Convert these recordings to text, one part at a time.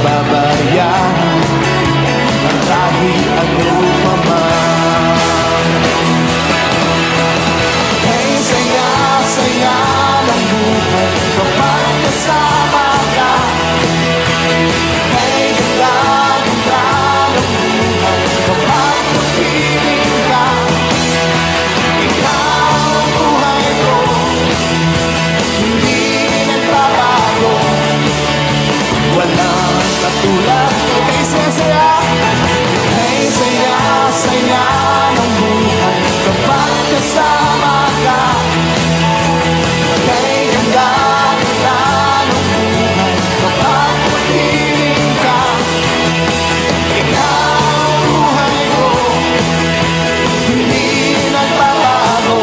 pababayaan kahit ano pa man. Kay saya-saya ng buhay kapag kasama ka. Kay ganda-ganda ng buhay kapag kapiling ka. Ikaw ang buhay ko, hindi nagbabago. Walang katulad mo. Kay saya-saya, kay saya-saya ng buhay kapag kasama ka. Kay ganda-ganda ng buhay kapag kapiling ka. Ikaw ang buhay ko, hindi nagbabago.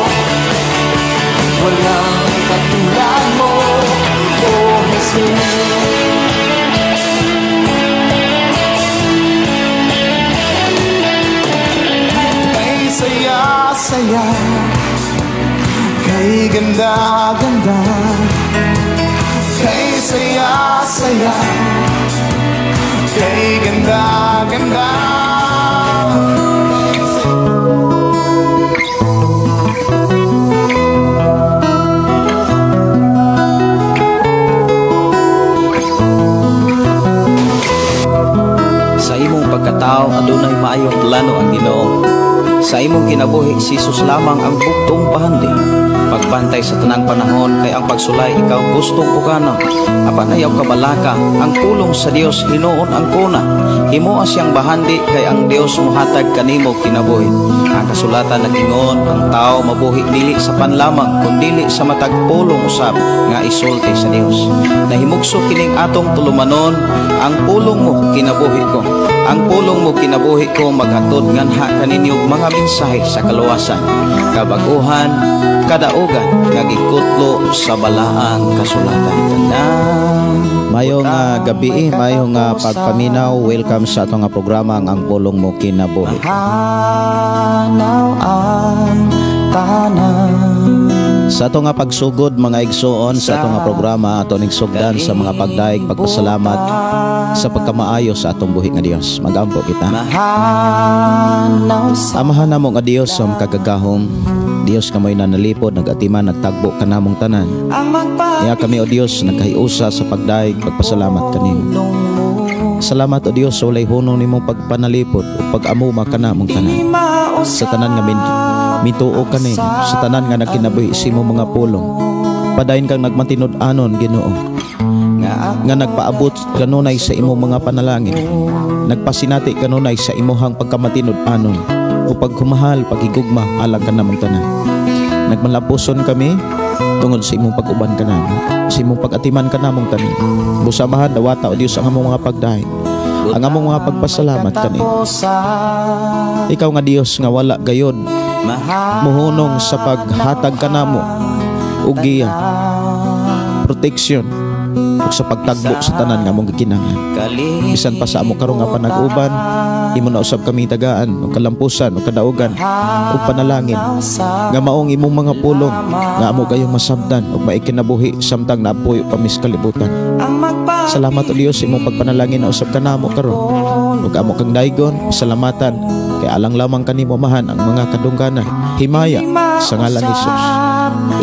Walang katulad mo, O Jesus. Kay saya-saya, kay ganda-ganda, kay saya-saya, kay ganda-ganda. Sa imong pagkatao adunay maayong plano ang Ginoo. Sa imong kinabuhi si Jesus lamang ang bugtong bahandi. Pagbantay sa tanang panahon kay ang pagsulay ikaw gustong pukanon. Apan ayaw kabalaka ang pulong sa Dios hinuon ang kuna. Himoa siyang bahandi kay ang Dios mohatag kanimo kinabuhi. Ang kasulatan nag-ingon ang tao mabuhi dili sa panlamang kundili sa matag pulong usab nga isulti sa Dios. Nahimugso kining atong tulumanon, ang pulong mo kinabuhi ko. Ang pulong mo kinabuhi ko maghatod nganha kaninyo mga mensahe sa kaluwasan, kabaguhan, kadaugan nga gikutlo sa balaang kasulatan. Tanang Mayong gabi, mayong pagpaminaw. Welcome sa atong programa ang Pulong Mo Kinabuhi. Mahanaw ang tanan. Sa atong pagsugod mga igsoon sa atong programa ato ning sugdan sa mga pagdaig pagpasalamat sa pagkamaayo sa atong buhi nga Dios. Magampo kita. Amahan namo nga Dios sa makagagahom, Dios nga mo'y nanalipod, nagatiman, nagtagbo kanamong tanan. Niya kami o Dios nagkahiusa sa pagdaig pagpasalamat kanimo. Salamat o Dios sa walay hunong nimong pagpanalipod o pag-amuma kanamong tanan. Sa tanan nga mituo kanin, sa tanan nga nagkinabuhi sa imong mga pulong. Padayon kang nagmatinud-anon Ginoo, nga nagpaabot kanunay sa imong mga panalangin. Nagpasinati kanunay sa imuhang pagkamatinud-anon o pagkumahal, paghigugma alang kanamong tanan. Nagmalapuson kami tungod sa imong pag-uban kanamo, sa imong pag-atiman kanamong tanan. Busamahan dawata o Dios ang among mga pagdaig, ang among mga pagpasalamat kanimo. Ikaw nga Dios nga wala gayod muhunong sa paghatag kanamo og giya, protection ug sa pagtagbo sa tanan nga among gikinahanglan. Bisan pa sa amo karon nga panag-uban, imo na usab kami tagaan og kalampusan og kadaugan ug panalangin nga maong imong mga pulong nga amo kayong masabdan ug maikinabuhi samtang napuyo pa mis kalibutan. Salamat o Dios sa imong pagpanalangin na usab kanamo karon ug amo kang daigon salamatan kay alang lamang kanimo Amahan ang mga kadungganan. Himaya sa ngalan ni Jesus.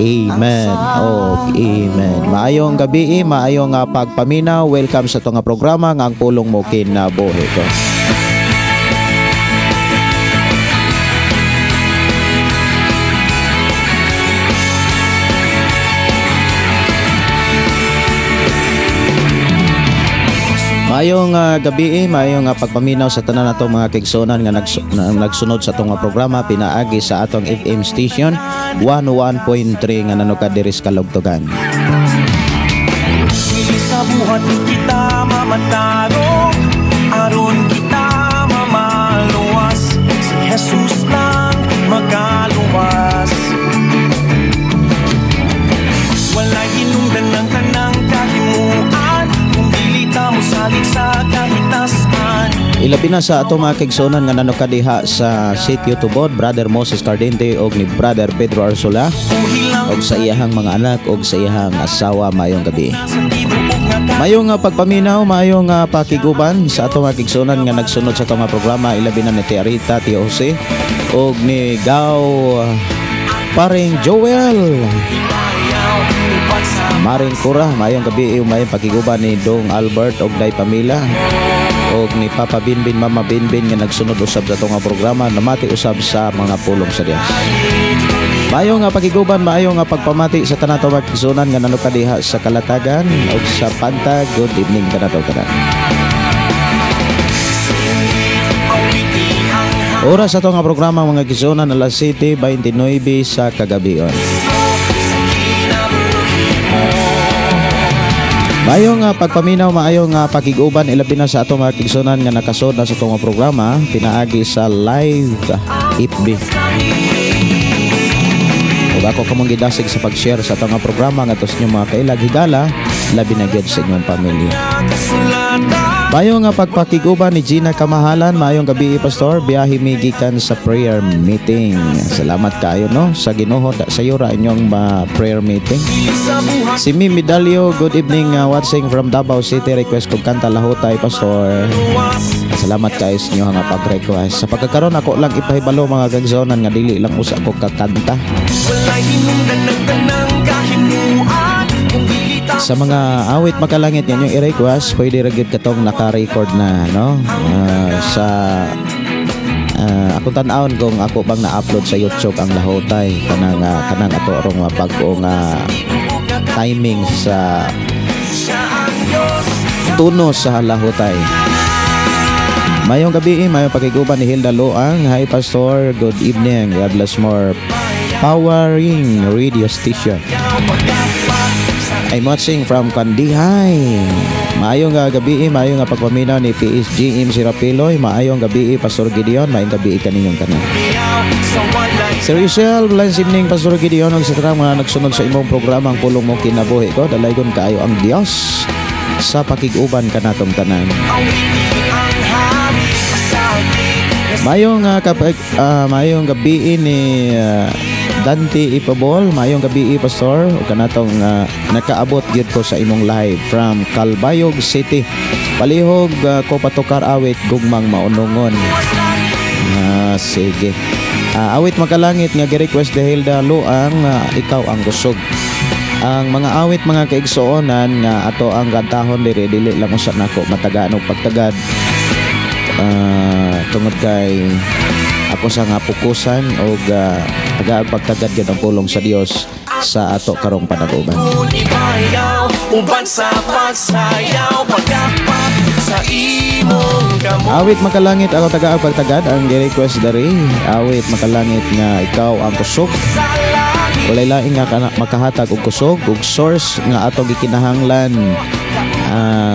Amen. Oh, amen. Maayong gabi, maayong pagpaminaw. Welcome sa itong programa nga ang Pulong Mo Kinabuhi Ko. Maayong gabi, maayong pagpaminaw sa tanan natong mga kaigsuonan nga nagsunod sa atong programa pinaagi sa atong FM station 101.3 nga nanukad diri sa Kalugtugan. Sa buhat kita mamataro, aron kita mamaluwas, si Jesus lang makaluwas. Walay hinungdan ng tanang kahimuan, kung dili ta mosalig sa kahitasan. Ilabi na sa atong mga kaigsuonan nga nanukad diha sa Sitio Tubod, Brother Moses Cardente og ni Brother Pedro Arsula. Og sa iyahang mga anak og sa iyahang asawa, maayong gabi. Maayong pagpaminaw, maayong pakiguban sa atong mga kigsunan nga nagsunod sa atong mga programa, ilabi na ni Tia Rita, Tio Jose og ni Gaw Paring Joel. Maring Kura, maayong gabi, maayong pakiguban ni Dong Albert og Day Pamila og ni Papa Binbin, Mama Binbin nga nagsunod usab sa atong programa, namati usab sa mga pulong sa Dios. Maayong nga pakiguban, maayong nga pagpamati sa tanan atong mga kigsunan nga nanuka diha sa Kalatagan og sa Pantag. Good evening kanato tanan. Oras sa atong nga programa mga kigsunan, alas 7:29 sa kagabion. Maayong pagpaminaw, maayong pakiguban, ilabi na sa atong mga kigsunan nga nakasod na sa atong programa pinaagi sa live FB. Ug ako kamong gidasig sa pag-share sa atong programa ngadto sa inyong mga kailag higala, labi na gyud sa inyong pamilya. Maayong pagpakiguban ni Gina Kamahalan, maayong gabi Pastor, biyahe mi gikan sa prayer meeting. Salamat kaayo no sa Ginoo sa yura inyong prayer meeting. Si Mimi Medalyo, good evening, watching from Davao City, request kog kanta Lahutay Pastor. Salamat kaayo sa inyo nga pag-request. Sa pagkakaron ako lang ipahibalo mga kagzonan nga dili lang usa ko kakanta. Sa mga awit makalangit nga inyong i-request, pwede ra gyud katong naka-record na no. Sa akong tan-awon kung ako bang na-upload sa YouTube ang Lahutay kanang kanang ato rong bag-o nga timing sa tuno sa Lahutay. Mayong gabi, mayong pakiguban ni Hilda Loang. Hi Pastor, good evening. God bless more powering radio station. I'm watching from Kandihay. Maayong gabi, maayong pagpaminaw ni PSGM Sirapiloy. Maayong gabi Pastor Gideon, maayong gabi kaninyong tanan. Sir Yusel, blessed evening Pastor Gideon ug sa tanang mga nagsunod sa imong programa ang pulong mo kinabuhi ko. Dalaygon kaayo ang Dios sa pakig-uban kanatong tanan. Maayong maayong gabi ni Dante Ipabol, maayong gabi Pastor ug kanatong nakaabot gyud ko sa imong live from Calbayog City. Palihog ko patukar awit gugmang maunungon. Sige. Awit makalangit nga gi-request ni Hilda Luang, ikaw ang kusog. Ang mga awit mga kaigsuonan nga ato ang kantahon diri dili lang usa nako matagaan og pagtagad. Tungod kay ako sa nga pukusan og tagaag pagtagad gyud ang pulong sa Dios sa ato karong panag-uban. Awit makalangit ako tagaag pagtagad ang gi-request diri. Awit makalangit nga ikaw ang kusog. Walay laing nga makahatag og kusog ug source nga ato gikinahanglan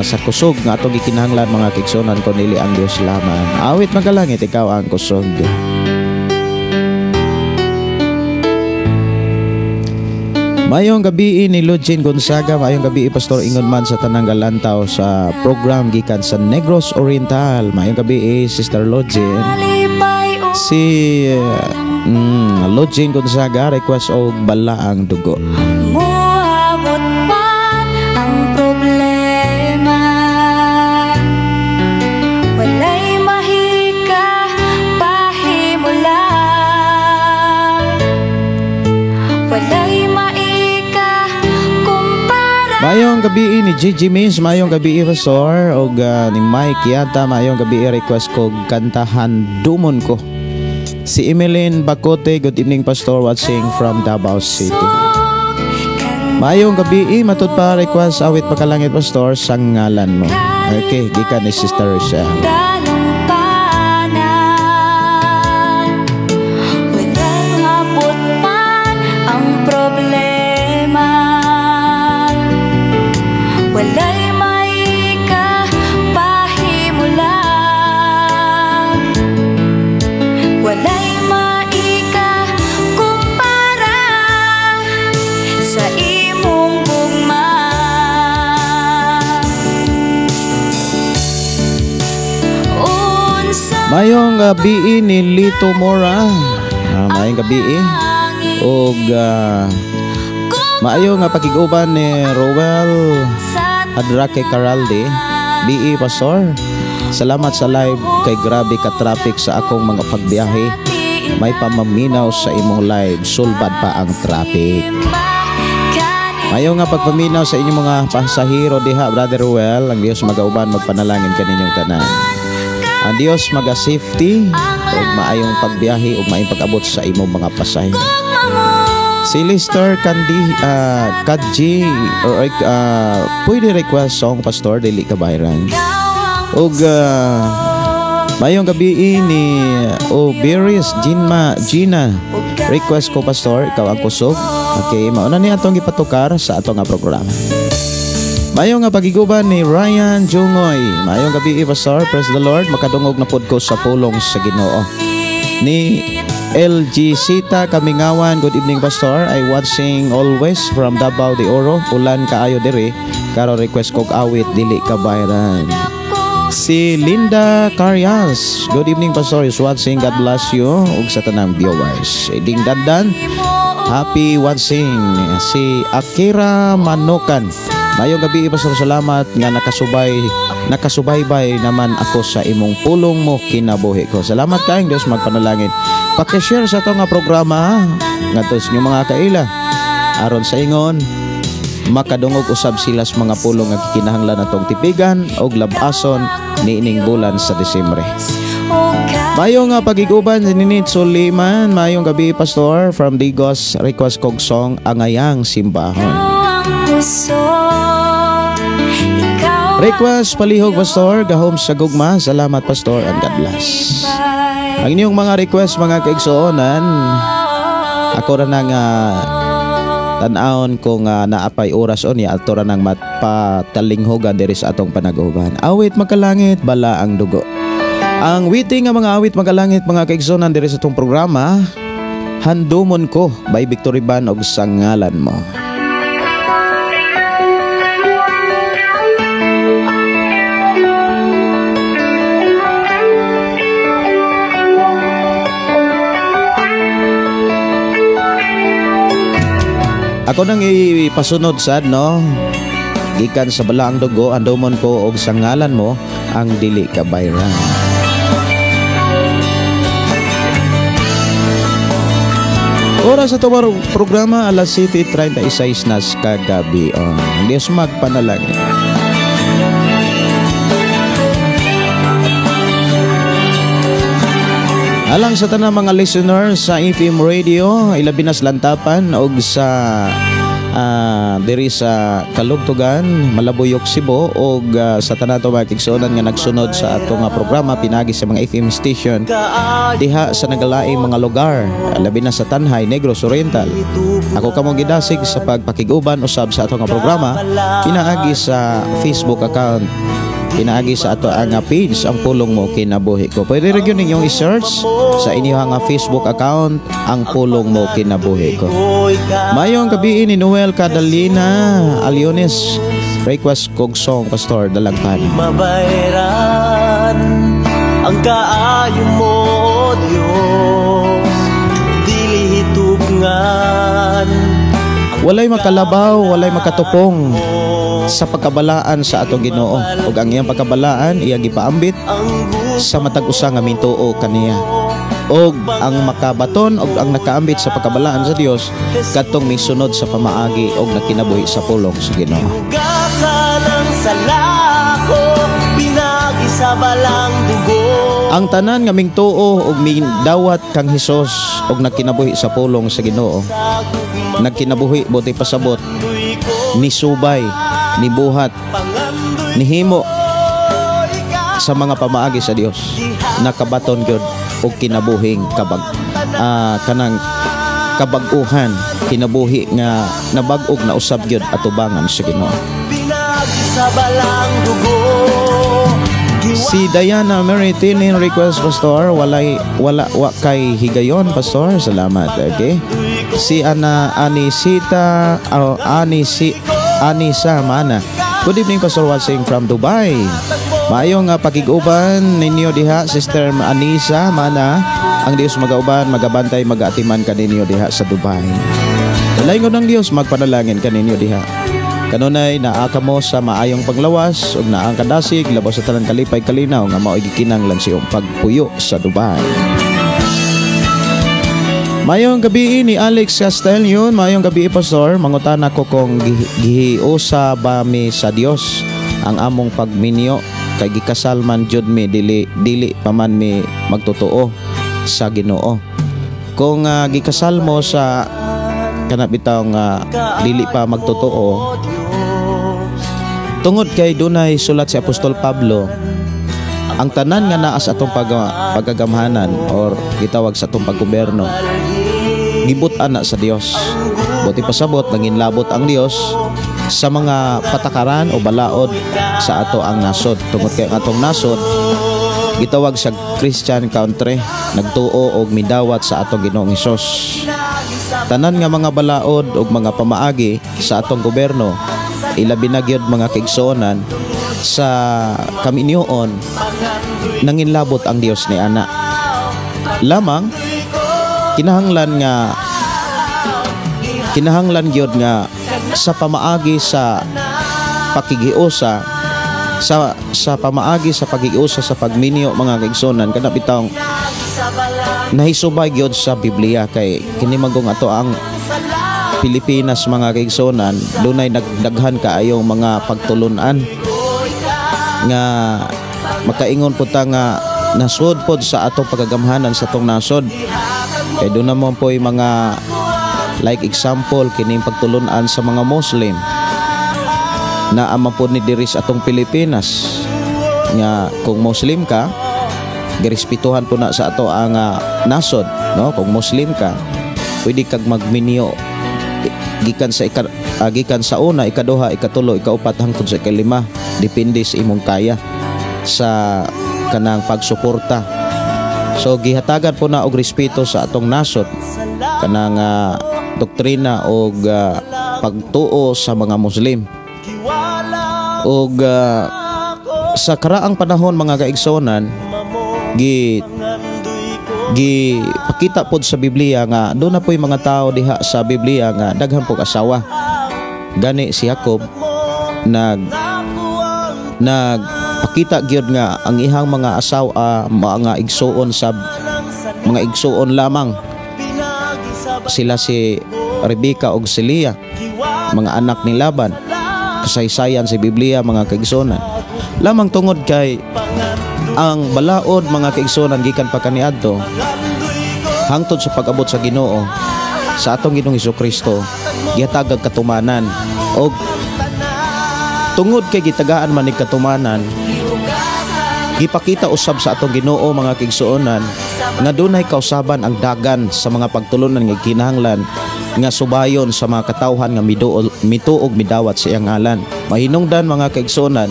sa kusog nga ato gikinahanglan mga kigsunan kun dili ang Dios lamang. Awit makalangit ikaw ang kusog. Mayong gabi ni Lugin Gonzaga, mayong gabi Pastor Ingon man sa tanang galantaw sa program gikan sa Negros Oriental. Mayong gabi Sister Lugin. Si Lugin Gonzaga request og balaang dugo. Muabot man ang problema, walay mahika pahimula, walay maika kumpara. Mayong gabi ni Gigi Miss, mayong gabi Pastor og ni Mike Yata, mayong gabi request ko kantahan Dumon ko. Si Emeline Bacote, good evening Pastor, watching from Davao City. Mayong gabi, matud pa request awit makalangit Pastor, sang ngalan mo. Okay, gikan ni Sister Rochelle. Walang abot man ang problema, walay maika pahimula, walay maika kumpara sa imong gugma. Mayong gabi ni Lito Mora. Mayong gabi og Maayo nga pakig-uban ni Rowel Hadrake Caralde. BE Pastor, salamat sa live kay grabe ka traffic sa akong mga pagbiyahe. May pamaminaw sa imong live, sulbad pa ang traffic. Mayo nga pagpaminaw sa inyong mga pasahero diha, Brother Ruel. Ang Dios magauban, magpanalangin kaninyong tanan. Ang Dios maga-safety ug maayong pagbiyahe ug maayong pag-abot sa imong mga pasahero. Si Lister Kandi Kadji or pwede request song Pastor dili ka bayran. Ug mayong gabi ni Oberis Jinma Gina, request ko Pastor, ikaw ang kusog. Okay, mauna ni atong gipatukar sa atong nga programa. Mayong nga pagiguban ni Ryan Jungoy. Mayong gabi Pastor, praise the Lord, makadungog na pod ko sa pulong sa Ginoo. Ni LG Sita Kamingawan, good evening Pastor. I watching always from Davao de Oro. Ulan kaayo diri. Karon request kog awit dili ka bayran. Si Linda Carias, good evening Pastor, is watching. God bless you ug sa tanang viewers. Ding Dandan, happy watching. Si Akira Manokan, mayong gabi Pastor, salamat nga nakasubaybay naman ako sa imong pulong mo kinabuhi ko. Salamat kaayong Dios magpanalangin. Paki-share sa ato nga programa ngadto sa inyong mga kaila aron sa ingon makadungog usab sila sa mga pulong nga gikinahanglan atong tipigan og labason niining bulan sa Disyembre. Mayo nga pagiguban si Ninit Suliman, mayong gabi Pastor from Digos, request kog song Angayang Simbahon. Request palihog Pastor, gahom sa gugma. Salamat Pastor and God bless. Ang inyong mga request mga kaigsuonan, ako ra nang tan-awon kung naapay oras unya ato ra nang matpatalinghogan diri sa atong panaguban. Awit makalangit, bala ang dugo. Ang waiting nga mga awit makalangit mga kaigsuonan diri sa atong programa, Handumon Ko by Victory Band og Sa Ngalan Mo. Ako nang ipasunod sad no, gikan sa balaang dugo, handumon ko og sa ngalan mo ang dili ka bayran. Oras sa itong programa, alas 7:36 na kagabi. Oh, Diyos magpanalangin. Alang sa tanang mga listeners sa FM Radio, ilabi na sa Lantapan og sa diri sa Kalugtugan, Malabuyok, Cebu, og sa tanan to mga kaigsuonan nga nagsunod sa ato nga programa pinagi sa mga FM station diha sa nagalaing mga lugar, labi na sa Tanjay, Negros Oriental. Ako kamo gidasig sa pagpakig-uban usab sa ato nga programa pinaagi sa Facebook account, pinaagi sa ato ang page Ang Pulong Mo Kinabuhi Ko. Pwede rin yun inyong i-search sa inyong Facebook account Ang Pulong Mo Kinabuhi Ko. Mayong gabi ni Noel Cadalina Aliones, request kog song Pastor Dalagpan. Mabayran ang kaayo mo, Diyos, dili hitubngan. Walay makalabaw, walay makatupong sa pagkabalaan sa atong Ginoo, ug ang iyang pagkabalaan iyang gipaambit sa matag usa nga mintuo kaniya. Og ang makabaton og ang nakaambit sa pagkabalaan sa Dios kadtong misunod sa pamaagi og nakinabuhi sa pulong sa Ginoo. Ang tanan nga mingtuo og mingdawat kang Hesus og nagkinabuhi sa pulong sa Ginoo, nagkinabuhi buti pasabot, nisubay, nibuhat, nihimo sa mga pamaagi sa Dios, nakabaton gyud og kinabuhing kabag kanang kabag-uhan, kinabuhi nga nabag-og na usab gyud atubangan sa Ginoo. Si Diana Mary Tinin request Pastor, walay wala wa kay higayon Pastor, salamat. Okay. Si Ana Anisita Anisi Anisa Mana. Good evening Pastor, watching from Dubai. Maayong pakig-uban ninyo diha Sister Anisa Mana. Ang Dios magauban, magabantay, magaatiman kaninyo diha sa Dubai. Padalaygon ng Dios magpanalangin kaninyo diha. Kanunay naa kamo sa maayong panglawas ug naa ang kadasig labaw sa tanan kalipay kalinaw nga mao'y gikinahanglan sa iyong pagpuyo sa Dubai. Mayong gabi ni Alex Castellion, mayong gabi, Pastor, mangutana ko kung gihiusa ba mi sa Dios ang among pagminyo kay gikasal man jud mi, dili dili pa man mi magtotoo sa Ginoo. Kung gikasal mo sa kana bitaw nga dili pa magtotoo, tungod kay dunay sulat si Apostol Pablo, ang tanan nga naa sa atong pagagamhanan or gitawag sa atong paggobyerno, gibut-an na sa Dios. Buot ipasabot, nanginlabot ang Dios sa mga patakaran o balaod sa ato ang nasod. Tungod kay ang atong nasod gitawag sa Christian country, nagtuo og midawat sa atong Ginoong Hesus. Tanan nga mga balaod ug mga pamaagi sa atong gobyerno, ilabi na gyud, mga kaigsuonan, sa kaminyoon, nanginlabot ang Dios ni ana. Lamang kinahanglan gyud nga sa pamaagi sa pakigiusa sa pamaagi sa pagiusa sa pagminyo, mga kaigsuonan, kana bitawng nahisubay gyud sa Biblia, kay kini magong ato ang Pilipinas, mga kaigsuonan, dunay nagdaghan kaayong mga pagtulunan nga makaingon po ta nga nasod pod sa atong pagagamhanan sa atong nasod, kay doon naman po yung mga, like example, kining pagtulunan sa mga Muslim na ama po ni diri sa atong Pilipinas nga kung Muslim ka, girespetuhan po na sa ato ang nasod, no? Kung Muslim ka, pwede kag magminyo gikan sa una, ikaduha, ikatulo, ikaupat hangtod sa ikalima, depende sa imong kaya sa kanang pagsuporta. So gihatagan po na og respeto sa atong nasod kanang doktrina og pagtuo sa mga Muslim. Og sa karaang panahon, mga kaigsuonan, gi gi pakita pod sa Biblia nga doon na po'y mga tao diha sa Biblia nga daghan pog asawa. Gani si Jacob nagpakita gyud nga ang ihang mga asawa, mga igsuon sa mga igsuon lamang sila, si Rebecca ug si Leah, mga anak ni Laban. Kasaysayan sa Biblia, mga kaigsuonan. Lamang tungod kay ang balaod, mga kaigsuonan, gikan pa kaniadto hangtod sa pag-abot sa Ginoo, sa atong Ginoong Kristo, gihatagag katumanan, og tungod kay gitagaan man ni katumanan, gipakita usab sa atong Ginoo, mga kaigsuonan, nga dunay kausaban ang dagan sa mga pagtulunan nga kinahanglan nga subayon sa mga katawhan nga miduol, mituog, midawat sa iyang ngalan. Mahinungdan, mga kaigsuonan,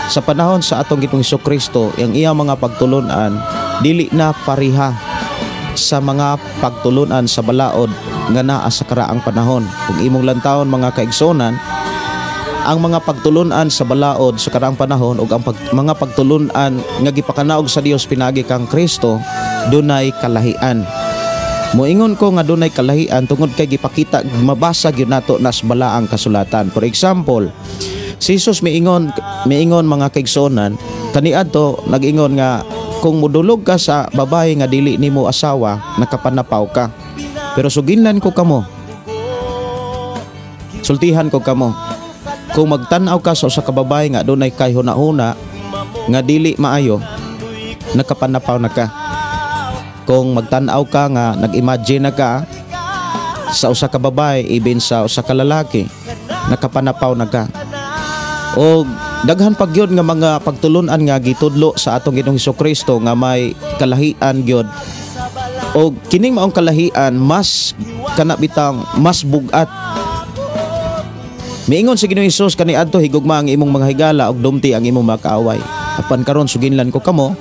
sa panahon sa atong Ginoong Kristo, ang iyang mga pagtulunan dili na pareha sa mga pagtulunan sa balaod nga naa sa karaang panahon. Kung imong lantawon, mga kaigsuonan, ang mga pagtulunan sa balaod sa karaang panahon ug ang mga pagtulunan nga gipakanaog sa Dios pinagi kang Kristo, dunay kalahian. Moingon ko nga dunay kalahian tungod kay gipakita, mabasa gyud nato nas balaang kasulatan. For example, si Jesus miingon, mga kaigsuonan, kaniadto nag-ingon nga kung mudulog ka sa babae nga dili nimo asawa, nakapanapaw ka. Pero suginlan ko kamo, sultihan ko kamo, kung magtan-aw ka sa usa ka babae nga dunay kay huna-huna nga dili maayo, nakapanapaw na ka. Kung magtan-aw ka nga nag-imagine na ka sa usa ka babae ibin sa usa ka lalaki, nakapanapaw na ka. O daghan pa gyud nga mga pagtulunan nga gitudlo sa atong Ginoong Kristo nga may kalahian gyud. O kining maong kalahian, mas kana bitang mas bugat. Miingon si Ginoong Hesus kaniadto, "Higugma ang imong mga higala ug dumti ang imong mga kaaway." Apan karon suginlan ko kamo,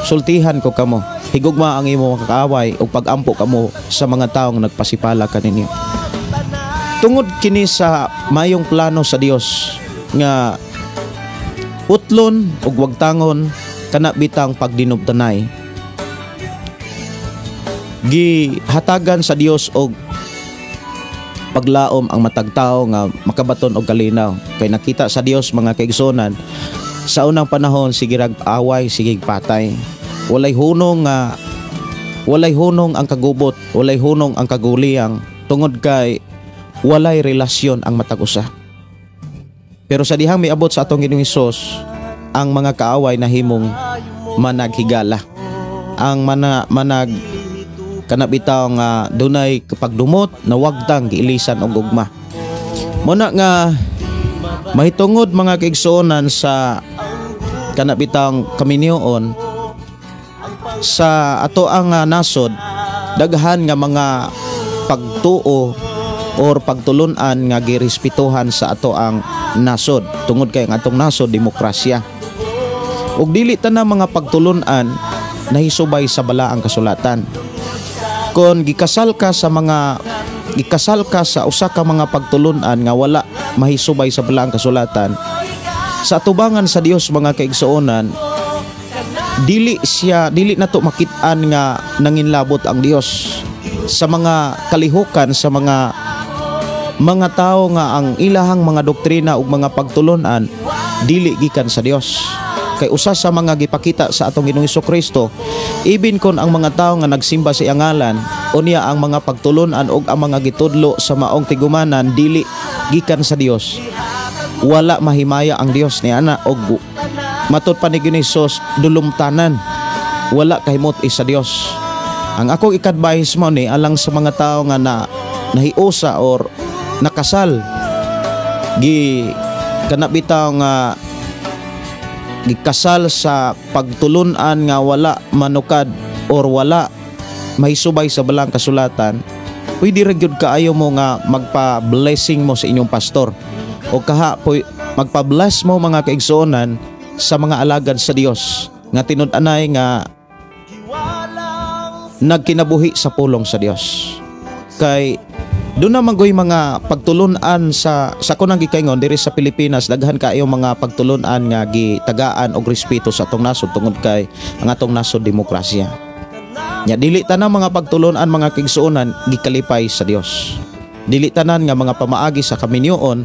sultihan ko kamo, higugma ang imong mga kaaway ug pagampo kamo sa mga taong nagpasipala kaninyo. Tungod kini sa mayong plano sa Dios nga putlon ug wagtangon kana bitang pagdinubtanay, gihatagan sa Dios og paglaom ang matag tawo nga makabaton og kalinaw. Kay nakita sa Dios, mga kaigsuonan, sa unang panahon sige rag away, sige patay. Walay hunong ang kagubot, walay hunong ang kaguliyang tungod kay walay relasyon ang matag usa. Pero sa dihang miabot sa atong Ginoong Hesus, ang mga kaaway nahimong managhigala. Ang manag kana bitaw nga dunay pagdumot, nawagtang giilisan og gugma. Muna nga mahitungod, mga kaigsuonan, sa kana bitawng kaminyoon sa ato ang nasod, daghan nga mga pagtuo or pagtulunan nga girespetuhan sa ato ang nasod tungod kay ang atong nasod demokrasya ug dili tanan mga pagtulunan nahisubay sa balaang kasulatan. Kon gikasal ka sa usa ka mga pagtulunan nga wala mahisubay sa balaang kasulatan, sa atubangan sa Dios, mga kaigsuonan, dili nato makit-an nga nanginlabot ang Dios sa mga kalihukan sa mga tawo nga ang ilahang mga doktrina ug mga pagtulunan dili gikan sa Dios. Kay usa sa mga gipakita sa atong Ginoong Kristo, ibin kon ang mga tawo nga nagsimba sa iyang ngalan, unya ang mga pagtulunan ug ang mga gitudlo sa maong tigumanan dili gikan sa Dios, wala mahimaya ang Dios ni ana og matud pa ni Ginoong Hesus, dulumtanan, wala kahimot sa Dios. Ang akong i-advise mo ni alang sa mga tao nga na nahiusa or nakasal, gi kana bitaw nga gikasal sa pagtulunan nga wala manukad or wala mahisubay sa balang kasulatan, pwede ra gyud kaayo mo nga magpa-blessing mo sa inyong pastor o kaha magpa-bless mo, mga kaigsuonan, sa mga alagad sa Dios nga tinud-anay nga nagkinabuhi sa pulong sa Dios. Kay doon naman goy mga pagtulunan sa kunang gikaingon diri sa Pilipinas, daghan kaayo mga pagtulunan nga gitagaan og respeto sa atong nasod tungod kay ang atong nasod demokrasya. Nya dili tanan mga pagtulunan, mga kaigsuonan, gikalipay sa Dios. Dili tanan nga mga pamaagi sa kaminyoon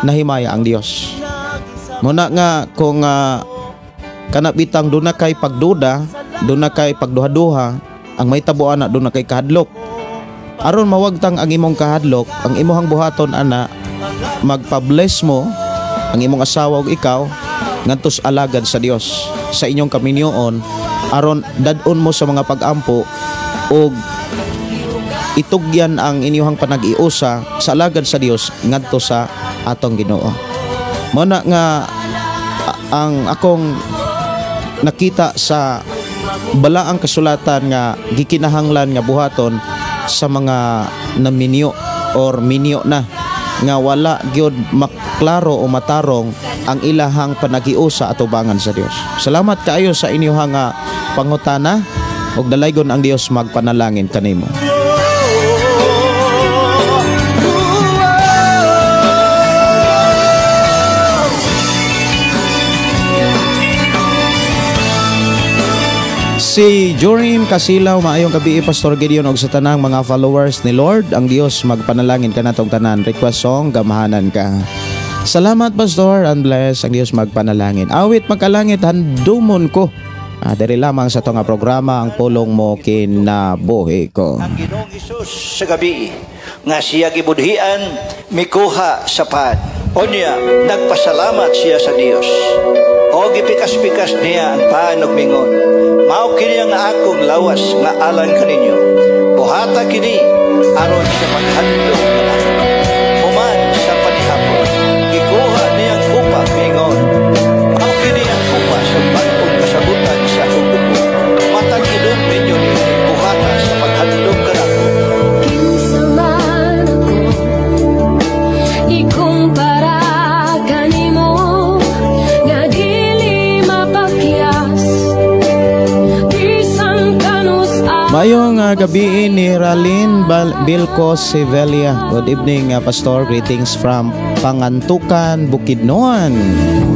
nahimaya ang Dios. Muna nga kung kana bitang duna kay pagduda, duna kay pagduha-duha, ang may tabo ana duna kay kahadlok. Aron mawagtang ang imong kahadlok, ang imuhang buhaton ana, magpa-bless mo ang imong asawa ug ikaw ngadto sa alagad sa Dios sa inyong kaminyoon aron dad-on mo sa mga pag-ampo ug itugyan ang inyong panag-iusa sa alagad sa Dios ngadto sa atong Ginoo. Mao na nga ang akong nakita sa balaang kasulatan nga gikinahanglan nga buhaton sa mga naminyo or minyo na nga wala gyud maklaro o matarong ang ilahang panagiusa atubangan sa Dios. Salamat kaayo sa inyong pangutana ug dalaygon ang Dios magpanalangin kanimo. Si Jorim Casilaw, maayong gabi Pastor Gideon og sa tanang mga followers ni Lord. Ang Dios magpanalangin kanatong tanan. Request song, Gamahanan Ka. Salamat, Pastor, and bless. Ang Dios magpanalangin. Awit magkalangit, handumon ko. Diri lamang sa itong programa, Ang Pulong Mo Kinabuhi Ko. Ang Ginoong Hesus sa gabi nga siya gibudhian, mikuha sa pan. Unya nagpasalamat siya sa Dios. O gipikas-pikas niya ang pan ug mingon, "Mao kini ang akong lawas nga alang kaninyo. Buhata kini aron sa paghandom kanako." Human sa panihapon, gikuha niya ang kupa, mingon, "Mao kini ang kupa sa bag-ong kasabutan sa akong dugo. Matag inom ninyo niini, buhata sa paghandom kanako." Kinsa man ako ikumpara kanimo nga dili mapakyas bisan kanus-a. Maayong gabi ni Ralin Bilco Sevilla. Good evening, Pastor. Greetings from Pangantukan, Bukidnon.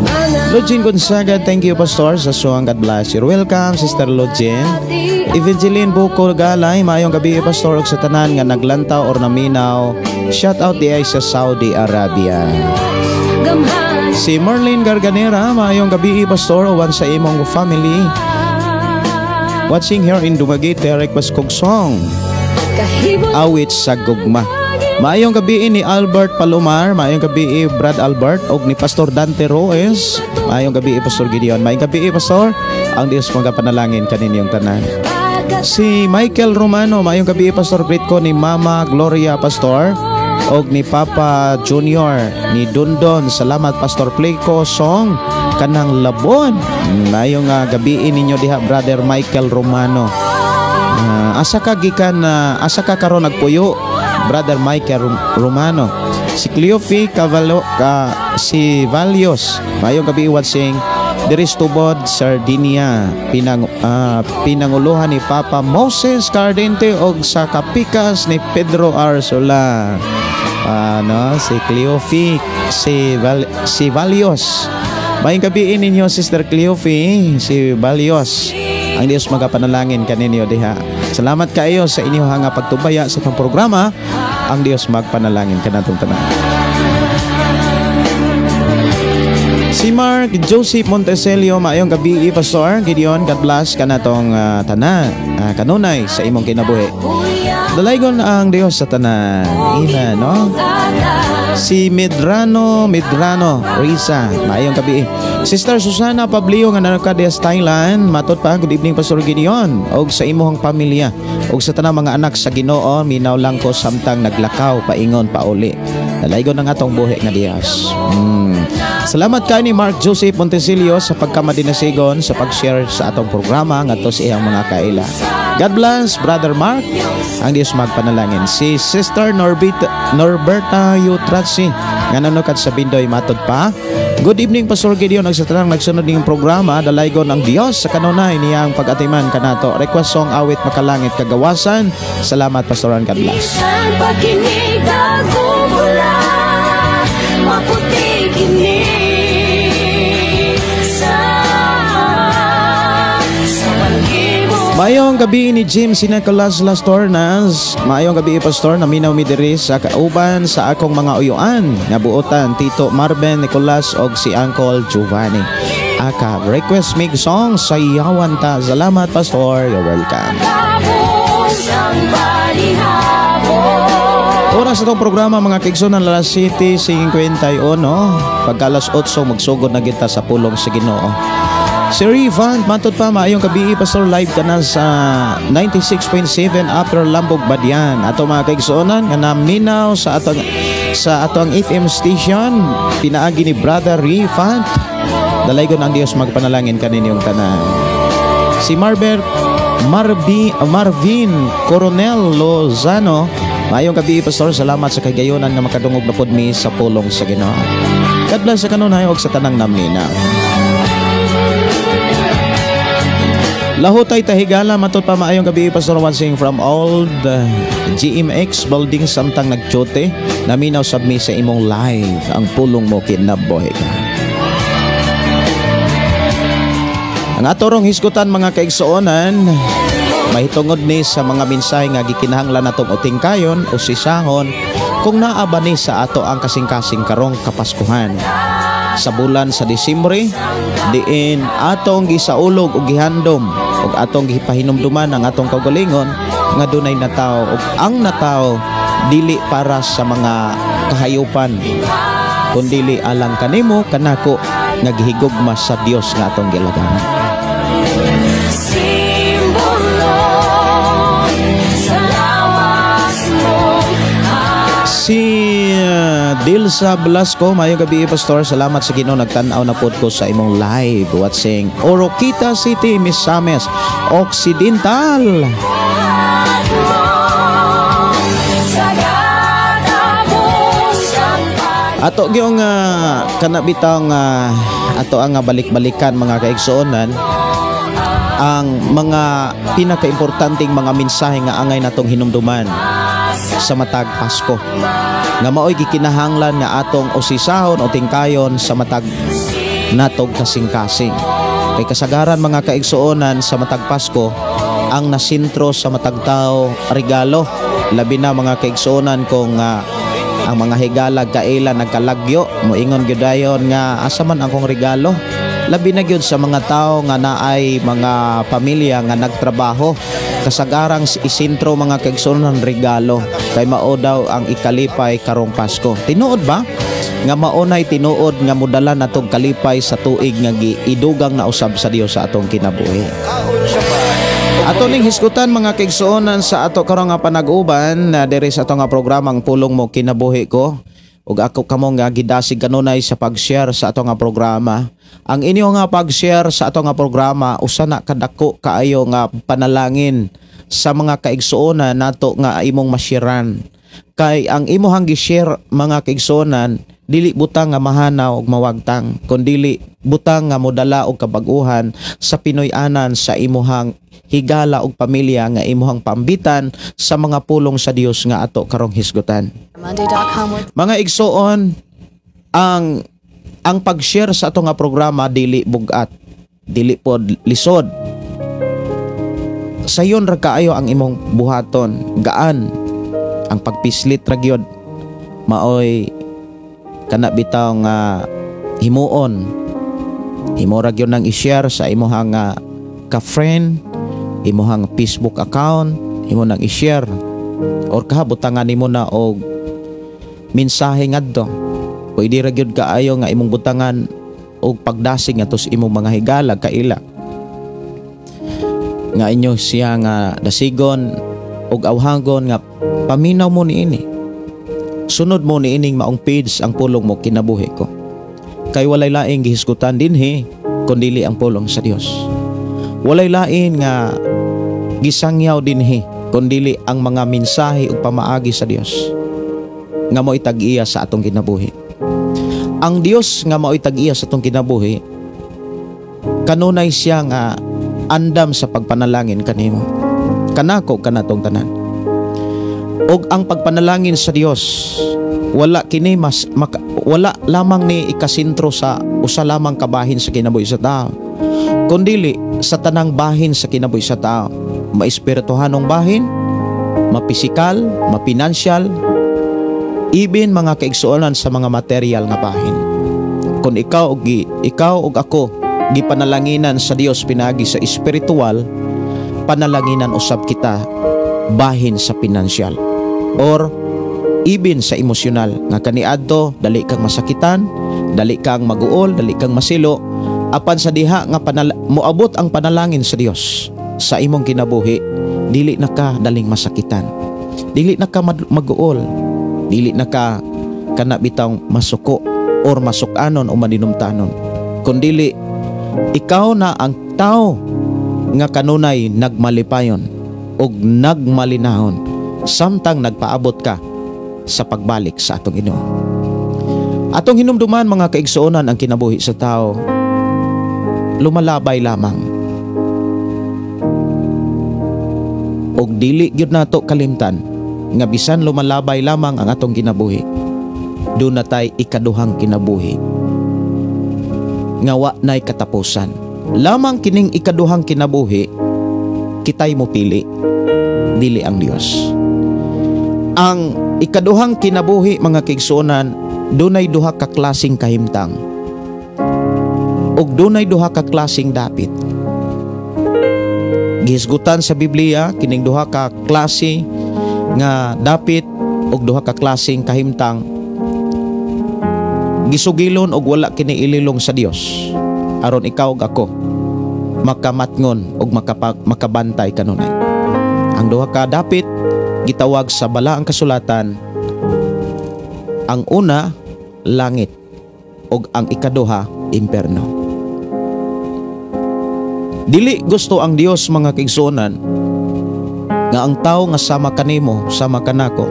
Mga Login Gonzaga, thank you, Pastor, sa song. God bless you. Welcome, Sister Login. Evangeline Buko Galay, maayong gabi, Pastor, ug sa tanan nga naglantaw or naminaw. Shout out di ay sa Saudi Arabia. Gamhan. Si Merlin Garganera, maayong gabi, Pastor, uban sa imong family. Watching here in Dumaguete, request kog song. Kahibot. Awit sa Gugma. Maayong gabi ni Albert Palomar, maayong gabi Brad Albert og ni Pastor Dante Roes. Maayong gabi, Pastor Gideon. Maayong gabi, Pastor. Ang Dios magapanalangin kaninyong tanan. Si Michael Romano, maayong gabi, Pastor, greet ko ni Mama Gloria, Pastor, og ni Papa Junior, ni Dundon. Salamat, Pastor, play ko song kanang Labon. Maayong gabi ninyo diha, Brother Michael Romano. Asa ka gikan na, asa ka karon nagpuyo, Brother Michael Romano? Si Cleofe Cavallo ka si Valios, maayong gabi, watching diri sa Tubod, Sardinia, pinanguluhan ni Papa Moses Cardente og sa kapikas ni Pedro Arsula. Ano, si Cleofe si Valios. Maayong gabi ninyo, Sister Cleofe si Valios. Ang Dios magapanalangin kaninyo diha. Salamat kaayo sa inyong nga pagtubaya sa itong programa. Ang Dios magpanalangin kanatong tanan. Si Mark Joseph Montecelio, maayong gabi, Pastor Gideon, God bless kanatong tanan, kanunay sa imong kinabuhi. Dalaygon ang Dios sa tanan. Amen, no? Si Medrano Medrano Risa, maayong gabi. Sister Susana Pablio nga nanoka sa Thailand, matod pa, good evening, Pastor Gideon og sa imong pamilya og sa tanang mga anak sa Ginoo, minaw lang ko samtang naglakaw paingon pauli. Dalaygon ang atong buhi nga Dios. Salamat kay ni Mark Joseph Montecillo sa pagkamadinasigon sa pag-share sa atong programa ngadto sa iyang mga kaila. God bless, Brother Mark. Ang Dios magpanalangin. Si Sister Norberta Yutratsi nga nanonood sa Bindoy, matod pa. Good evening, Pastor Gideon, ug sa tanang nagsunod ning programa, dalaygon ang Dios sa kanunay niyang pag-atiman kanato. Request song Awit Makalangit Kagawasan. Salamat, Pastor, and God bless. Bisan pa kini dagumula, maputi kini sa panghimo. Maayong gabi ni Jim si Nicolas Las Tornas. Maayong gabi, Pastor, naminaw mi diri sa kauban sa akong mga uyuan nga buotan Tito Marvin Nicolas og si Uncle Giovanni. Aka request mig song Sayawan Ta. Salamat, Pastor. You're welcome. Tapos ang balihapon. Oras sa itong programa, mga kaigsoon, ng alas 7:51. Pagka alas 8, magsugod na kita sa pulong sa Ginoo. Si Rivan, matod pa, maayong gabi, Pastor, live ka na sa 96.7 Upper Lambog, Badian. Ato mga kaigsuonan nga naminaw sa atong FM station pinaagi ni Brother Rifan. Dalaygon ang Dios magpanalangin kaninyong tanan. Si Marber Marbi Marvin Coronel Lozano, maayong gabi, Pastor, salamat sa kagayonan nga makadungog na pod mi sa pulong sa Ginoo. God bless sa kanunay og sa tanang naminaw. Lahutay Tahigala, matod pa, maayong gabi, Pastor, watching from old GMX building samtang nagtyote, naminaw sab mi sa imong live, ang pulong mo kinabuhi ka. Ang atorong hisgutan, mga kaigsuonan, mahitungod ni sa mga mensahe nga gikinahanglan natong utingkayon o sisahon kung naa ba ni sa ato ang kasing-kasing karong Kapaskuhan. Sa bulan sa Disyembre, diin atong gisaulog og gihandom ug atong gipahinumduman ang atong kaugalingon nga dunay natawo ug ang natawo dili para sa mga kahayupan kundili alang kanimo kanako nga gihigugma sa Dios nga atong gilaganan. Simbolo sa lawas mo. Si Dilsa Blasco, maayong gabi, Pastor. Salamat sa Ginoo, nagtan-aw na pod ko sa imong live watching. Oroquieta City, Misamis Occidental. Sa katapos ang Ato gyung kana bitang ato ang balik-balikan, mga kaigsuonan, ang mga pinakaimportanteng mga mensahe nga angay natong hinumduman sa matag Pasko nga maoy gikinahanglan nga atong usisahon o tingkayon sa matag Natog kasing-kasing. Kay kasagaran, mga kaigsuonan, sa matag Pasko ang nasintro sa matag tao regalo. Labi na, mga kaigsuonan, kung ang mga higala kaila nagkalagyo, moingon gyud dayon nga asa man akong regalo. Labi na gyud sa mga tao nga naay mga pamilya nga nagtrabaho, kasagarang isintro, mga kaigsuonan, regalo kay mao daw ang ikalipay karong Pasko. Tinuod ba nga maunay tinuod nga modala natong kalipay sa tuig nga giidugang na usab sa Dios sa atong kinabuhi? Kaon sa pan. Ato ning hisgutan, mga kaigsuonan, sa ato karon nga panag-uban na diri sa ato nga programang Pulong Mo Kinabuhi Ko, ug ako kamo nga gidasig kanunay sa pag-share sa ato nga programa. Ang inyo nga pag-share sa ato nga programa usa na kadako kaayo nga panalangin sa mga kaigsuonan nato nga imong mashiran. Kay ang imuhang gi-share, mga kaigsuonan, dili butang nga mahanaw og mawagtang, kundili butang nga modala og kabag-uhan sa Pinoy-anan sa imuhang higala og pamilya nga imuhang pambitan sa mga pulong sa Dios nga ato karong hisgutan. Monday.com with Mga igsoon, ang pag-share sa ato nga programa dili bugat, dili pod lisod. Sayon ra kaayo ang imong buhaton, gaan ang pagpislit ra gyud maoy kana bitaw nga himuon. Himo ra gyud nang i-share sa imuhang ka-friend, imuhang Facebook account, imo nang i-share or kabutangan nimo na og mensahe ngadto. Pwede ra gyud kaayo nga imong butangan og pagdasig ngadto sa imong mga higala kaila nga inyo siya nga dasigon og awhangon nga paminaw mo niini, sunod mo niining maong page, ang Pulong Mo Kinabuhi Ko, kay walay laing gihisgutan dinhi kundili ang pulong sa Dios. Walay lain nga gisangyaw dinhi kundili ang mga mensahe ug pamaagi sa Dios nga mo'y tag-iya sa atong kinabuhi. Ang Dios nga mao'y tag-iya sa atong kinabuhi, kanunay siya nga andam sa pagpanalangin kanimo, kanako, kanatong tanan. Og ang pagpanalangin sa Dios, wala kini mas maka, wala lamang ni ikasentro sa usa lamang kabahin sa kinabuhi sa tao, kundili sa tanang bahin sa kinabuhi sa tao, maespirituhanong bahin, mapisikal, mapinansyal, even, mga kaigsuonan, sa mga material nga bahin. Kung ikaw ug ako gipanalanginan sa Dios pinagi sa espiritual, panalanginan usab kita bahin sa pinansyal or even sa emosyonal nga kaniadto dali kang masakitan, dali kang maguol, dali kang masilo. Apan sa diha nga moabot ang panalangin sa Dios sa imong kinabuhi, dili na ka daling masakitan, dili na ka maguol, dili na ka kana bitawng masuko or masukanon o maninumtanon, kundili ikaw na ang tao nga kanunay nagmalipayon ug nagmalinahon samtang nagpaabot ka sa pagbalik sa atong Ginoo. Atong hinumduman, mga kaigsuonan, ang kinabuhi sa tao lumalabay lamang. Ug dili gyud nato kalimtan nga bisan lumalabay lamang ang atong kinabuhi, duna tay ikaduhang kinabuhi nga wa nay katapusan. Lamang kining ikaduhang kinabuhi, kitay mo pili, dili ang Dios. Ang ikaduhang kinabuhi, mga kaigsuonan, dunay duha ka klaseng kahimtang ug dunay duha ka klaseng dapit. Gihisgutan sa Biblia kining duha ka klase nga dapit ug duha ka klaseng kahimtang. Gisugilon og wala kini ililong sa Dios aron ikaw ug ako makamatngon ug makabantay kanunay. Ang duha ka dapit gitawag sa Balaang Kasulatan, ang una langit ug ang ikaduha imperno. Dili gusto ang Dios, mga kaigsuonan, nga ang tao nga sama kanimo, sama kanako,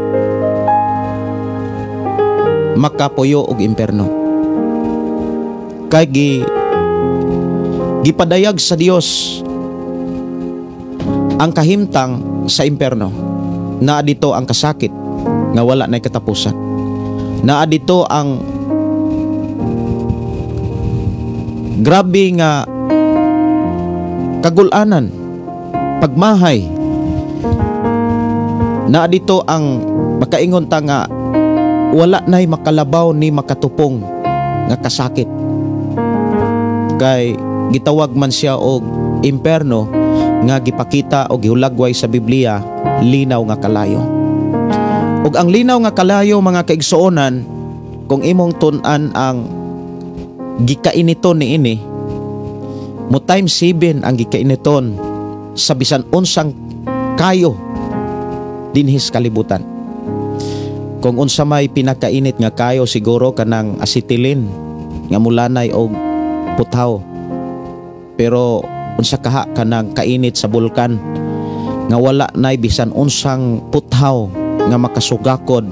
makapuyo og imperno. Kay gipadayag sa Dios ang kahimtang sa imperno. Naa dito ang kasakit nga wala nay katapusan. Naa dito ang Grabe nga kagulanan, pagmahay. Na dito ang makaingon ta nga wala na'y makalabaw ni makatupong nga kasakit. Kay gitawag man siya og imperno nga gipakita o gihulagway sa Biblia, linaw nga kalayo. Ug ang linaw nga kalayo, mga kaigsuonan, kung imong tun-an ang gikainiton niini, mo times 7 ang gikainiton sa bisan unsang kayo dinhi sa kalibutan. Kung unsa may pinakainit nga kayo, siguro kanang acetylene nga mulanay og puthaw. Pero unsa kaha kanang kainit sa bulkan nga wala nay bisan unsang puthaw nga makasugakod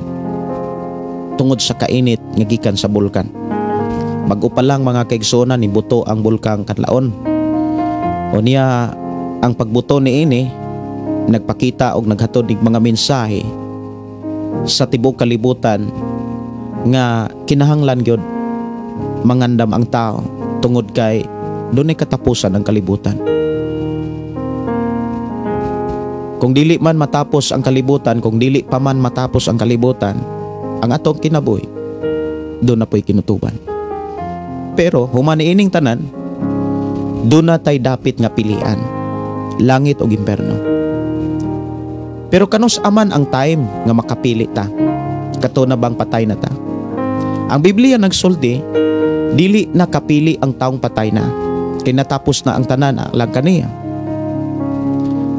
tungod sa kainit nga gikan sa bulkan? Bag-o pa lang, mga kaigsuonan, nibuto ang bulkang Kanlaon. O niya ang pagbuto niini nagpakita og naghatod og mga mensahe sa tibok kalibutan nga kinahanglan gyud mangandam ang tao tungod kay dunay katapusan ang kalibutan. Kung dili man matapos ang kalibutan, kung dili pa man matapos ang kalibutan, ang atong kinabuhi doon na po'y kinutuban. Pero human niining tanan, doon na tay dapit nga pilian, langit o imperno. Pero kanus aman ang time nga makapili ta? Kato na bang patay na ta? Ang Biblia nagsulti, dili na kapili ang taong patay na. Kay natapos na ang tanan lang kaniya.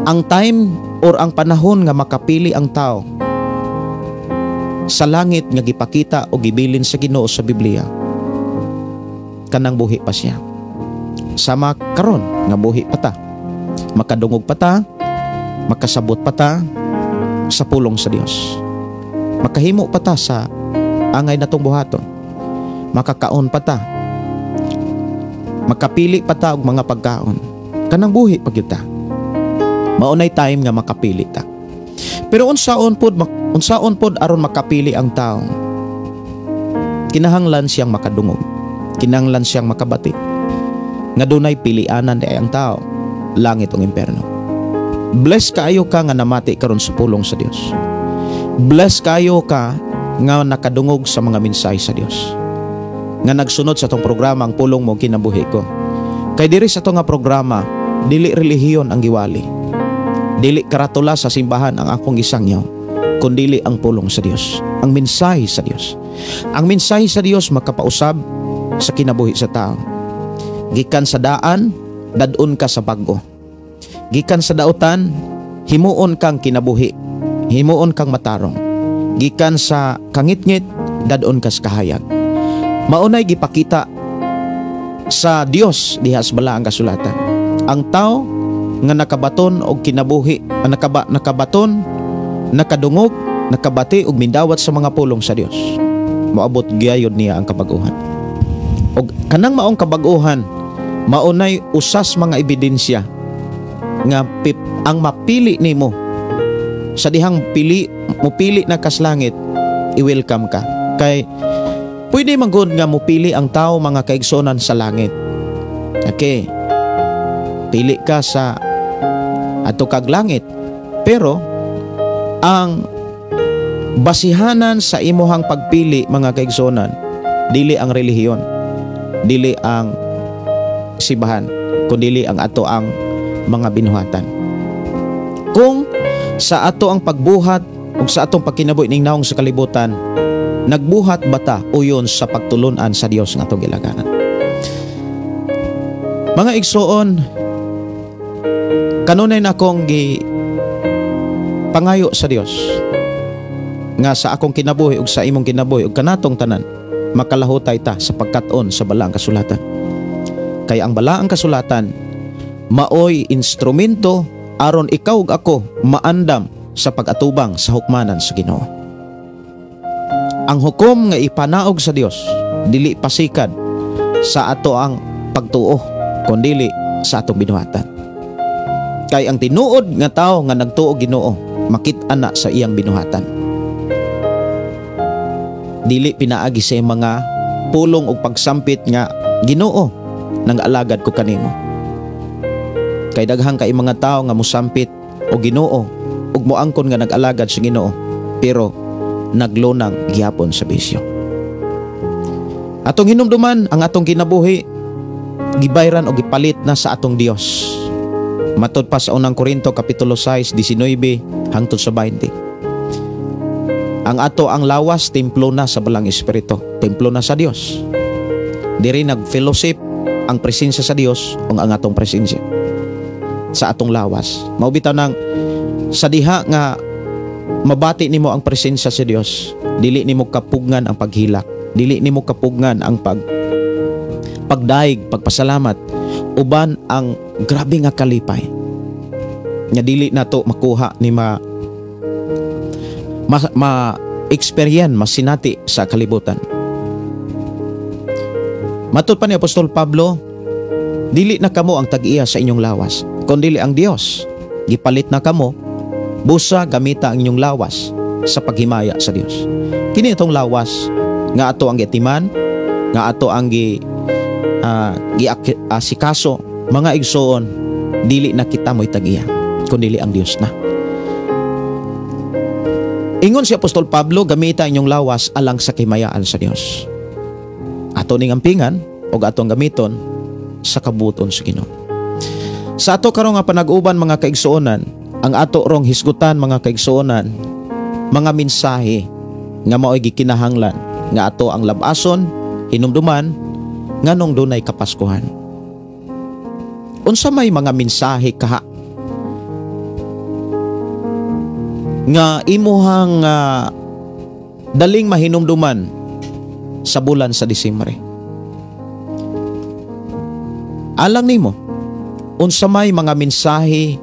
Ang time or ang panahon nga makapili ang tao sa langit nga gipakita o gibilin sa Ginoo sa Biblia, kanang buhi pa siya. Sama karon nga buhi pa ta, makadungog pa ta, makasabot pa ta sa pulong sa Dios. Makahimo pa ta sa angay natong buhaton. Makakaon pa ta. Makapili pa ta og mga pagkaon. Kanang buhi pa gyud ta. Maunay time nga makapili ta. Pero unsaon pod aron makapili ang tao? Kinahanglan siyang makadungog. Kinahanglan siyang makabati nga dunay pilianan di ang tao, langit o imperno. Bless kaayo ka nga namati karon sa pulong sa Dios. Bless kaayo ka nga nakadungog sa mga mensahe sa Dios, nga nagsunod sa atong programa, Ang Pulong Mo Kinabuhi Ko. Kay diri sa atong nga programa, dili relihiyon ang giwali. Dili karatula sa simbahan ang akong gisangyaw, kundili ang pulong sa Dios, ang mensahe sa Dios. Ang mensahe sa Dios makapausab sa kinabuhi sa tao. Gikan sa daan, dadon ka sa bag-o. Gikan sa dautan, himuon kang kinabuhi, himuon kang matarong. Gikan sa kangitngit, dadon ka sa kahayag. Maunay gipakita sa Dios diha sa balaang kasulatan. Ang tao nga nakabaton og kinabuhi, nakabaton, nakadungog, nakabati og mindawat sa mga pulong sa Dios, moabot gayud niya ang kabag-uhan. Og kanang maong kabag-uhan, maunay usas mga ebidensya nga ang mapili nimo sa dihang pili mupili na kas langit, i-welcome ka. Kay pwede man gud nga mupili ang tao, mga kaigsonan, sa langit. Okay. Pili ka sa ato kag langit. Pero ang basihanan sa imuhang pagpili, mga kaigsonan, dili ang relihiyon, dili ang simbahan, kundili ang ato ang mga binuhatan. Kung sa ato ang pagbuhat ug sa atong pagkinabuhi ning naong sa kalibutan, nagbuhat bata uyon sa pagtulunan sa Dios nga atong gilaganan? Mga igsoon, kanunay na akong gi pangayo sa Dios nga sa akong kinabuhi ug sa imong kinabuhi ug kanatong tanan makalahutay ta sa pagkat-on sa balaang kasulatan. Kay ang balaang kasulatan maoy instrumento aron ikaw ug ako maandam sa pag-atubang sa hukmanan sa Ginoo. Ang hukom nga ipanaog sa Dios dili pasikad sa ato ang pagtuo, kundili sa atong binuhatan. Kay ang tinuod nga tao nga nagtuo Ginoo makit-an na sa iyang binuhatan. Dili pinaagi sa mga pulong og pagsampit nga Ginoo. Nang-alagad ko kanimo. Kay daghang kay mga tao nga mosampit o Ginoo ug moangkon nga nag-alagad sa Ginoo, pero naglunang gihapon sa bisyo. Atong hinumduman ang atong kinabuhi gibayran o gipalit na sa atong Dios. Matod pa sa unang Korinto kapitulo 6 19 hangtod sa 20. Ang ato ang lawas templo na sa Balang Espiritu, templo na sa Dios. Diri nag-fellowship ang presensya sa Dios ug ang atong presensya sa atong lawas. Mao bitaw nang sa diha nga mabati nimo ang presensya sa Dios, dili nimo kapugngan ang paghilak, dili nimo kapugngan ang pagdaig, pagpasalamat, uban ang grabe nga kalipay nga dili nato makuha ni ma ma experience masinati sa kalibutan. Matod pa ni Apostol Pablo, dili na kamo ang tag-iya sa inyong lawas, kundili ang Dios. Gipalit na kamo, busa gamita ang inyong lawas sa paghimaya sa Dios. Kini itong lawas nga ato ang giatiman, nga ato ang giasikaso, mga igsoon, dili na kita mo'y tag-iya, kundili ang Dios na. Ingon si Apostol Pablo, gamita inyong lawas alang sa kimayaan sa Dios. Ato ning ampingan o atong gamiton sa kabuton sa Ginoo. Sa ato karon nga panag-uban mga kaigsuonan, ang ato rong hisgutan mga kaigsuonan, mga mensahe nga maoy gikinahanglan nga ato ang labason, hinumduman nganong dunay Kapaskuhan. Unsa may mga mensahe kaha nga imuhang daling mahinumduman sa bulan sa Disyembre? Alang nimo, unsa may mga mensahe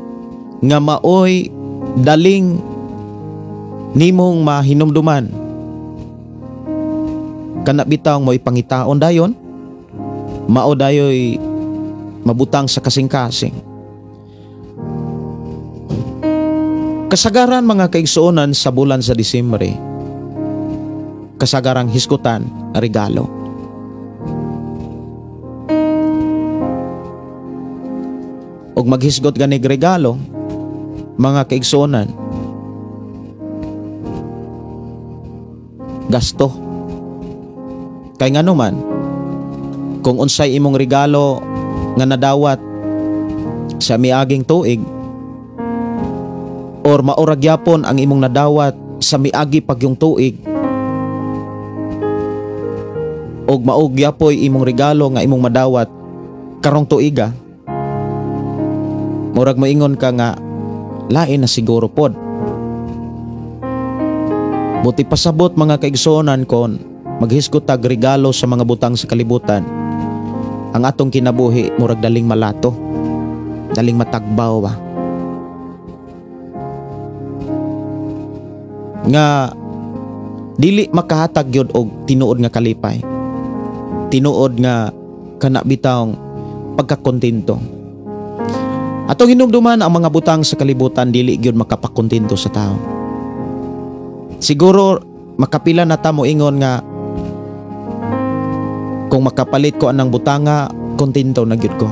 nga maoy daling nimong mahinumduman kana bitaw mo'y pangitaon dayon, mao dayoy mabutang sa kasing-kasing. Kasagaran mga kaigsuonan sa bulan sa Disyembre, kasagarang hisgutan regalo. Og maghisgot ganig regalo, mga kaigsuonan, gasto. Kay nganuman, kung unsay imong regalo nga nadawat sa miaging tuig or maurag gyapon ang imong nadawat sa miagi pagyong tuig, og maog gyapoy imong regalo nga imong madawat karong tuiga, murag moingon ka nga lain na siguro pod. Buti pasabot mga kaigsuonan kon maghisgot tag regalo sa mga butang sa kalibutan, ang atong kinabuhi murag daling malato, daling matagbaw ba. Nga dili makahatag gyud og tinuod nga kalipay, tinuod nga kana bitawng pagkakontento. Atong hinumduman ang mga butang sa kalibutan dili gyud makapakontento sa tao. Siguro makapila na ta mo ingon nga kung makapalit ko anang butanga, kontento na gyud ko.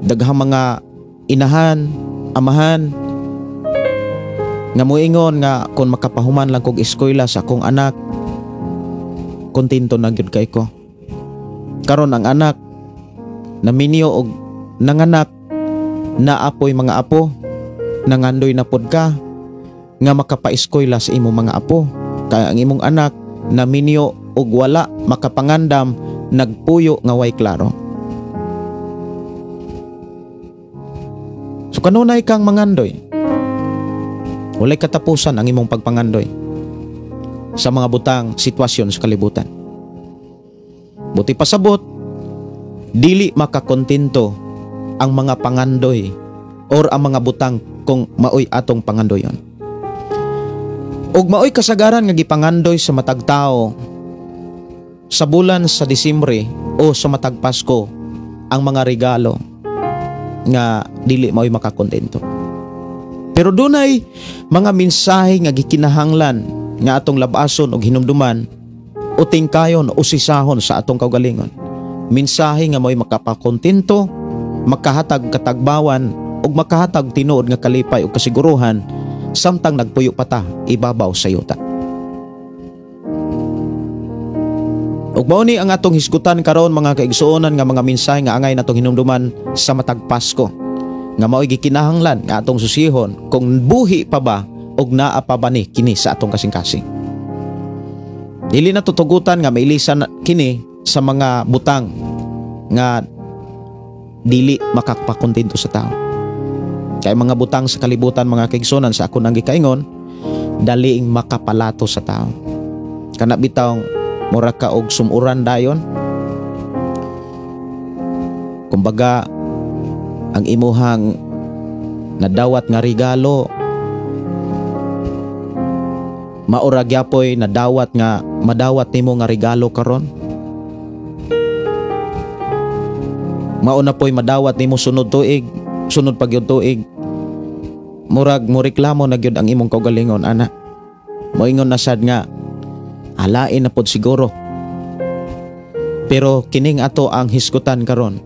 Daghang mga inahan, amahan nga moingon nga kung makapahuman lang kog eskwela sa akong anak, kontento na gyud kay ko. Karon ang anak naminyo og nanganak, naapoy mga apo, nangandoy na pod ka nga makapaeskwela sa imong mga apo. Kay ang imong anak naminyo og wala makapangandam, nagpuyo nga way klaro. So kanunay kang mangandoy, walay katapusan ang imong pagpangandoy sa mga butang sitwasyon sa kalibutan. Buti pasabot, dili makakontento ang mga pangandoy or ang mga butang kung maoy atong pangandoyon. Og maoy kasagaran nga gipangandoy sa matag tao sa bulan sa Disyembre o sa matag Pasko ang mga regalo nga dili maoy makakontento. Pero dunay mga mensahe nga gikinahanglan nga atong labason og hinumduman o tingkayon o sisahon sa atong kaugalingon. Mensahe nga mo'y makapakontento, makahatag katagbawan ug makahatag tinuod nga kalipay ug kasiguruhan samtang nagpuyo pa ta ibabaw sa yuta. Ug mao ni ang atong hisgutan karon mga kaigsuonan nga mga mensahe nga angay natong hinumduman sa matag Pasko, nga mao'y gikinahanglan nga atong susihon kung buhi pa ba ug naa pa ba ni kini sa atong kasing-kasing. Dili na tutugutan nga mailisan kini sa mga butang nga dili makakapakontento sa tao. Kay mga butang sa kalibutan mga kaigsuonan, sa ako nang gikaingon, daliing makapalato sa tao. Kana bitawng mura ka og sumuran dayon. Kumbaga ang imuhang nadawat nga regalo maura gyapoy nadawat nga madawat nimo nga regalo karon. Mauna poy madawat nimo sunod tuig, sunod pa gyud tuig. Murag mo reklamo na gyud ang imong kaugalingon ana. Moingon na sad nga alain na pod siguro. Pero kining ato ang hisgutan karon,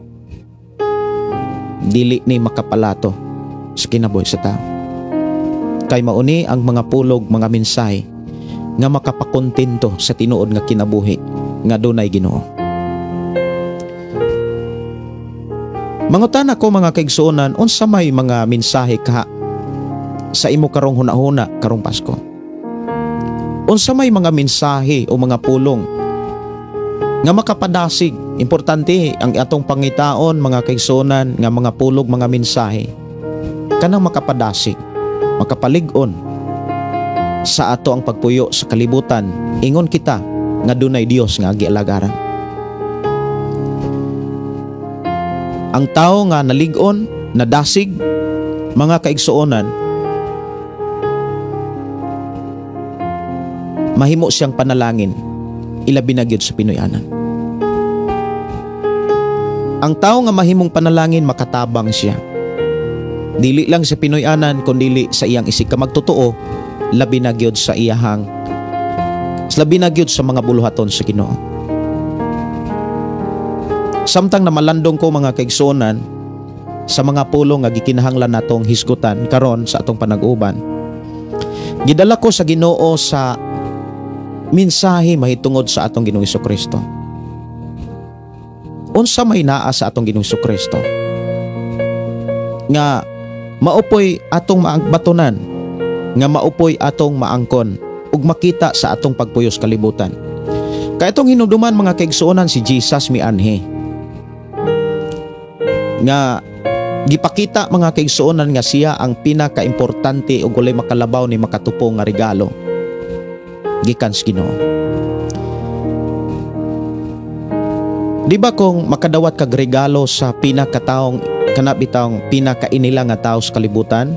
dili ni makapalato sa kinabuhi sa tao. Kay mauni ang mga pulog, mga mensahe nga makapakontento sa tinuod nga kinabuhi nga dunay Ginoo. Mangutan ako mga kaigsuonan, unsa may mga mensahe ka sa imo karong hunahuna karong Pasko? Unsa may mga mensahe o mga pulong nga makapadasig? Importante ang atong pangitaon mga kaigsuonan nga mga pulog, mga mensahe kanang makapadasig, makapalig-on sa ato ang pagpuyo sa kalibutan. Ingon kita nga dunay Dios nga gialagaran. Ang tao nga nalig-on, nadasig, mga kaigsuonan, mahimo siyang panalangin, ilabi na gyud sa Pinoyanan. Ang tao nga mahimong panalangin, makatabang siya. Dili lang sa Pinoyanan, kundili sa iyang isig ka magtotoo, labi na gyud sa iyahang, labi na gyud sa mga buluhaton sa Ginoo. Samtang namalandong ko mga kaigsuonan sa mga pulong nga gikinahanglan natong hisgutan karon sa atong panag-uban, gidala ko sa Ginoo sa mensahe mahitungod sa atong Ginoong Hesukristo. Unsa may naa sa atong Ginoong Hesukristo nga maupoy atong maangbatonan, nga maupoy atong maangkon ug makita sa atong pagpuyos kalibutan. Kay itong hinumduman mga kaigsuonan, si Jesus mianhi nga gipakita mga kaigsuonan nga siya ang pinakaimportante ug walay makalabaw ni makatupo nga regalo gikan sa Ginoo. Di ba kung makadawat kag regalo sa pinakataong kanabitang pinakainila nga tao sa kalibutan,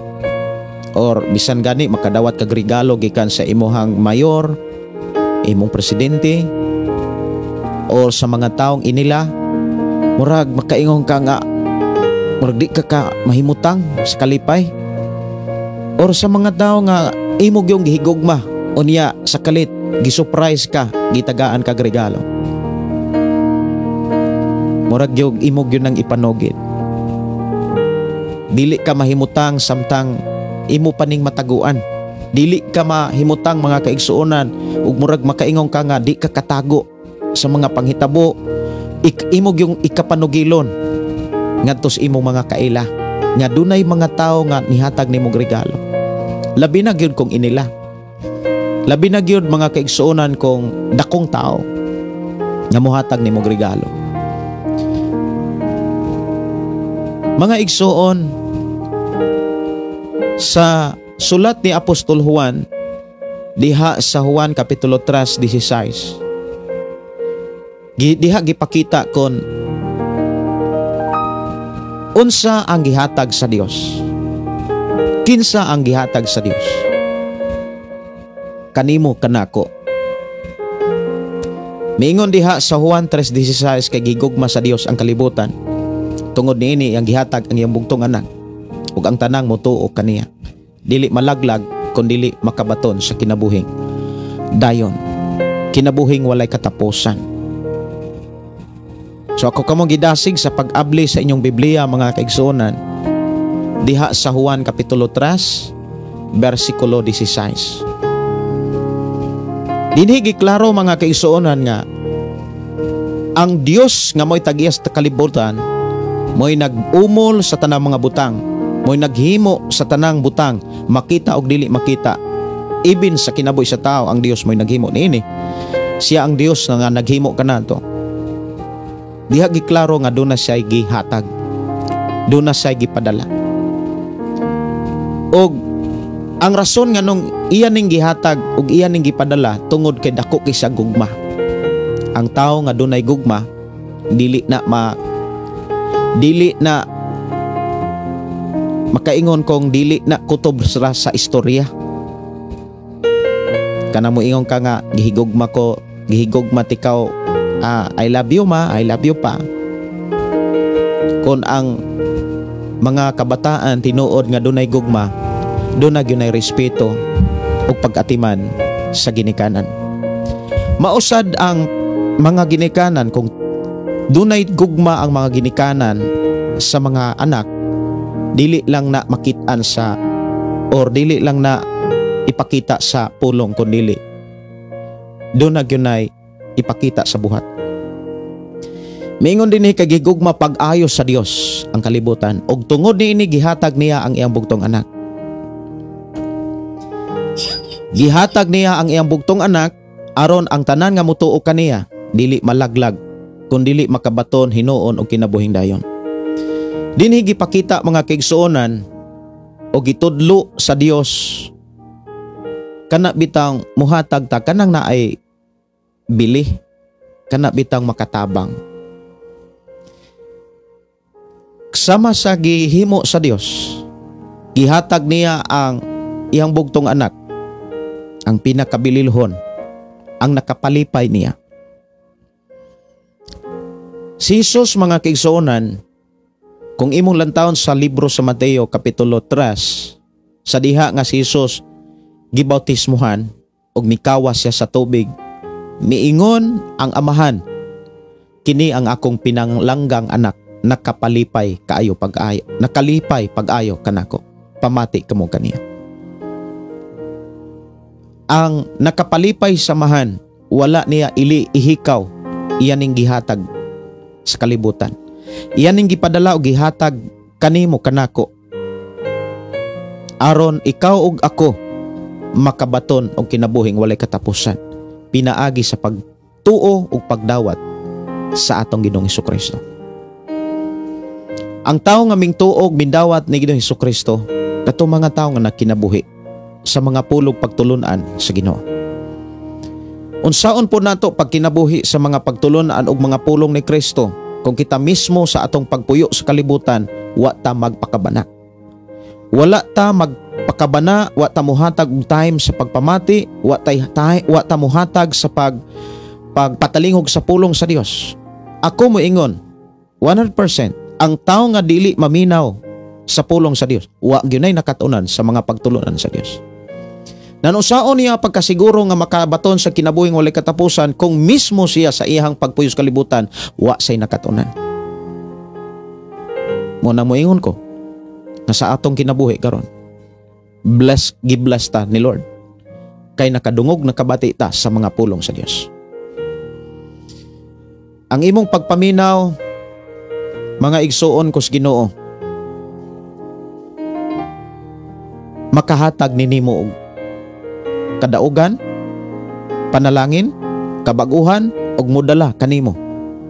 or bisan gani makadawat kag regalo gikan sa imuhang mayor, imong presidente, or sa mga taong inila, murag makaingon ka nga murag di ka ka mahimutang sa kalipay, or sa mga tao nga imo gyung gihigugma unya sa kalit gisurprise ka, gitagaan kag regalo, murag gyud imo gyud nang ipanugid. Dili ka mahimutang samtang imo paning mataguan. Dili ka mahimutang mga kaigsuonan ug murag makaingon ka nga di ka katago sa mga panghitabo. Imo gyung ikapanugilon ngadto sa imong mga kaila nga dunay mga tawo nga nihatag nimong regalo. Labi na gyud kung inila. Labi na gyud mga kaigsuonan kung dakong tao nga mohatag nimong regalo. Mga igsuon, sa sulat ni Apostol Juan diha sa Juan Kapitulo 3:16, diha gipakita kon unsa ang gihatag sa Dios. Kinsa ang gihatag sa Dios? Kanimo kanako. Miingon diha sa Juan 3:16 kay gigugma sa Dios ang kalibutan. Tungod niini ang gihatag ang iyang bugtong anak ug ang tanang motuo kaniya dili malaglag kun dili makabaton sa kinabuhing dayon, kinabuhing walay katapusan. So ako kamong gidasig sa pag-abli sa inyong Biblia, mga kaigsuonan, diha sa Juan Kapitulo 3, versikulo 16. Dinhi giklaro, mga kaigsuonan, nga ang Dios nga mo'y tag-iya sa kalibutan, mo'y nag-umol sa tanang mga butang, mo'y naghimo sa tanang butang, makita og dili makita. Ibin sa kinabuhi sa tao, ang Dios mo'y naghimo niini. Siya ang Dios nga naghimo kanato. Diha giklaro nga duna siya gihatag. Duna siya gipadala. Og ang rason nga nung iya ning gihatag ug iya ning gipadala, tungod kay dako kay sa gugma. Ang tao nga dunay gugma, dili na makaingon kong dili na kutob sa istorya. Kana mo ingon ka nga gihigugma ko, gihigugma tikaw, I love you ma, I love you pa. Kung ang mga kabataan tinuod nga dunay gugma, duna gyud respeto ug pag-atiman sa ginikanan. Mausad ang mga ginikanan, kung dunay gugma ang mga ginikanan sa mga anak, dili lang na makit-an sa or dili lang na ipakita sa pulong, kun dili duna gyud ipakita sa buhat. Mingon dinhi kay gigugma pag-ayo sa Dios ang kalibutan ug tungod niini gihatag niya ang iyang bugtong anak. Gihatag niya ang iyang bugtong anak aron ang tanan nga mutuo kaniya dili malaglag kun dili makabaton hinuon og kinabuhing dayon. Dinhi gipakita, mga kaigsuonan, o gitudlo sa Dios kana bitang muhatag ta, kanang naay bili, kana bitang makatabang. Sama sa gihimo sa Dios, gihatag niya ang iyang bugtong anak, ang pinakabililhon, ang nakapalipay niya. Si Jesus, mga kaigsuonan, kung imong lantawon sa libro sa Mateo Kapitulo 3, sa diha nga si Jesus gibautismuhan ug mikawas siya sa tubig, miingon ang Amahan, "Kini ang akong pinanglanggang anak, nakapalipay kaayo pag-ayo, nakalipay pag-ayo kanako, pamati kamo kaniya." Ang nakapalipay sa Amahan, wala niya ili ihikaw, iya ning gihatag sa kalibutan, iya ning gipadala og gihatag kanimo, kanako, aron ikaw ug ako makabaton og kinabuhing walay katapusan pinaagi sa pagtuo ug pagdawat sa atong Ginoong Kristo. Ang tao nga mingtuo og mindawat ni Ginoong Kristo, kato mga tao nga nakinabuhi sa mga pulong pagtulunan sa Ginoo. Unsaon po nato pagkinabuhi sa mga pagtulunan og mga pulong ni Kristo kung kita mismo sa atong pagpuyo sa kalibutan wa ta magpakabana? Wala ta magpakabana, wa ta muhatag og time sa pagpamati, wa ta muhatag sa pagpatalingog sa pulong sa Dios. Ako moingon, 100% ang tao nga dili maminaw sa pulong sa Dios, wa gyud nakatunan sa mga pagtulunan sa Dios. Nanusaon niya pagkasiguro nga makabaton sa kinabuhing walay katapusan kung mismo siya sa iyang pagpuyo sa kalibutan wa say nakatunan? Mo na moingon ko nga sa atong kinabuhi karon, bless, gibless ta ni Lord kay nakadungog, nakabati ta sa mga pulong sa Dios. Ang imong pagpaminaw, mga igsuon ko sa Ginoo, makahatag ni nimo og kadaugan, panalangin, kabaguhan ug modala kanimo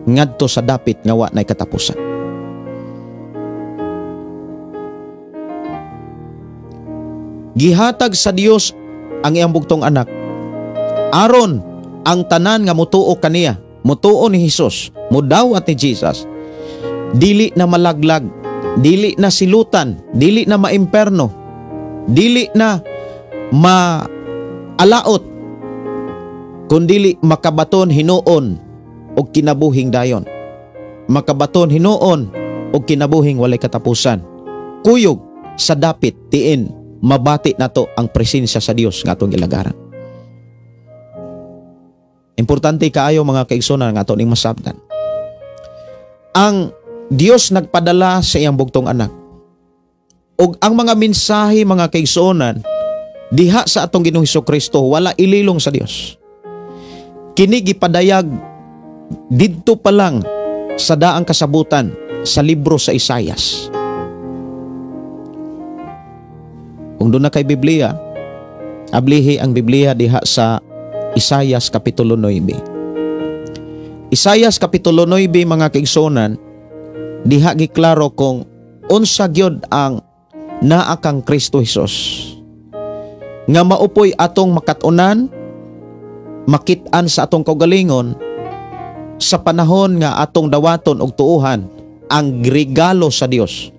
ngadto sa dapit nga wa nay katapusan. Gihatag sa Dios ang iyang bugtong anak aron ang tanan nga mutuo kaniya, mutuo ni Hesus, mudawat ni Jesus, dili na malaglag, dili na silutan, dili na maimperno, dili na maalaot, kundili makabaton hinuon og kinabuhing dayon, makabaton hinuon og kinabuhing walay katapusan. Kuyog sa dapit tiin mabati nato ang presensya sa Dios nga atong gilagaran. Importante kaayo, mga kaigsunan, nga ato ning masabtan. Ang Dios nagpadala sa iyang bugtong anak. Og ang mga mensahe, mga kaigsuonan, diha sa atong Ginoong Hesukristo wala ililong sa Dios. Kini gipadayag didto pa lang sa daang kasabutan sa libro sa Isayas. Kung doon na kay Biblia, ablihi ang Biblia diha sa Isayas Kapitulo 9. Isayas Kapitulo 9, mga kaigsuonan, diha giklaro kung unsa gyud ang naa kang Kristo Hesus nga maupoy atong makat-unan, makit-an sa atong kaugalingon sa panahon nga atong dawaton og tuohan ang regalo sa Dios,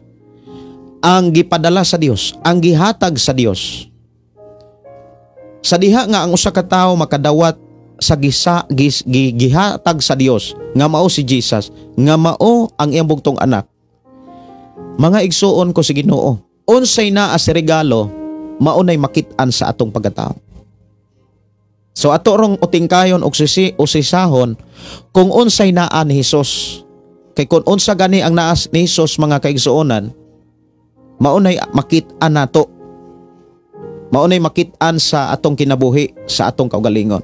ang gipadala sa Dios, ang gihatag sa Dios. Sa diha nga ang usa ka tawo makadawat sa gihatag sa Dios nga mao si Jesus, nga mao ang iyang bugtong anak. Mga igsuon ko si Ginoo, unsay naa si regalo, maunay makit-an sa atong pagkatao. So ato rong utingkayon og sisi usisahon kung unsay naa ni Hesus. Kay kung unsa gani ang naa ni Hesus, mga kaigsuonan, maunay makit-an nato. Maunay makit-an sa atong kinabuhi, sa atong kaugalingon.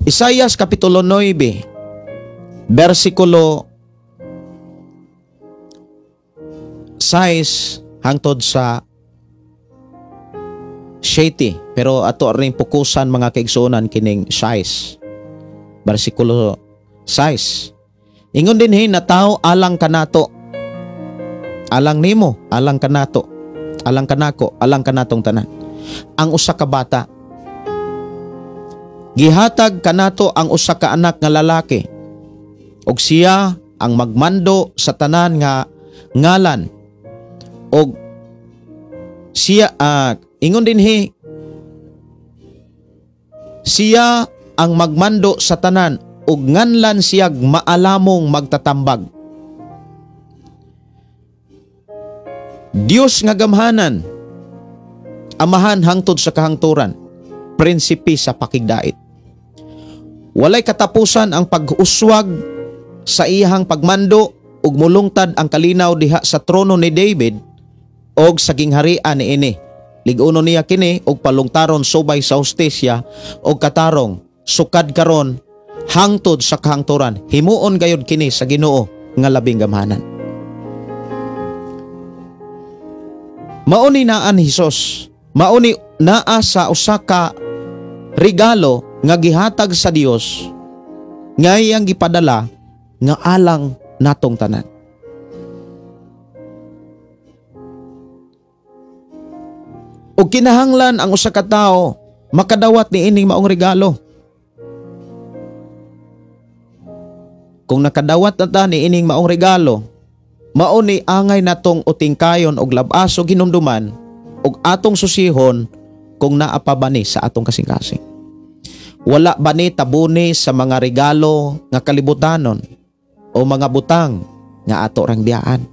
Isayas Kapitulo 9, versikulo 6 hangtod sa 7, pero ato ring pukusan, mga kaigsuonan, kining 6, versikulo 6. Ingon dinhi, natawo alang kanato, alang nimo, alang kanato, alang kanako, alang kanatong tanan, ang usa ka bata. Gihatag kanato ang usa ka anak nga lalaki, ug siya ang magmando sa tanan nga ngalan, og siya ingon dinhi, siya ang magmando sa tanan ug nganlan siyag maalamong magtatambag. Dios nga gamhanan, Amahan hangtod sa kahangturan, prinsipe sa pakigdait. Walay katapusan ang pag-uswag sa iyahang pagmando ug mulungtad ang kalinaw diha sa trono ni David og sa gingharian niini. Lig-uno niya kini og palungtaron subay sa hustisya og katarong, sukad karon hangtod sa kahangturan. Himuon gayud kini sa Ginoo nga labing gamhanan. Mao ni naa ni Hesus, mao ni naa sa usa ka regalo nga gihatag sa Dios nga iyang gipadala nga alang natong tanan. Og kinahanglan ang usa ka tawo makadawat niining maong regalo. Kung nakadawat na ta niining maong regalo, mao ni angay natong utingkayon og labas og hinumduman og atong susihon kung naa pa ba ni sa atong kasing-kasing. Wala ba ni tabuni sa mga regalo nga kalibutanon o mga butang nga ato rang biyaan?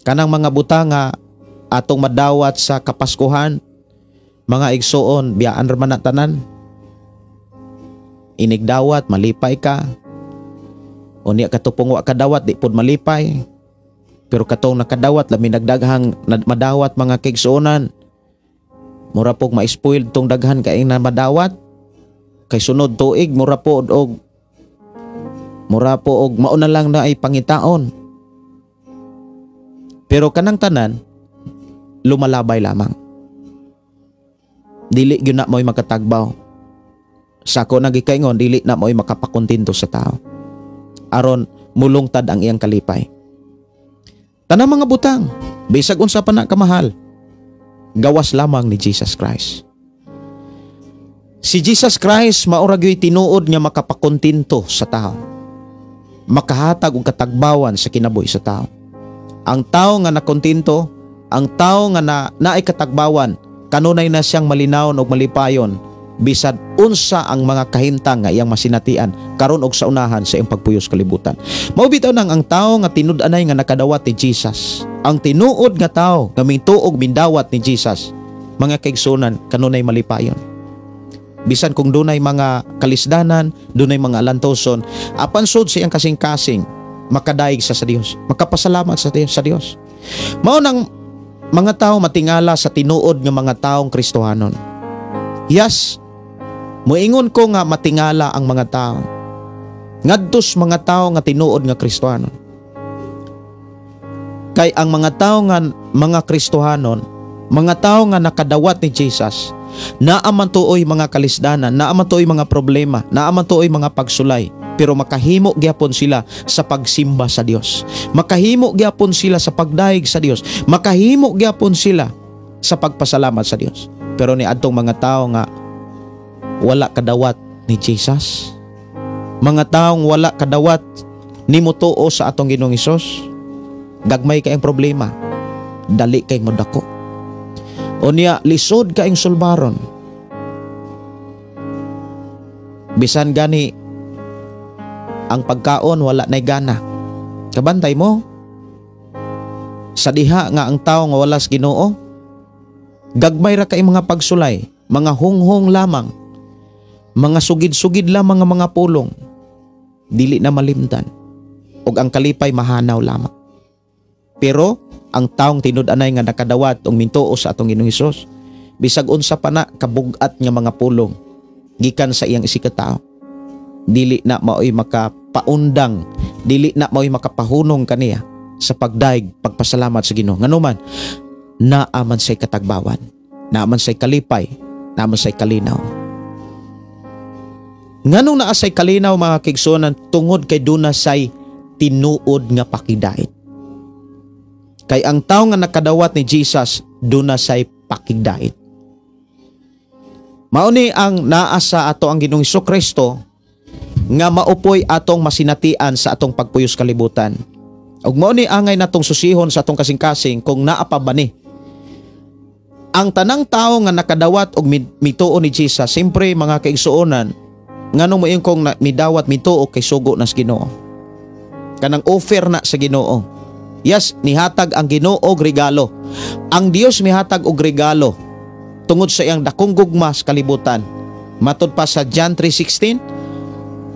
Kanang mga butang nga atong madawat sa Kapaskuhan, mga igsuon, biyaan ra man na tanan. Inigdawat, malipay ka. Unya katupong wa kadawat, di pod malipay. Pero katong nakadawat, labi nagdaghang madawat, mga kaigsuonan. Mura pog ma-spoiled tong daghan kay na madawat. Kay sunod tuig mura po og mauna lang na ay pangitaon. Pero kanang tanan lumalabay lamang. Dili gyud na mo'y makatagbaw. Sa ako nagikaingon, dili na mo'y makapakontento sa tao. Aron mulungtad ang iyang kalipay. Tanang mga butang, bisag unsa pa na kamahal, gawas lamang ni Jesus Christ. Si Jesus Christ mao ra gyud tinuod nga makapakontento sa tao. Makahatag og katagbawan sa kinabuhi sa tao. Ang tao nga nakontento, ang tao nga naay katagbawan, kanunay na siyang malinawon og malipayon bisan unsa ang mga kahimtang nga iyang masinatian karon og sa unahan sa iyang pagpuyos kalibutan. Mao bitaw nang ang tao nga tinud-anay nga nakadawat ni Jesus, ang tinuod nga tao nga mituog mindawat ni Jesus, mga kaigsunan, kanunay malipayon. Bisan kung dunay mga kalisdanan, dunay mga alantoson, apan sud sa iyang kasing-kasing makadaig sa Dios, makapasalamat sa Dios. Mao nang mga tao matingala sa tinuod nga mga taong Kristohanon. Yes, moingon ko nga matingala ang mga tao ngadto sa mga tao nga tinuod nga Kristohanon. Kay ang mga tao nga mga Kristohanon, mga tao nga nakadawat ni Jesus, naa man tuoy mga kalisdanan, naa man tuoy mga problema, naa man tuoy mga pagsulay, pero makahimo gyapon sila sa pagsimba sa Dios. Makahimo gyapon sila sa pagdayeg sa Dios. Makahimo gyapon sila sa pagpasalamat sa Dios. Pero ni adtong mga tao nga wala kadawat ni Jesus, mga taong wala kadawat ni motuo sa atong Ginoong Hesus, gagmay kayong problema, dali kay modako. Unya lisod kaayong sulbaron. Bisan gani ang pagkaon wala nay gana. Kabantay mo sa diha nga ang tao nga wala sa Ginoo, gagmay ra kay mga pagsulay, mga hunghong lamang, mga sugid-sugid lamang nga mga pulong, dili na malimtan ug ang kalipay mahanaw lamang. Pero ang taong tinud-anay nga nakadawat og mintuo sa atong Ginoong Hesus, bisag unsa pa na kabug-at nga mga pulong gikan sa iyang isigkatawo, dili na maoy makapaundang, dili na maoy makapahunong kaniya sa pagdaig pagpasalamat sa Ginoo. Nganuman, naa man say katagbawan, naa man say kalipay, naa man say kalinaw. Nganong naa say kalinaw, mga kaigsuonan? Tungod kay duna say tinuod nga pakigdait. Kay ang tao nga nakadawat ni Jesus, duna say pakigdait. Mao ni ang naa sa ato ang Ginoong Kristo nga maupoy atong masinatian sa atong pagpuyos kalibutan. Ug mao ni angay natong susihon sa atong kasing-kasing kung naa pa ba ni. Ang tanang tao nga nakadawat og mituo ni Jesus, siyempre, mga kaigsuonan, nganong moingon kong midawat mituo, kay sugo na sa Ginoo. Kanang offer na sa Ginoo. Yes, nihatag ang Ginoo og regalo. Ang Dios mihatag og regalo tungod sa iyang dakong gugma sa kalibutan. Matod pa sa John 3:16,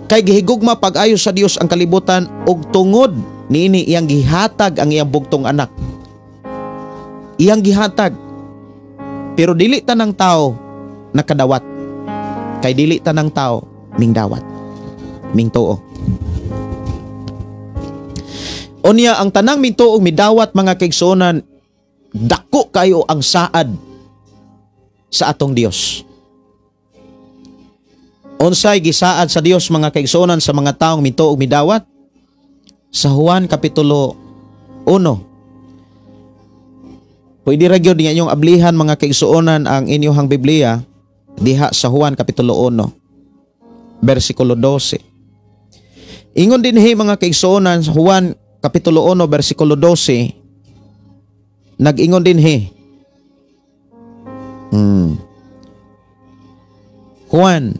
kay gihigugma pag-ayo sa Dios ang kalibutan ug tungod niini iyang gihatag ang iyang bugtong anak. Iyang gihatag. Pero dili tanang tao nakadawat. Kay dili tanang tao mingdawat. Mingtuo. Unya ang tanang mintuo midawat, mga kaigsuonan, dako kayo ang saad sa atong Dios. Unsay gisaad sa Dios, mga kaigsuonan, sa mga taong mintuo midawat? Sa Juan Kapitulo 1. Pwede ra gyud nga inyong ablihan, mga kaigsuonan, ang inyong Biblia diha sa Juan Kapitulo 1 bersikulo 12. Ingon dinhi, mga kaigsuonan, sa Juan Kapitulo 1 bersikulo 12, nag-ingon dinhi. Juan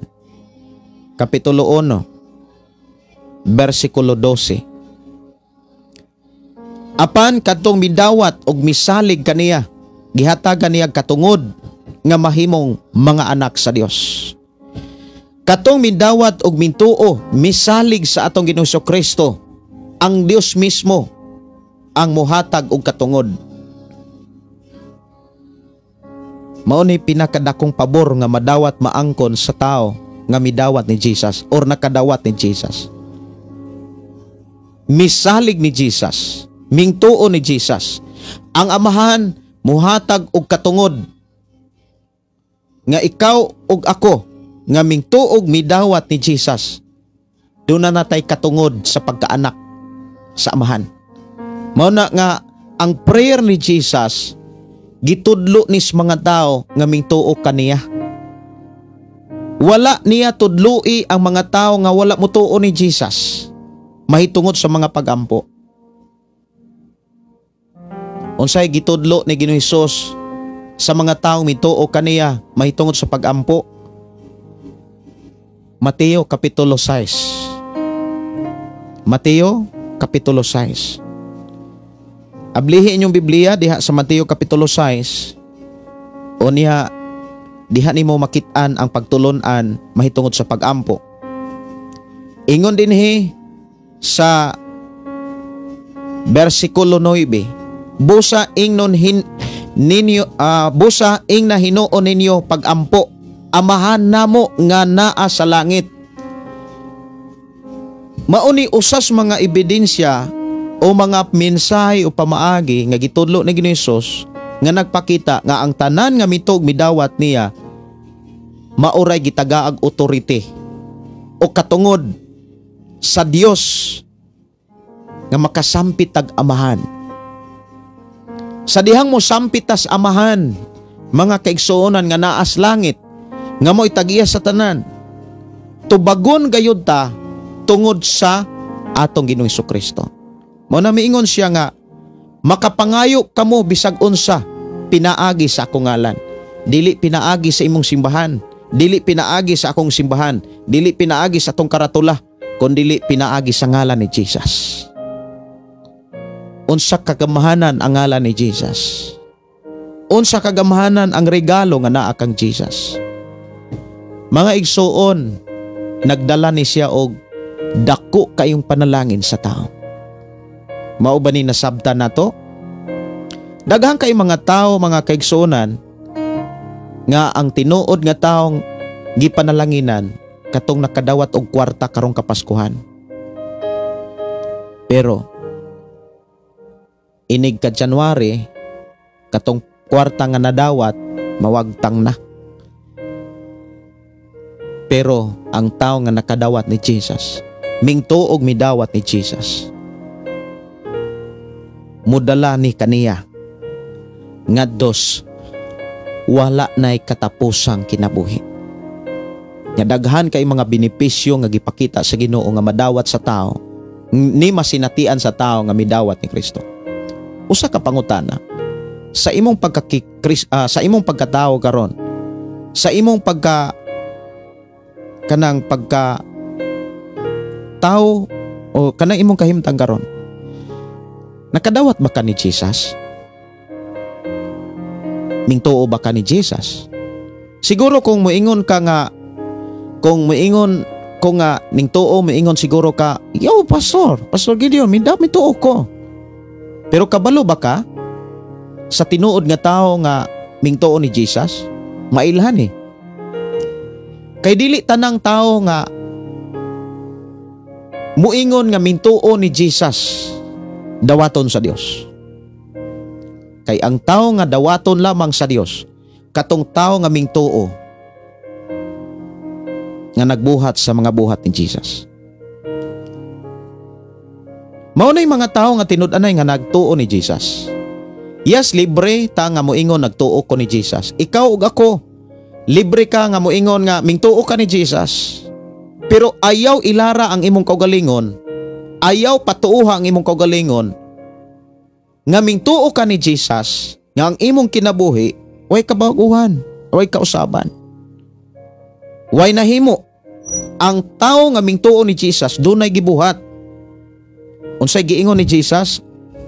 Kapitulo 1 bersikulo 12. Apan kadtong midawat og misalig kaniya, gihatagan niya katungod nga mahimong mga anak sa Dios. Katong midawat og mintuo, misalig sa atong Ginoong Kristo, ang Dios mismo ang muhatag og katungod. Mao ni pinakadakong pabor nga madawat maangkon sa tao nga midawat ni Jesus or nakadawat ni Jesus. Misalig ni Jesus, mingtuo ni Jesus. Ang Amahan muhatag og katungod nga ikaw ug ako nga mingtuog midawat ni Jesus, duna natay katungod sa pagkaanak sa Amahan. Mao na nga ang prayer ni Jesus gitudlo ni sa mga tao nga mingtuo kaniya. Wala niya tudloi ang mga tao nga wala motuo ni Jesus mahitungod sa mga pagampo. Unsay gitudlo ni Ginoong Hesus sa mga taong mituo kaniya mahitungod sa pagampo? Mateo Kapitulo 6. Mateo Kapitulo 6. Ablihi inyong Biblia diha sa Mateo Kapitulo 6. O niya Diha nimo makit-an ang pagtulon-an mahitungod sa pagampo. Ingon dinhi sa bersikulo 9, busa ingnon hin ninyo busa ingna hinuon ninyo pagampo, Amahan namo nga naa sa langit. Mauni usas mga ebidensya o mga mensahe o pamaagi nga gitudlo ni Ginoong Hesus nga nagpakita nga ang tanan nga mitug midawat niya maoray gitagaag authority o katungod sa Dios nga makasampit tag Amahan. Sa dihang mo sampit tas Amahan, mga kaigsuonan nga naas langit, nga mo'y tag-iya sa tanan, tubagon gayud ta tungod sa atong Ginoong Hesukristo. Mao na miingon siya nga makapangayo kamo bisag unsa pinaagi sa akong ngalan. Dili pinaagi sa imong simbahan, dili pinaagi sa akong simbahan, dili pinaagi sa atong karatula, kun dili pinaagi sa ngalan ni Jesus. Unsa kagamhanan ang ngalan ni Jesus? Unsa kagamhanan ang regalo nga naa kang Jesus? Mga igsuon, nagdala ni siya og dako kayong panalangin sa tao. Mao ba ni nasabtan nato? Daghan kay mga tao, mga kaigsuonan, nga ang tinuod nga taong gipanalanginan katong nakadawat og kwarta karong Kapaskuhan. Pero inig ka January, katong kwarta nga nadawat mawagtang na. Pero ang tao nga nakadawat ni Jesus, mingtuog midawat ni Jesus, mudala ni kaniya ngadtos wala na'y katapusang kinabuhi. Nga daghan kay mga benepisyo nga gipakita sa Ginoo nga madawat sa tao, ni masinatian sa tao nga midawat ni Kristo. Usa ka pangutana, sa imong pagka sa imong pagkatao karon, sa imong pagka kanang pagka tao o kanang imong kahimtang karon, nakadawat ba ka ni Jesus? Mingtuo ba ka ni Jesus? Siguro kung moingon ka nga, kung moingon ko nga ningtuo, moingon siguro ka, "Yo, Pastor, Pastor Gideon, mituo ko." Pero kabalo ba ka sa tinuod nga tao nga mingtuo ni Jesus? Mailhan eh. Kay dili tanang tao nga muingon nga mintuo ni Jesus dawaton sa Dios. Kay ang tao nga dawaton lamang sa Dios, katong tao nga mingtuo nga nagbuhat sa mga buhat ni Jesus. Mao na'y mga tao nga tinud-anay nga nagtuo ni Jesus. Yes, libre ta nga moingon nagtuo ko ni Jesus. Ikaw ug ako, libre ka nga moingon nga mingtuo ka ni Jesus. Pero ayaw ilara ang imong kaugalingon, ayaw patuoha ang imong kaugalingon nga mingtuo ka ni Jesus, nga ang imong kinabuhi way kabaguhan, way kausaban. Way nahimo. Ang tao nga mingtuo ni Jesus dunay gibuhat. Unsay giingon ni Jesus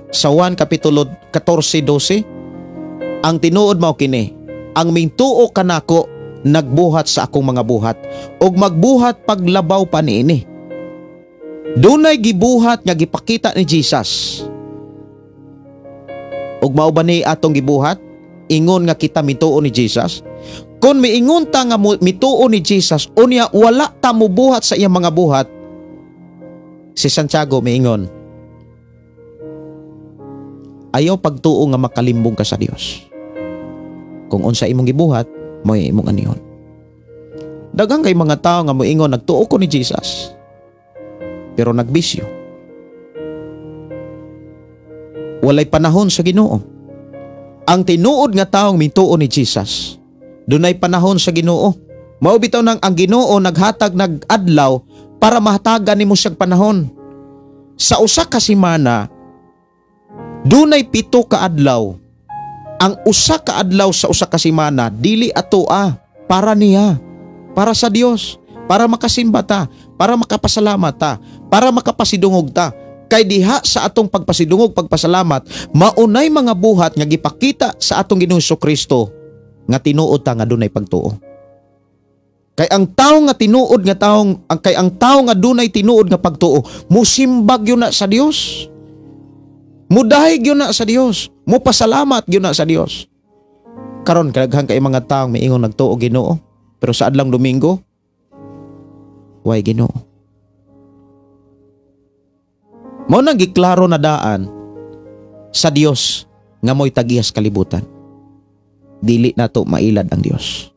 sa 1 Kapitulo 14:12? Ang tinuod mao kini, ang mingtuo kanako nagbuhat sa akong mga buhat ug magbuhat paglabaw pa niini. Dunay gibuhat nga gipakita ni Jesus. Ug mao ba ni atong gibuhat? Ingon nga kita mituo ni Jesus. Kung miingon ta nga mituo ni Jesus, unya wala ta mubuhat sa iyang mga buhat, si Santiago miingon, ayaw pagtuo nga makalimbong ka sa Dios. Kung unsa imong gibuhat, mo'y imong anihon. Daghang kay mga tao nga moingon nagtuo ko ni Jesus, pero nagbisyo. Walay panahon sa Ginoo. Ang tinuod nga taong mituo ni Jesus, dunay panahon sa Ginoo. Mao bitaw nang ang Ginoo naghatag nag-adlaw para mahatagan nimo siyang panahon. Sa usa ka semana, dunay 7 ka adlaw. Ang usa ka adlaw sa usa ka semana dili atoa, para niya, para sa Dios, para makasimba ta, para makapasalamat ta, para makapasidungog ta. Kay diha sa atong pagpasidungog, pagpasalamat, maunay mga buhat nga gipakita sa atong Ginoong Kristo nga tinuod ta nga dunay pagtuo. Kay ang tawo nga tinuod nga taong ang kay ang tawo nga dunay tinuod nga pagtuo, musimbag gyud na sa Dios. Mudahig gyud na sa Dios, mupasalamat gyud na sa Dios. Karon kadaghan kay mga tawo miingon nagtuo Ginoo, pero sa adlang Domingo way Ginoo. Mao nang giklaro na daan sa Dios nga mo'y tagiyas kalibutan. Dili nato mailad ang Dios.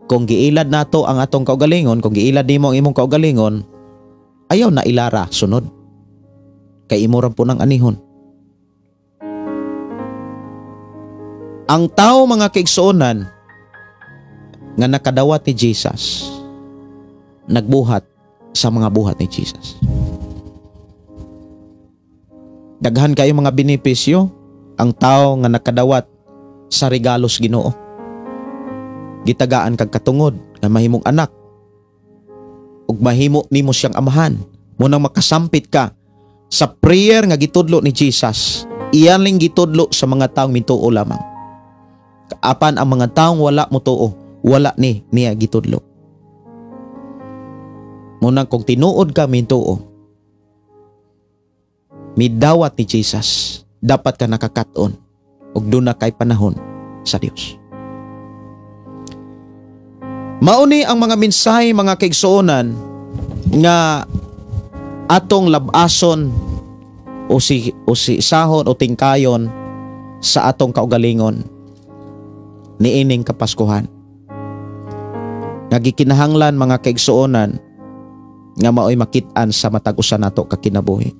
Kung giilad nato ang atong kaugalingon, kung giilad nimo ang imong kaugalingon, ayaw na ilara sunod. Kay imo ra po nang anihon. Ang tao mga kaigsuonan nga nakadawat ni Jesus, nagbuhat sa mga buhat ni Jesus. Daghan kayo mga benepisyo ang tao nga nakadawat sa regalos Ginoo. Gitagaan kag katungod nga mahimong anak ug mahimo nimo siyang amahan. Munang makasampit ka sa prayer nga gitudlo ni Jesus, iyan ling gitudlo sa mga taong mituo lamang. Apan ang mga taong wala motuo, wala ni niya gitudlo. Munang kung tinuod ka mituo, midawat ni Jesus, dapat ka nakakaton ug duna kay panahon sa Dios. Mauni ang mga mensahe mga kaigsuonan nga atong labason o si sahon o tingkayon sa atong kaugalingon niining Kapaskuhan. Nga gikinahanglan mga kaigsuonan nga maoy makit-an sa matag usa nato ka kinabuhi.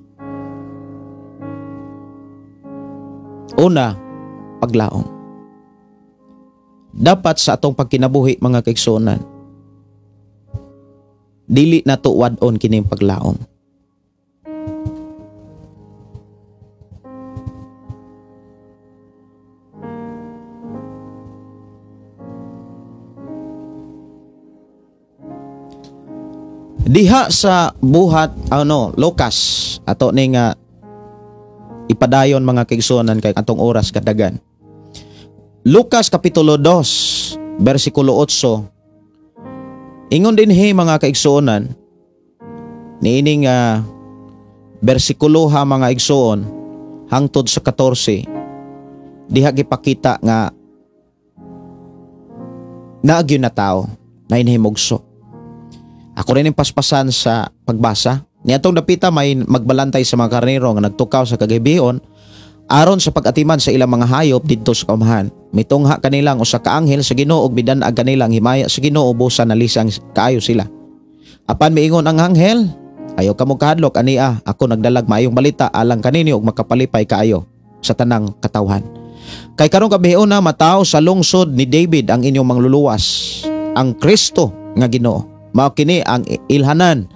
Una, paglaom. Dapat sa atong pagkinabuhi mga kaigsuonan, dili nato wad-on kining paglaom. Diha sa buhat Lucas ato ning ipadayon mga kaigsuonan kay atong oras kadagan. Lucas Kapitulo 2, versikulo 8. Ingon dinhi mga kaigsuonan, niining versikulo ha mga igsuon hangtod sa 14, diha gipakita nga naagyo na tao na inhimugso. Ako rin ang paspasan sa pagbasa. Niadtong dapita may magbalantay sa mga karnero nga nagtukaw sa kagabion aron sa pag-atiman sa ilang mga hayop didto sa kaumahan. Mitungha kanilang usa ka anghel sa Ginoo ug midan-ag kanilang himaya sa Ginoo busa nalisang kaayo sila. Apan miingon ang anghel, ayaw kamo kahadlok ania, ako nagdalag maayong balita alang kaninyo ug makapalipay kaayo sa tanang katawhan. Kay karong gabiona matawo sa lungsod ni David ang inyong mangluluwas, ang Kristo nga Ginoo. Mao kini ang ilhanan.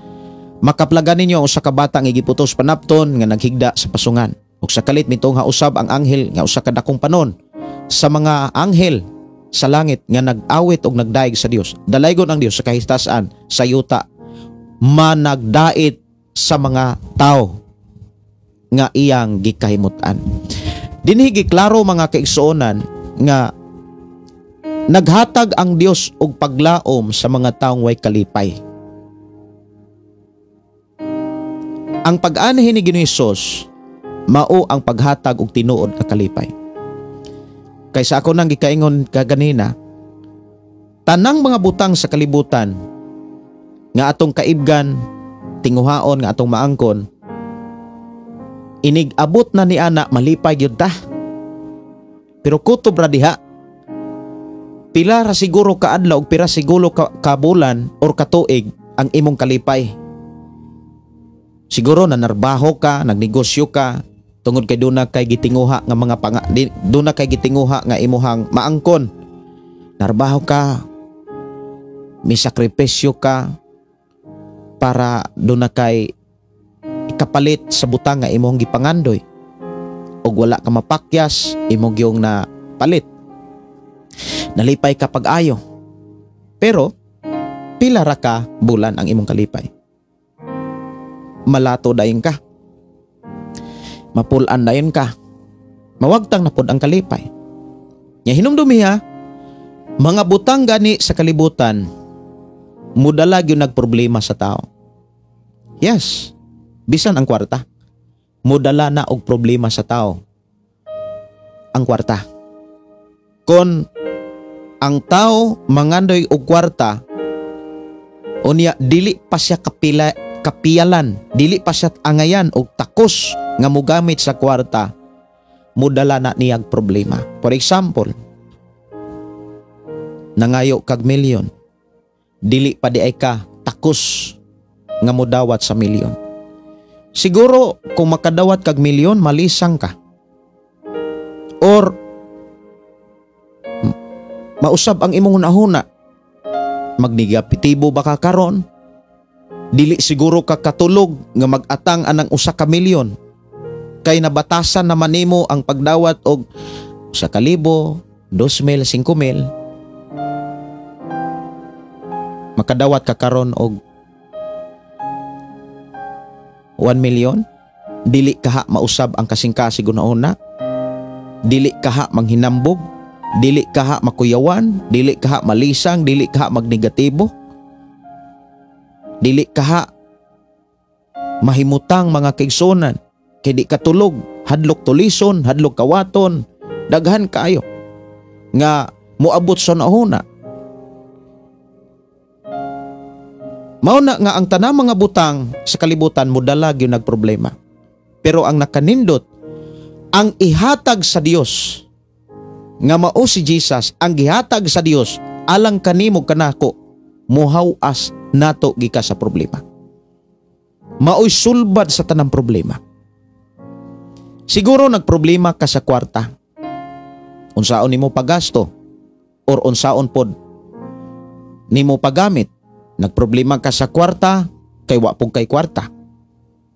Makaplagan ninyo ang usa ka bata nga giputos panapton nga naghigda sa pasungan. Ug sa kalit mitungha usab ang anghel nga usa ka dakong panon sa mga anghel sa langit nga nag-awit og nagdaig sa Dios. Dalaygon ang Dios sa kahitasan sa yuta managdait sa mga tao nga iyang gikahimut-an. Dinhi giklaro mga kaigsuonan nga naghatag ang Dios og paglaom sa mga taong way kalipay. Ang pag-anhi ni Ginoong Hesus mao ang paghatag og tinuod nga kalipay. Kaysa ako nang gikaingon kaganina, tanang mga butang sa kalibutan nga atong kaibgan, tinguhaon nga atong maangkon, inig abot na ni ana malipay gyud ta. Pero kutob ra diha, pila ra siguro ka adlaw og pira siguro ka bulan or katuig ang imong kalipay. Siguro nanarbaho ka, nagnegosyo ka, tungod kay duna kay gitinguha nga mga duna kay gitinguha nga imuhang maangkon. Narbaho ka, may sakripisyo ka para duna kay ikapalit sa butang nga imong gipangandoy. Og wala ka mapakyas, imong gyung na palit. Nalipay ka pag-ayo. Pero pila ra ka bulan ang imong kalipay. Malato dayon ka. Mapulan dayon ka. Mawagtang na pod ang kalipay. Nya hinumdumi ha, mga butang gani sa kalibutan mudala gyud nagproblema sa tao. Yes, bisan ang kwarta mudala na og problema sa tao. Ang kwarta. Kon ang tao mangandoy og kwarta, unya dili pa siya kapiyalan, dili pa siya angayan og takos nga mogamit sa kwarta, mudala na niyag problema. For example, nangayo kag milyon, dili pa di ay ka takos nga modawat sa milyon. Siguro kung makadawat kag milyon, malisang ka. Or mausab ang imong hunahuna. Magnegatibo ba ka karon? Dili siguro ka katulog nga mag-atang anang usa ka milyon. Kay nabatasan naman nimo ang pagdawat og 1,000, 2,000, 5,000. Makadawat ka karon og 1 million, dili kaha mausab ang kasing-kasig una-una, dili kaha manghinambog, dili kaha makuyawan, dili kaha malisang, dili kaha magnegatibo, dili kaha mahimutang mga kaigsunan, kay di katulog, hadlok tulison, hadlok kawaton, daghan kaayo nga moabot sa nauna. Mao na nga ang tanang mga butang sa kalibutan modala gyud nagproblema. Pero ang nakanindot, ang ihatag sa Dios nga mao si Jesus, ang gihatag sa Dios alang kanimo kanako, muhaw-as nato gikan sa problema. Maoy sulbad sa tanang problema. Siguro nagproblema ka sa kwarta. Unsaon nimo paggasto or unsaon pod nimo paggamit. Nagproblema ka sa kwarta kay wa pud kay kwarta,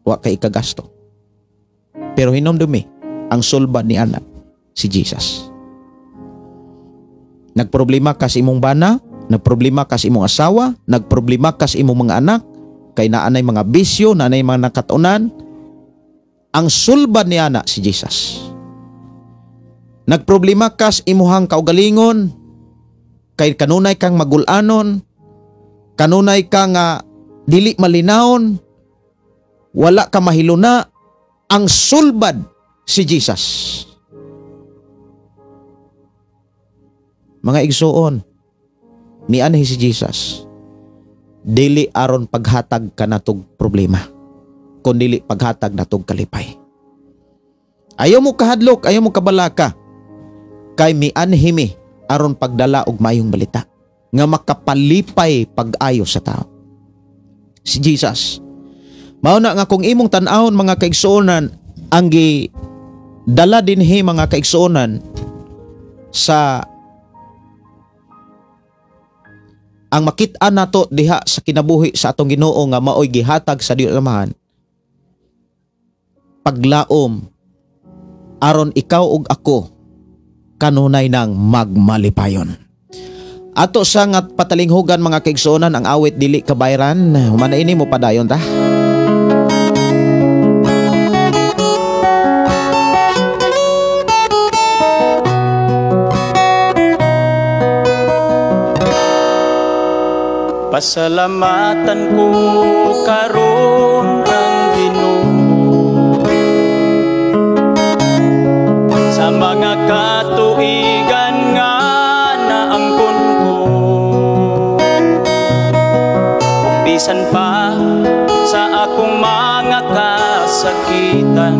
wa kay ikagasto. Pero hinumdumi, ang sulbad ni ana si Jesus. Nagproblema ka sa imong bana, nagproblema ka sa imong asawa, nagproblema ka sa imong mga anak, kay naanay mga bisyo, naanay mga nakatunan. Ang sulbad ni ana si Jesus. Nagproblema ka sa imuhang kaugalingon, kay kanunay kang magulanon, kanunay ka nga dili malinawon, wala ka mahiluna, ang sulbad si Jesus. Mga igsuon, mianhi si Jesus, dili aron paghatag kanatog problema, kundili paghatag natog kalipay. Ayaw mo kahadlok, ayaw mo kabalaka, kay mianhi mi aron pagdala og mayong balita nga makapalipay pag-ayo sa tao. Si Jesus. Mao na nga kung imong tan-awon mga kaigsuonan, ang gidala dinhi mga kaigsuonan sa ang makit-an nato diha sa kinabuhi sa atong Ginoo nga maoy gihatag sa Dios Amahan, paglaom aron ikaw ug ako kanunay nang magmalipayon. Ato sa nga patalinghugan mga kaigsuonan ang awit dili kabayran. Humana ini mo padayon ta. Pasalamatan ko karon ang Ginoo sa mga katuigan nga naangkon ko. Bisan pa sa akong mga kasakitan,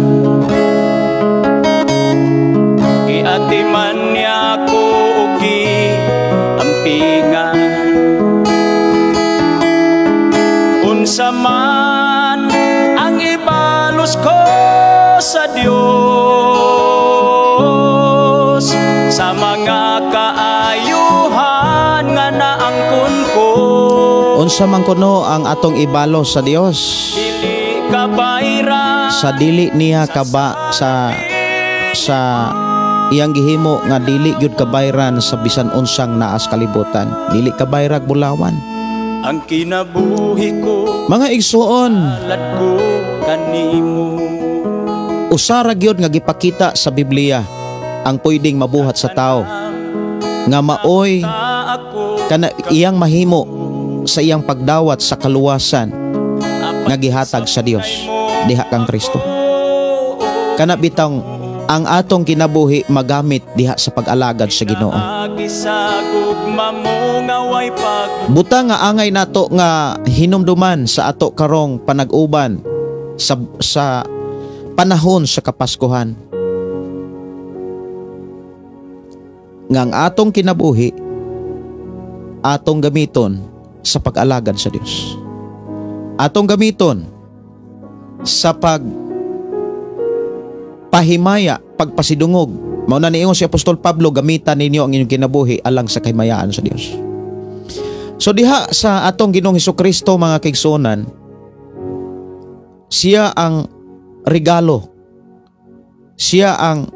giatiman niya ako og giampingan. Unsa man ang ibalos ko sa Dios sa mga kaayuhan nga naangkon ko. Unsa man kuno ang atong ibalos sa Dios? Dili kabayran sa dili niya kaba sa iyang gihimo nga dili gyud kabayran sa bisan unsang naas kalibutan. Dili kabayrag bulawan. Ang kinabuhi ko, mga igsuon, alad ko kanimo. Usara gyud nga gipakita sa Biblia ang pwedeng mabuhat sa tao Nga maoy kana iyang mahimo sa iyang pagdawat sa kaluwasan nga gihatag sa Dios diha kang Kristo. Kana bitang ang atong kinabuhi magamit diha sa pag-alagad sa Ginoo. Buta nga angay nato nga hinumduman sa ato karong panag-uban sa panahon sa Kapaskuhan, nga ang atong kinabuhi atong gamiton sa pag-alagad sa Dios. Atong gamiton sa pag pahimaya, pagpasidungog. Mao na niingon si Apostol Pablo, gamitan ninyo ang inyong kinabuhi alang sa kahimayaan sa Dios. So diha sa atong Ginoong Hesukristo, mga kaigsuonan, siya ang regalo. Siya ang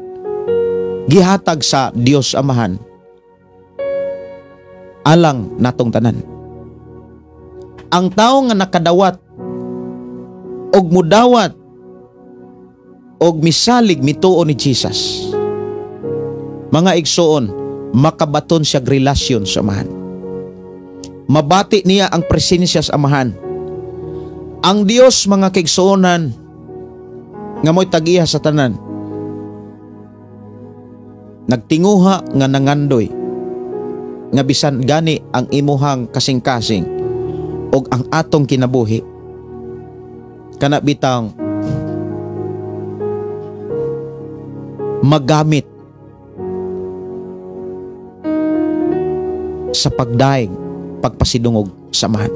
gihatag sa Dios Amahan alang natong tanan. Ang tawo nga nakadawat og mudawat og misalig mituo ni Jesus, mga igsoon, makabaton siya relasyon sa Amahan. Mabati niya ang presensya sa Amahan. Ang Dios, mga kaigsuonan, nga mo'y tag-iya sa tanan, nagtinguha nga nangandoy nga bisan gani ang imuhang kasing-kasing og ang atong kinabuhi, kana bitang magamit sa pagdaig, pagpasidungog sa Amahan.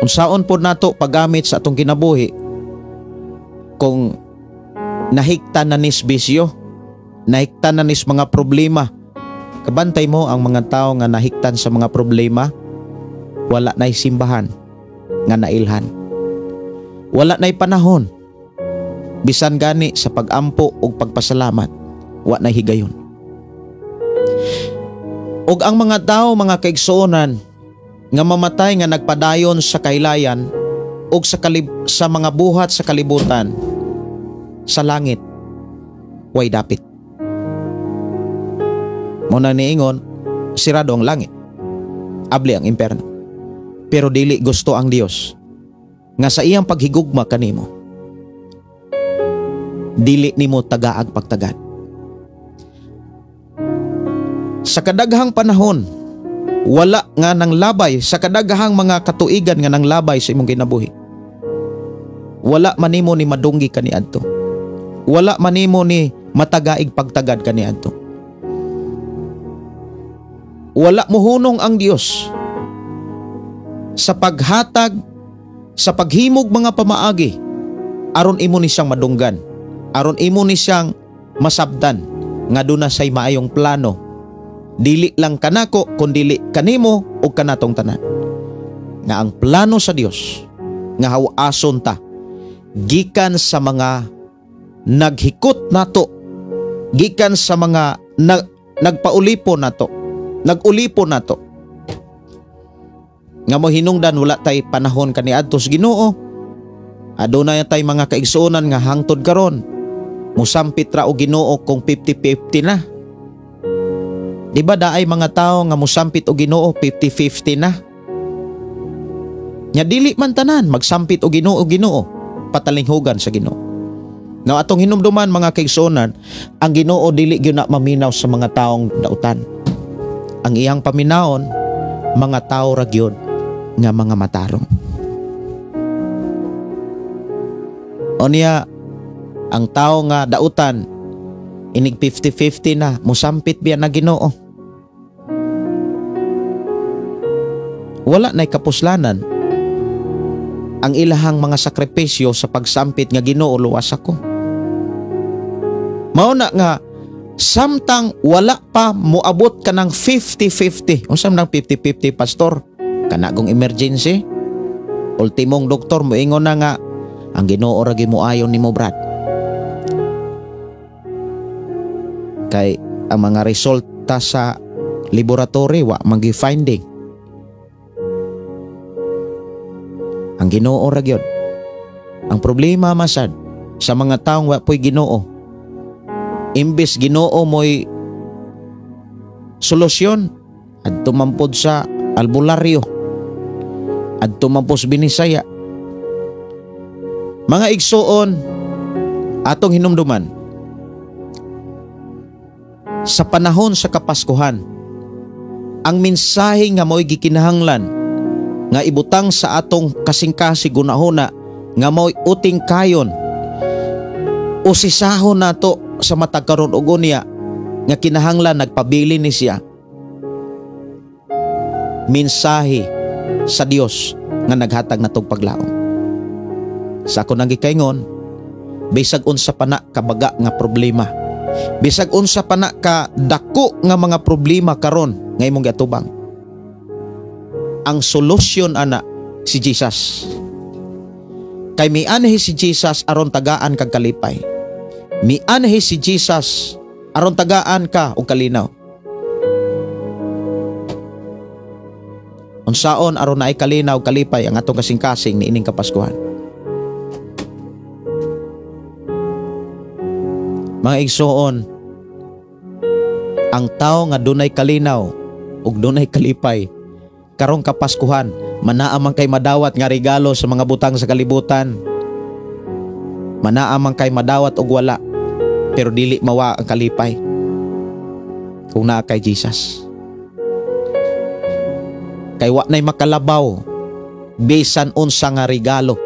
Unsaon po nato paggamit sa atong kinabuhi kung nahiktan na nis bisyo, nahiktan na nis mga problema? Kabantay mo ang mga tao nga nahiktan sa mga problema, wala na'y simbahan nga nailhan. Wala na'y panahon. Bisan gani sa pag-ampo ug pagpasalamat, wa na'y higayon. Ug ang mga tao, mga kaigsuonan, nga mamatay nga nagpadayon sa kahilayan ug sa mga buhat sa kalibutan, sa langit way dapit. Mao na niingon, sirado ang langit, abli ang impierno. Pero dili gusto ang Dios nga sa iyang paghigugma kanimo, dili nimo tagaag pagtagad. Sa kadaghang panahon, wala nga nang labay, sa kadaghang mga katuigan nga nang labay sa imong kinabuhi, wala manimo ni madunggi kaniadto. Wala manimo ni matagaig pagtagad kaniadto. Wala mohunong ang Dios sa paghatag, sa paghimog mga pamaagi, aron imo ni siyang madunggan, aron imo ni siyang masabdan nga duna say maayong plano, dili lang kanako kundili kanimo o kanatong tanan. Nga ang plano sa Dios nga hawason ta gikan sa mga naghikot nato, gikan sa mga nagpaulipo nato, nagulipo nato, nga mo hinungdan wala tay panahon kaniadto sa Ginoo. Adunay tay mga kaigsuonan nga hangtod karon musampit ra og Ginoo kung 50-50 na. Di ba daay mga tao nga musampit og Ginoo 50-50 na? Nya dili man tanan magsampit og Ginoo, Ginoo patalinghugan sa Ginoo. Now atong hinumduman, mga kaigsuonan, ang Ginoo dili gyud na maminaw sa mga taong dautan. Ang iyang paminawon, mga tao ra gyud nga mga matarong. O niya, ang tao nga dautan inig 50-50 na, musampit biya na Ginoo. Wala na'y kapuslanan ang ilahang mga sakripisyo sa pagsampit nga Ginoo luwas ako. Mao na nga samtang wala pa moabot ka ng 50-50. Unsa man ang 50-50, pastor? Kanagong emergency? Ultimong doktor moingon na nga ang Ginoo ra gyud moayon nimo, brad. Kay ang mga resulta sa laboratory wa man gi-finding. Ang Ginoo ra gyud. Ang problema masad sa mga taong wa po'y Ginoo, imbes Ginoo mo'y Solusyon adto man pod sa albularyo, adto man po sa Binisaya. Mga igsuon, atong hinumduman sa panahon sa Kapaskuhan, ang mensahe nga mao'y gikinahanglan nga ibutang sa atong kasing-kasing gunahuna nga mao'y uting kayon, usisahon nato sa matag karon ug unya nga kinahanglan nagpabili ni siya, mensahe sa Dios nga naghatag natong paglaom. Sa ako nang gikaingon, bisag unsa pa na kabaga nga problema, bisag unsa pa na ka dako nga mga problema karon nga imong giatubang, ang solusyon ana si Jesus. Kay mianhi si Jesus aron tagaan kag kalipay. Mianhi si Jesus aron tagaan ka og kalinaw. Unsaon aron naay kalinaw kalipay ang atong kasing-kasing niining Kapaskuhan? Mga igsoon, ang tao nga dunay kalinaw ug dunay kalipay karong Kapaskuhan, manaa man kay madawat nga regalo sa mga butang sa kalibutan. Manaa man kay madawat og wala, pero dili mawa ang kalipay kung naa kay Jesus. Kay wa nay makalabaw bisan unsa nga regalo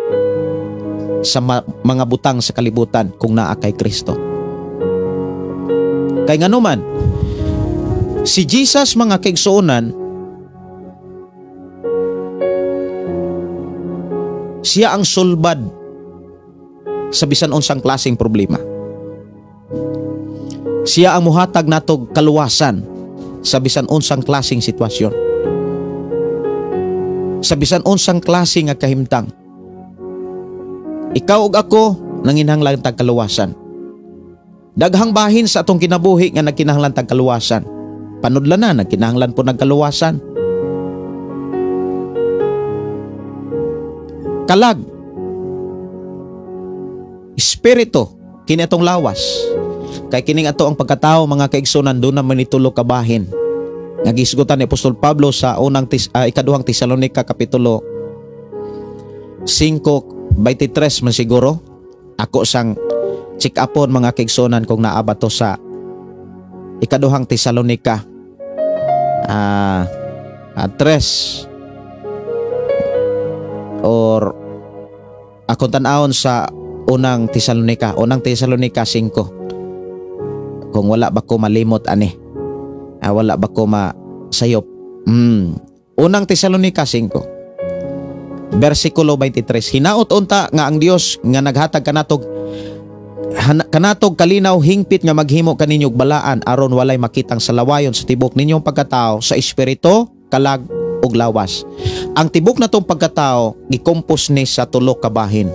sa mga butang sa kalibutan kung naa kay Kristo. Kay nganuman, si Jesus, mga kaigsuonan, siya ang sulbad sa bisan unsang klaseng problema. Siya ang muhatag natog kaluwasan sa bisan unsang klaseng sitwasyon, sa bisan unsang klase nga kahimtang. Ikaw ug ako nanginahanglan tag kaluwasan. Daghang bahin sa atong kinabuhi nga nagkinahanglan tag kaluwasan. Panudlan na nagkinahanglan po nagkaluwasan. Kalag, espiritu, kini atong lawas. Kay kining ato ang pagkatao, mga kaigsunan, doon naman nitulo ka bahin. Nga gisgutan ni Apostol Pablo sa unang ikaduhang Tesalonika kapitulo 5:23 man siguro. Ako sang check upon, mga kaigsunan, kung naa ba to sa ikaduhang Tesalonika 3 or akong tan-awon sa unang Tesalonika, unang Tesalonika 5. Kung wala ba ko malimot ani, wala ba ko masayop. Unang Tesalonika 5 versikulo 23. Hinaot unta nga ang Dios nga naghatag kanatog kalinaw hingpit nga maghimo kaninyo og balaan aron walay makitang salawayon sa tibok ninyong pagkatao sa espiritu, kalag ug lawas. Ang tibok natong pagkatao gikompos ni sa tulo ka bahin.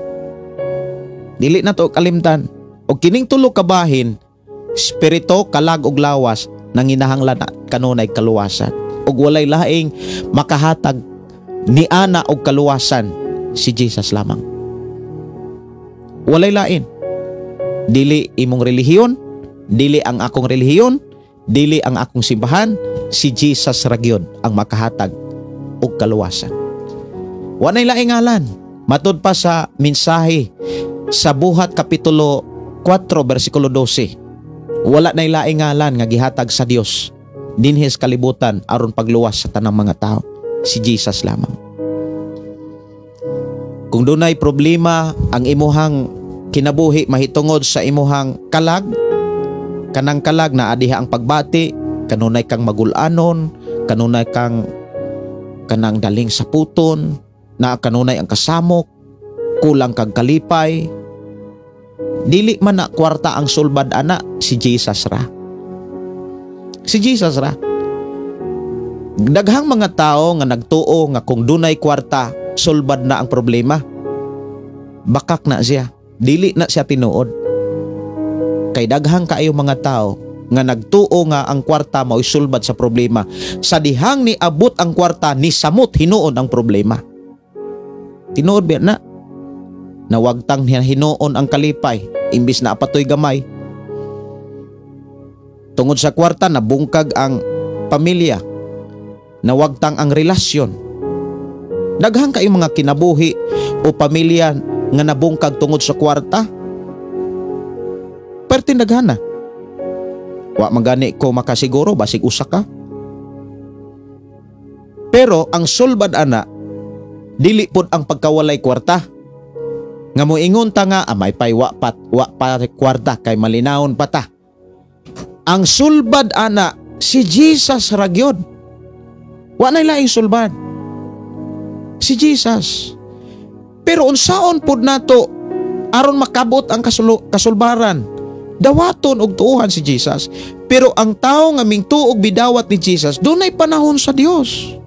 Dili na to kalimtan. Og kining tulo ka bahin, espiritu, kalag ug lawas, nanginahanglan na kanunay kaluwasan. Ug walay laing makahatag ni ana og kaluwasan, si Jesus lamang. Walay lain. Dili imong relihiyon, dili ang akong relihiyon, dili ang akong simbahan, si Jesus ra gyud ang makahatag og kaluwasan. Walay laing ngalan. Matud pa sa mensahe sa Buhat kapitulo 4 versikulo 12. Wala nay laing ngalan nga gihatag sa Dios dinhi sa kalibutan aron pagluwas sa tanang mga tao, si Jesus lamang. Kung dunay problema ang imuhang kinabuhi mahitungod sa imuhang kalag, kanang kalag na adiha ang pagbati, kanunay kang magulanon, kanunay kang kanang daling saputon, na kanunay ang kasamok, kulang kag kalipay, dili man na kwarta ang sulbad ana, si Jesus ra. Si Jesus ra. Daghang mga tao nga nagtuo nga kung dunay kwarta, sulbad na ang problema. Bakak na siya. Dili na siya tinuod. Kay daghang kaayo mga tao nga nagtuo nga ang kwarta mao'y sulbad sa problema. Sa dihang niabot ang kwarta, nisamot hinuon ang problema. Tinuod ba na? Nawagtang hinuon ang kalipay, imbis na apatoy gamay. Tungod sa kwarta, nabungkag ang pamilya, nawagtang ang relasyon. Daghan kayo mga kinabuhi o pamilya nga nabungkag tungod sa kwarta. Pertin daghan na. Wa magani ko makasiguro basig usa ka. Pero ang sulbad ana dili pud ang pagkawalay kwarta. Nga moingon ta nga amay pay wa pa kwarta kay malinawon pa ta. Ang sulbad ana si Jesus ra gyud. Wa nay laing sulbad. Si Jesus. Pero unsaon pud nato aron makabot ang kasulbaran? Dawaton og tuohan si Jesus. Pero ang tawo nga mingtuog bidawat ni Jesus, dunay panahon sa Dios.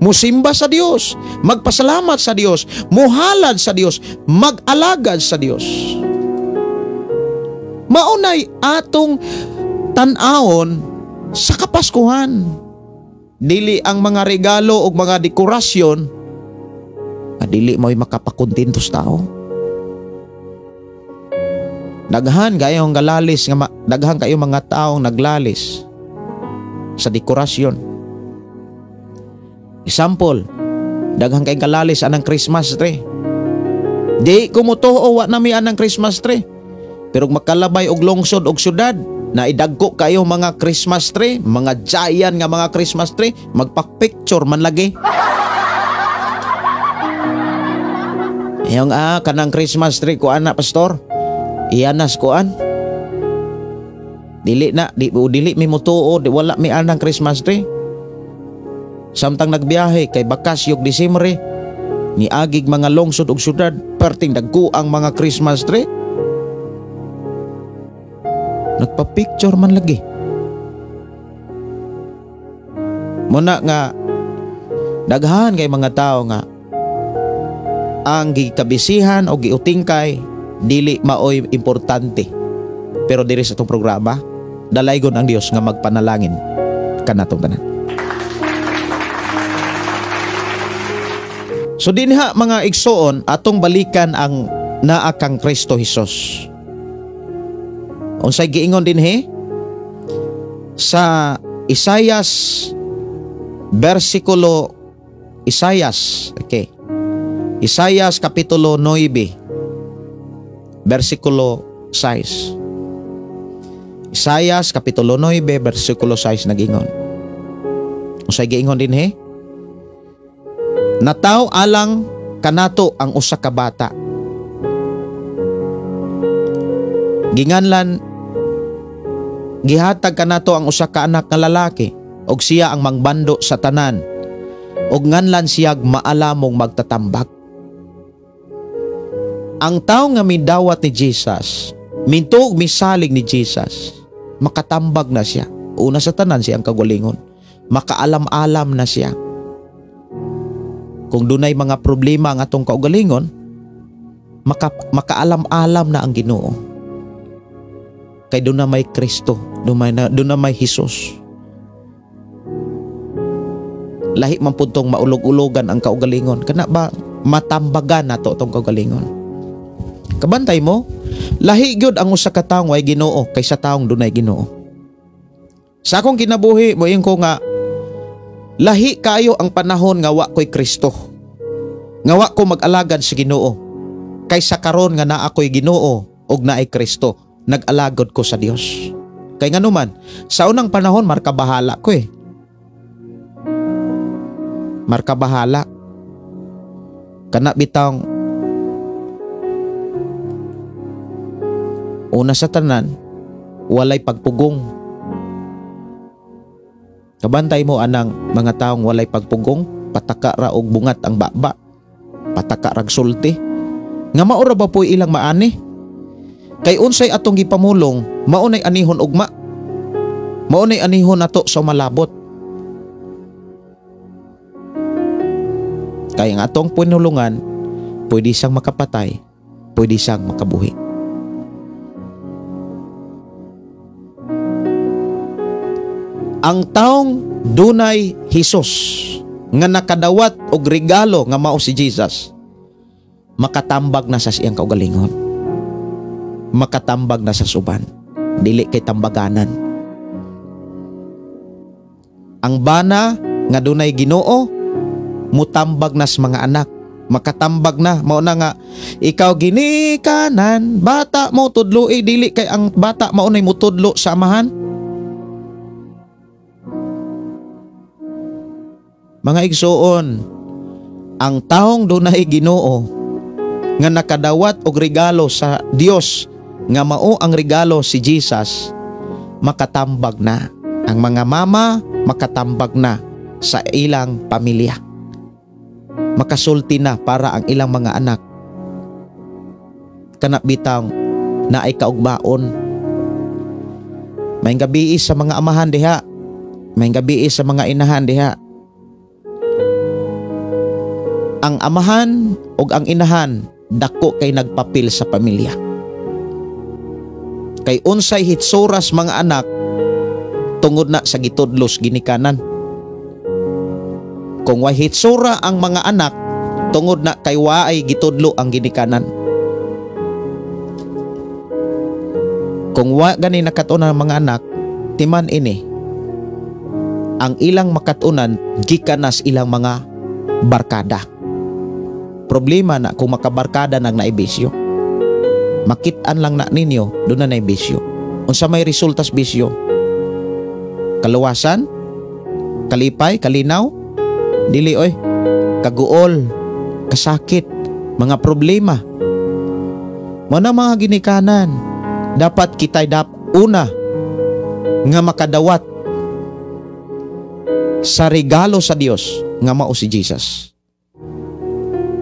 Musimba sa Dios, magpasalamat sa Dios, muhalad sa Dios, mag-alagad sa Dios. Maunay atong tan-awon sa Kapaskuhan. Dili ang mga regalo o mga dekorasyon, dili mo'y makapakontento sa tao. Daghan kayong galalis nga daghan kayo mga taong naglalis sa dekorasyon. Example, daghan kayong galalis anang Christmas tree. Di ko motuo wa nami anang Christmas tree. Pero makalabay og lungsod og syudad, naidagko kayo mga Christmas tree, mga giant nga mga Christmas tree, magpa-picture man lagi. Yung kanang Christmas tree ko ana pastor. Iyanas kuan. Dili na, dili mi mutuo, di wala mi anang Christmas tree. Samtang nagbiyahe kay bakas yog Disembre, niagig mga lungsod ug syudad, perting dagko ang mga Christmas tree. Nagpa-picture man lagi. Muna nga daghan kay mga tao nga ang gikabisihan o giutingkay dili maoy importante. Pero diri sa itong programa, dalaygon ang Dios nga magpanalangin kanatong tanan. So dinha mga igsoon, atong balikan ang naa kang Kristo Hesus. Unsay giingon dinhi? Sa Isaias versikulo Isaias, okay. Isaias kapitulo 9 versikulo 6. Isaias kapitulo 9 versikulo 6 nagingon. Unsay giingon dinhi? Nataw alang kanato ang usa ka bata. Ginganlan gihatag kanato ang usa ka anak nga lalaki og siya ang mangbando sa tanan og nganlan siyag maalamong magtatambak. Ang tao nga midawat ni Jesus, mintuog misalig ni Jesus, makatambag na siya. Una sa tanan siya ang kagalingon. Makaalam-alam na siya. Kung dunay mga problema ang atong kaugalingon, makaalam-alam na ang Ginoo. Kay doon na may Kristo, doon na may Jesus. Lahi man pud tong maulog-ulogan ang kaugalingon. Kana ba matambagan nato tong kaugalingon? Kabantay mo, lahi gyud ang usa ka taong way Ginoo kaysa taong dunay Ginoo. Sa akong kinabuhi, moingon ko nga lahi kayo ang panahon nga wa ko'y Kristo. Nga wa ko mag-alagad sa Ginoo kaysa karon nga naa ko'y Ginoo ug naay Kristo, nag-alagad ko sa Dios. Kay nganuman, sa unang panahon markabahala ko eh. Markabahala. Kana bitawng una sa tanan, walay pagpugong. Kabantay mo anang mga taong walay pagpugong, pataka ra og bungat ang baba, pataka rag sulti. Nga maura ba po'y ilang maani? Kay unsay atong gipamulong, maunay anihon ugma. Maunay anihon nato sa malabot. Kay ang atong pinulungan, pwede siyang makapatay, pwede siyang makabuhi. Ang taong dunay Hesus nga nakadawat og regalo nga mao si Jesus, makatambag na sa siyang kaugalingon. Makatambag na sa suban. Dili kay tambaganan. Ang bana nga dunay Ginoo mutambag nas mga anak, makatambag na. Mao na nga ikaw ginikanan, bata mo tudloi, dili kay ang bata mao nay mutudlo sa amahan. Mga igsuon, ang taong dunay Ginoo nga nakadawat og regalo sa Dios nga mao ang regalo si Jesus, makatambag na. Ang mga mama makatambag na sa ilang pamilya. Makasulti na para ang ilang mga anak kana bitang naay kaugmaon. Maayong gabii sa mga amahan diha, maayong gabii sa mga inahan diha. Ang amahan ug ang inahan dako kay nagpapil sa pamilya. Kay unsay hitsuras mga anak tungod na sa gitudlos ginikanan. Kung way hitsura ang mga anak tungod na kay waay gitudlo ang ginikanan. Kung wa gani nakat-unan ang mga anak, timan ini ang ilang makat-unan gikan nas ilang mga barkada. Problema na kung makabarkada nang naibisyo. Makit-an lang na ninyo, doon na naibisyo. Unsa may resultas bisyo? Kaluwasan? Kalipay? Kalinaw? Dili oy. Kaguol, kasakit, mga problema. Mao mga ginikanan, dapat kita'y una nga makadawat sa regalo sa Dios nga mao si Jesus.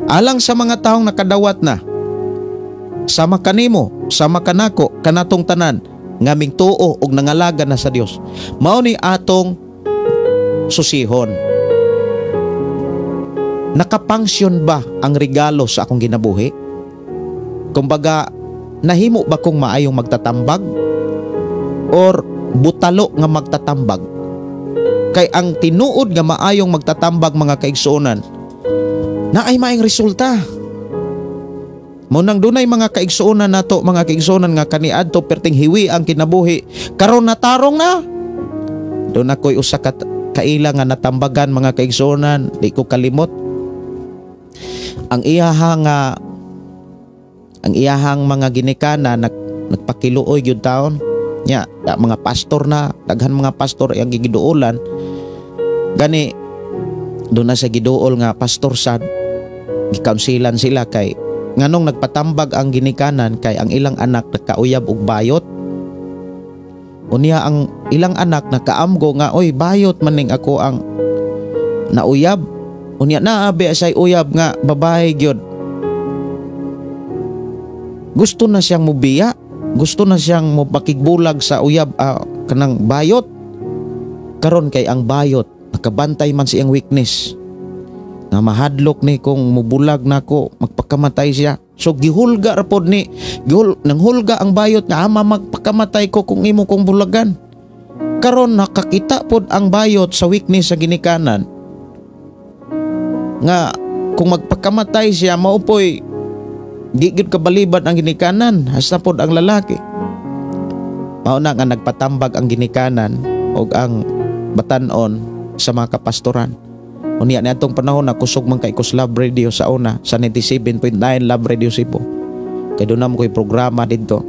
Alang sa mga taong nakadawat na, sama kanimo, sama kanako, kanatong tanan nga mingtuo og nangalaga na sa Dios, mao ni atong susihon. Nakapangsyon ba ang regalo sa akong ginabuhi? Kumbaga, nahimo ba kong maayong magtatambag or butalo nga magtatambag? Kay ang tinuod nga maayong magtatambag, mga kaigsuonan, naay maayong resulta. Mo nang dunay mga kaigsuonan nato, mga kaigsuonan nga kaniadto perting hiwi ang kinabuhi, karon natarong na. Doon ako'y usa ka kaila nga natambagan, mga kaigsuonan, di ko kalimot. Ang iyahang mga ginikana nagpakiluoy gyud taon. Nya, mga pastor na, daghan mga pastor ang gigiduolan. Gani doon na sa giduol nga pastor sad, gikansilan sila kay nganong nagpatambag ang ginikanan kay ang ilang anak nakauyab og bayot. Unya ang ilang anak nakaamgo nga, oy bayot maning ako ang nauyab. Unya naabi say uyab nga babae gyud. Gusto na siyang mubiya, gusto na siyang mopakigbulag sa uyab kanang bayot. Karon kay ang bayot nakabantay man siyang weakness. Na mahadlok ni kung mubulag nako magpakamatay siya. So gihulga ra pod ni, nanghulga ang bayot nga ama magpakamatay ko kung imo kong bulagan. Karon nakakita pod ang bayot sa weakness sa ginikanan nga kung magpakamatay siya maupoy di gyud kabaliban ang ginikanan, hasta pod ang lalaki. Mao na nga nagpatambag ang ginikanan og ang batan-on sa mga kapastoran. Unya ni atong panahon na kusog man kay kus Love Radio sa una, sa 97.9 Love Radio Cebu. Kay doon na mo ko'y programa didto.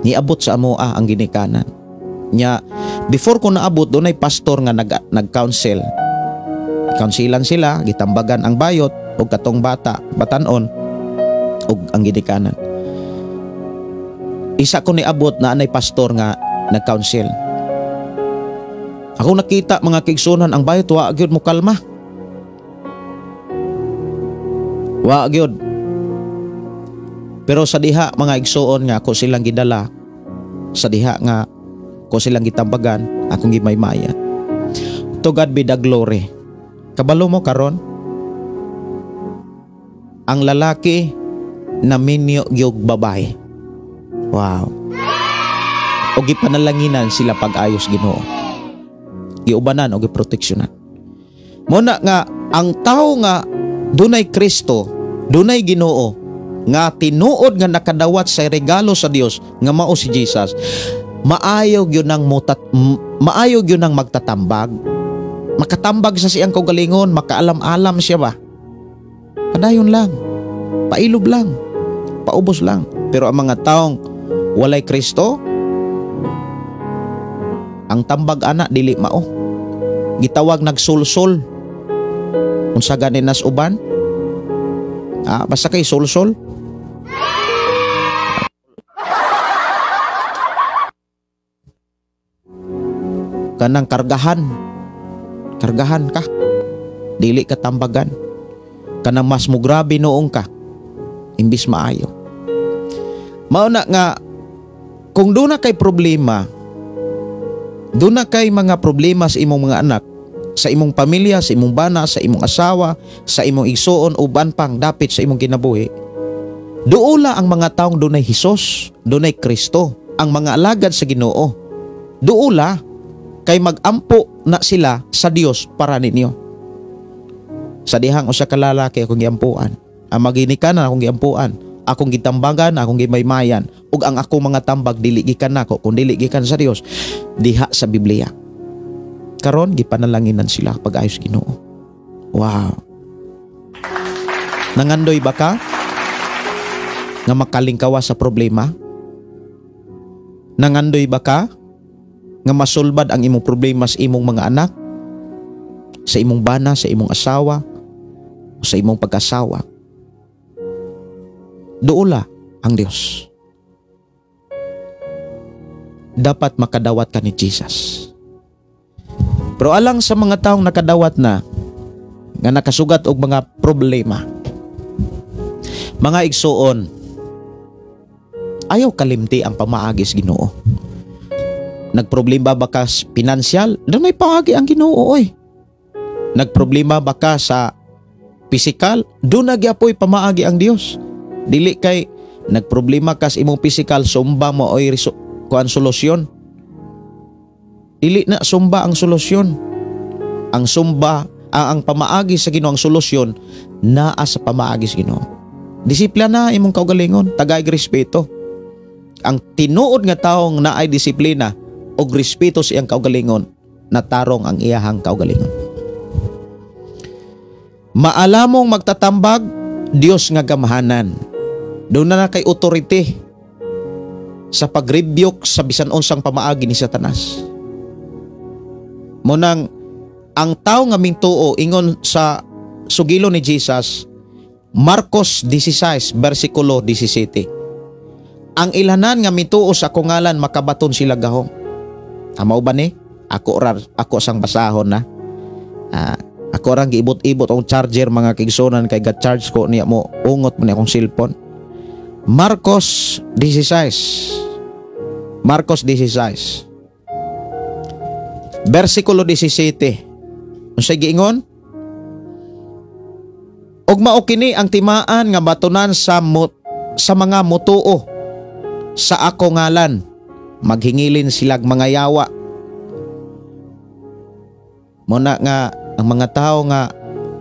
Niabot sa amoa ang ginikanan. Nya before ko naabot doon ay pastor nga nag-counsel. Kaunsilan sila, gitambagan ang bayot og katong bata, batan-on og ang ginikanan. Isa ko niabot na anay pastor nga nag-counsel. Ako nakita mga kaigsunan ang bayot wa gyud mo kalma. Wa gyud. Pero sa diha mga igsuon nga ako silang gidala, sa diha nga ako silang gitambagan, akong gimaymayan. To God be the glory. Kabalo mo karon, ang lalaki na minyo gyud babae. Wow. O gipanalanginan sila pag-ayos Ginoo. Giubanan o giproteksyonan. Muna nga ang tao nga dunay Kristo, dunay Ginoo, nga tinuod nga nakadawat sa regalo sa Dios nga mao si Jesus, maayo gyud nang magtatambag. Makatambag sa siyang kaugalingon, makaalam-alam siya ba? Padayon lang, pailob lang, paubos lang. Pero ang mga taong walay Kristo, ang tambag ana dili mao. Gitawag nagsulsol. Unsa gani nas uban? Basta kay sulsol. Kanang kargahan. Kargahan ka. Dili ka tambagan. Kanang mas mugrabe noong ka imbis maayo. Mao na nga kung doon na kay problema, doon na kay mga problema sa imong mga anak, sa imong pamilya, sa imong bana, sa imong asawa, sa imong igsuon, uban pang dapit sa imong kinabuhi. Duola ang mga taong dunay Hesus, dunay Kristo, ang mga alagad sa Ginoo. Duola kay magampo na sila sa Dios para ninyo. Sa dihang usa ka lalaki akong giampuan, ang maginikanan akong giampuan, akong gitambagan, akong gimaymayan, ug ang akong mga tambag dili gikan nako kun dili gikan sa Dios diha sa Biblia. Karon gipanalanginan sila pag-ayos Ginoo. Wow. Nangandoy ba ka nga makalingkawa sa problema? Nangandoy ba ka nga masulbad ang imong problema sa imong mga anak, sa imong bana, sa imong asawa, o sa imong pag-asawa? Duula ang Dios. Dapat makadawat ka ni Jesus. Pero alang sa mga taong nakadawat na, nga nakasugat og mga problema, mga igsuon, ayaw kalimti ang pamaagi sa Ginoo. Nagproblema ba ka sa pinansyal? Doon may paagi ang Ginoo, oy. Nagproblema ba ka sa pisikal? Doon nagyapoy pamaagi ang Dios. Dili kay nagproblema ka sa imong pisikal, sumba mo oy kuan solusyon. Dili na sumba ang solusyon. Ang sumba, ang pamaagi sa Ginoo ang solusyon naa sa pamaagi sa Ginoo. Disiplina na imong kaugalingon, tagay respeto. Ang tinuod nga taong naay disiplina og respeto sa iyang kaugalingon, natarong ang iyahang kaugalingon. Maalamong magtatambag, Dios nga gamhanan. Doon na kay authority sa pag-rebuke sa bisan unsang pamaagi ni Satanas. Munang ang tao nga mintuo ingon sa sugilo ni Jesus, Marcos 16 versikulo 17. Ang ilanan nga mituo sa akong ngalan makabaton sila gahom. Amaw ba ni? Ako sang basahon na. Ako rang giibot-ibot ang charger mga kigsunan kay ga-charge ko niya mo ungot man akong cellphone. Marcos 16. Marcos 16. Versikulo 17. Unsay giingon? Ug mao kini ang timaan nga batunan sa mga mutuo sa ako ngalan, maghingilin silag mga yawa. Muna nga ang mga tao nga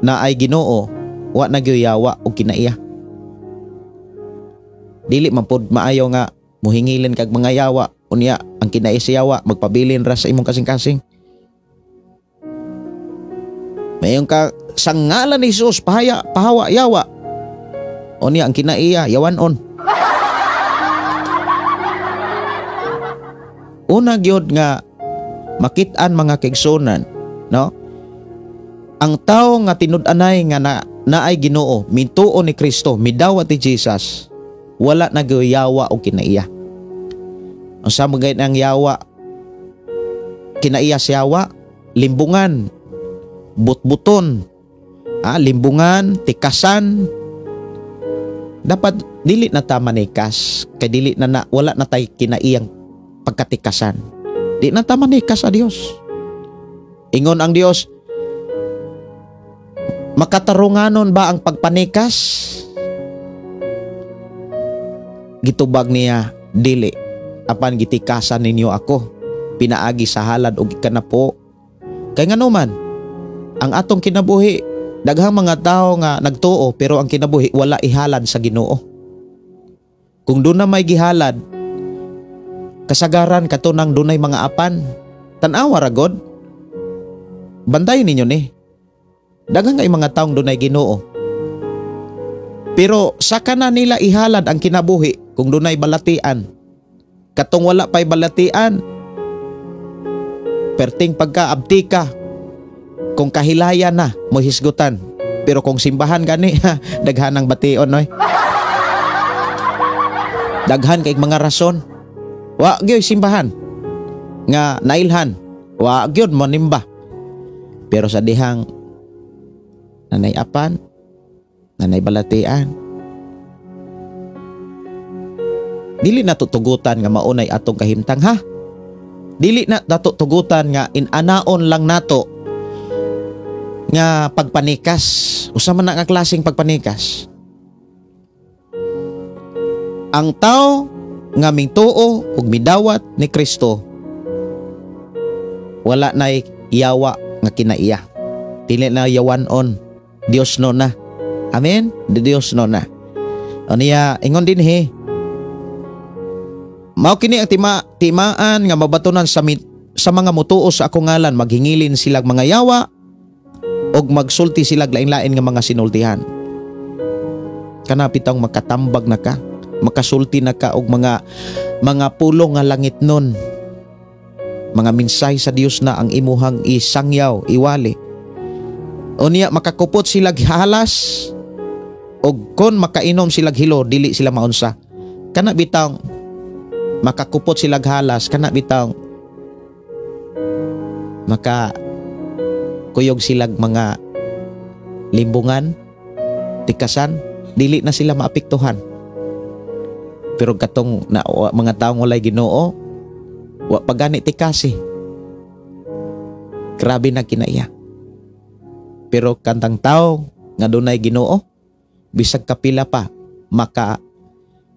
naay Ginoo, wa na gyud yawa og kinaiya. Dili man pud maayo nga muhingilin kag mga yawa, unya ang kinaiya sa yawa magpabilin ra sa imong kasing-kasing. Mayon ka sa ngalan ni Jesus pahaya pahawa yawa. Unya ang kinaiya yawanon. Una gyud nga makit-an mga kaigsunan, no? Ang tao nga tinud-anay nga naay Ginoo, mituo ni Kristo, midawat ni Jesus, wala nagyawa o kinaiya. Ang sa mga ang yawa, kinaiya sa yawa, limbungan, butbuton, limbungan, tikasan. Dapat dili na ta manikas, kay dili na wala na tay kinaiyang pagkatikasan. Di na ta manikas sa Dios. Ingon ang Dios, makatarunganon ba ang pagpanikas? Gitubag niya, dili. Apan gitikasan ninyo ako, pinaagi sa halad og ikanapo. Kay nganuman, ang atong kinabuhi, daghang mga tao nga nagtuo pero ang kinabuhi wala ihalad sa Ginoo. Kung doon na may gihalad, kasagaran kato nang dunay mga apan. Tan-awa ra god. Bantayan ninyo ni. Daghan kay mga taong dunay Ginoo. Pero saka na nila ihalad ang kinabuhi kung dunay balatian. Katong wala pa'y balatian, perting pagkaabti ka, kung kahilaya na, mohisgutan. Pero kung simbahan gani, daghan ang bation, oy. Daghan kay mga rason. Wa gyud simbahan nga nailhan, wa gyud monimba. Pero sa dihang nanay apan, nanay balatian, dili na tutugutan nga maunay atong kahimtang, ha? Dili na tutugutan nga inanaon lang nato nga pagpanikas. Usa man na nga klaseng pagpanikas. Ang tao nga mingtuo ug midawat ni Kristo, wala nay yawa nga kinaiya. Dili na yawan-on. Dios no na. Amen? Dios no na. O niya, ingon din he. Mao kini ang timaan nga mabatunan sa mga mutuo sa akong ngalan, maghingilin silag mga yawa og magsulti silag lain-lain nga mga sinultihan. Kana pitong makatambag na ka, makasulti na ka og mga pulong nga langit nun. Mga minsay sa Dios na ang imuhang isangyaw, iwali. O niya, makakupot silag halas og kon makainom silag hilo, dili sila maunsa. Kana bitang makakupot silag halas, kana bitang maka kuyog silag mga limbungan, tikasan, dili na sila maapektuhan. Pero katong na, mga taong walay Ginoo, wa pagani tikasi. Grabe na kinaiya. Pero kantang tao nga dunay Ginoo, bisag kapila pa maka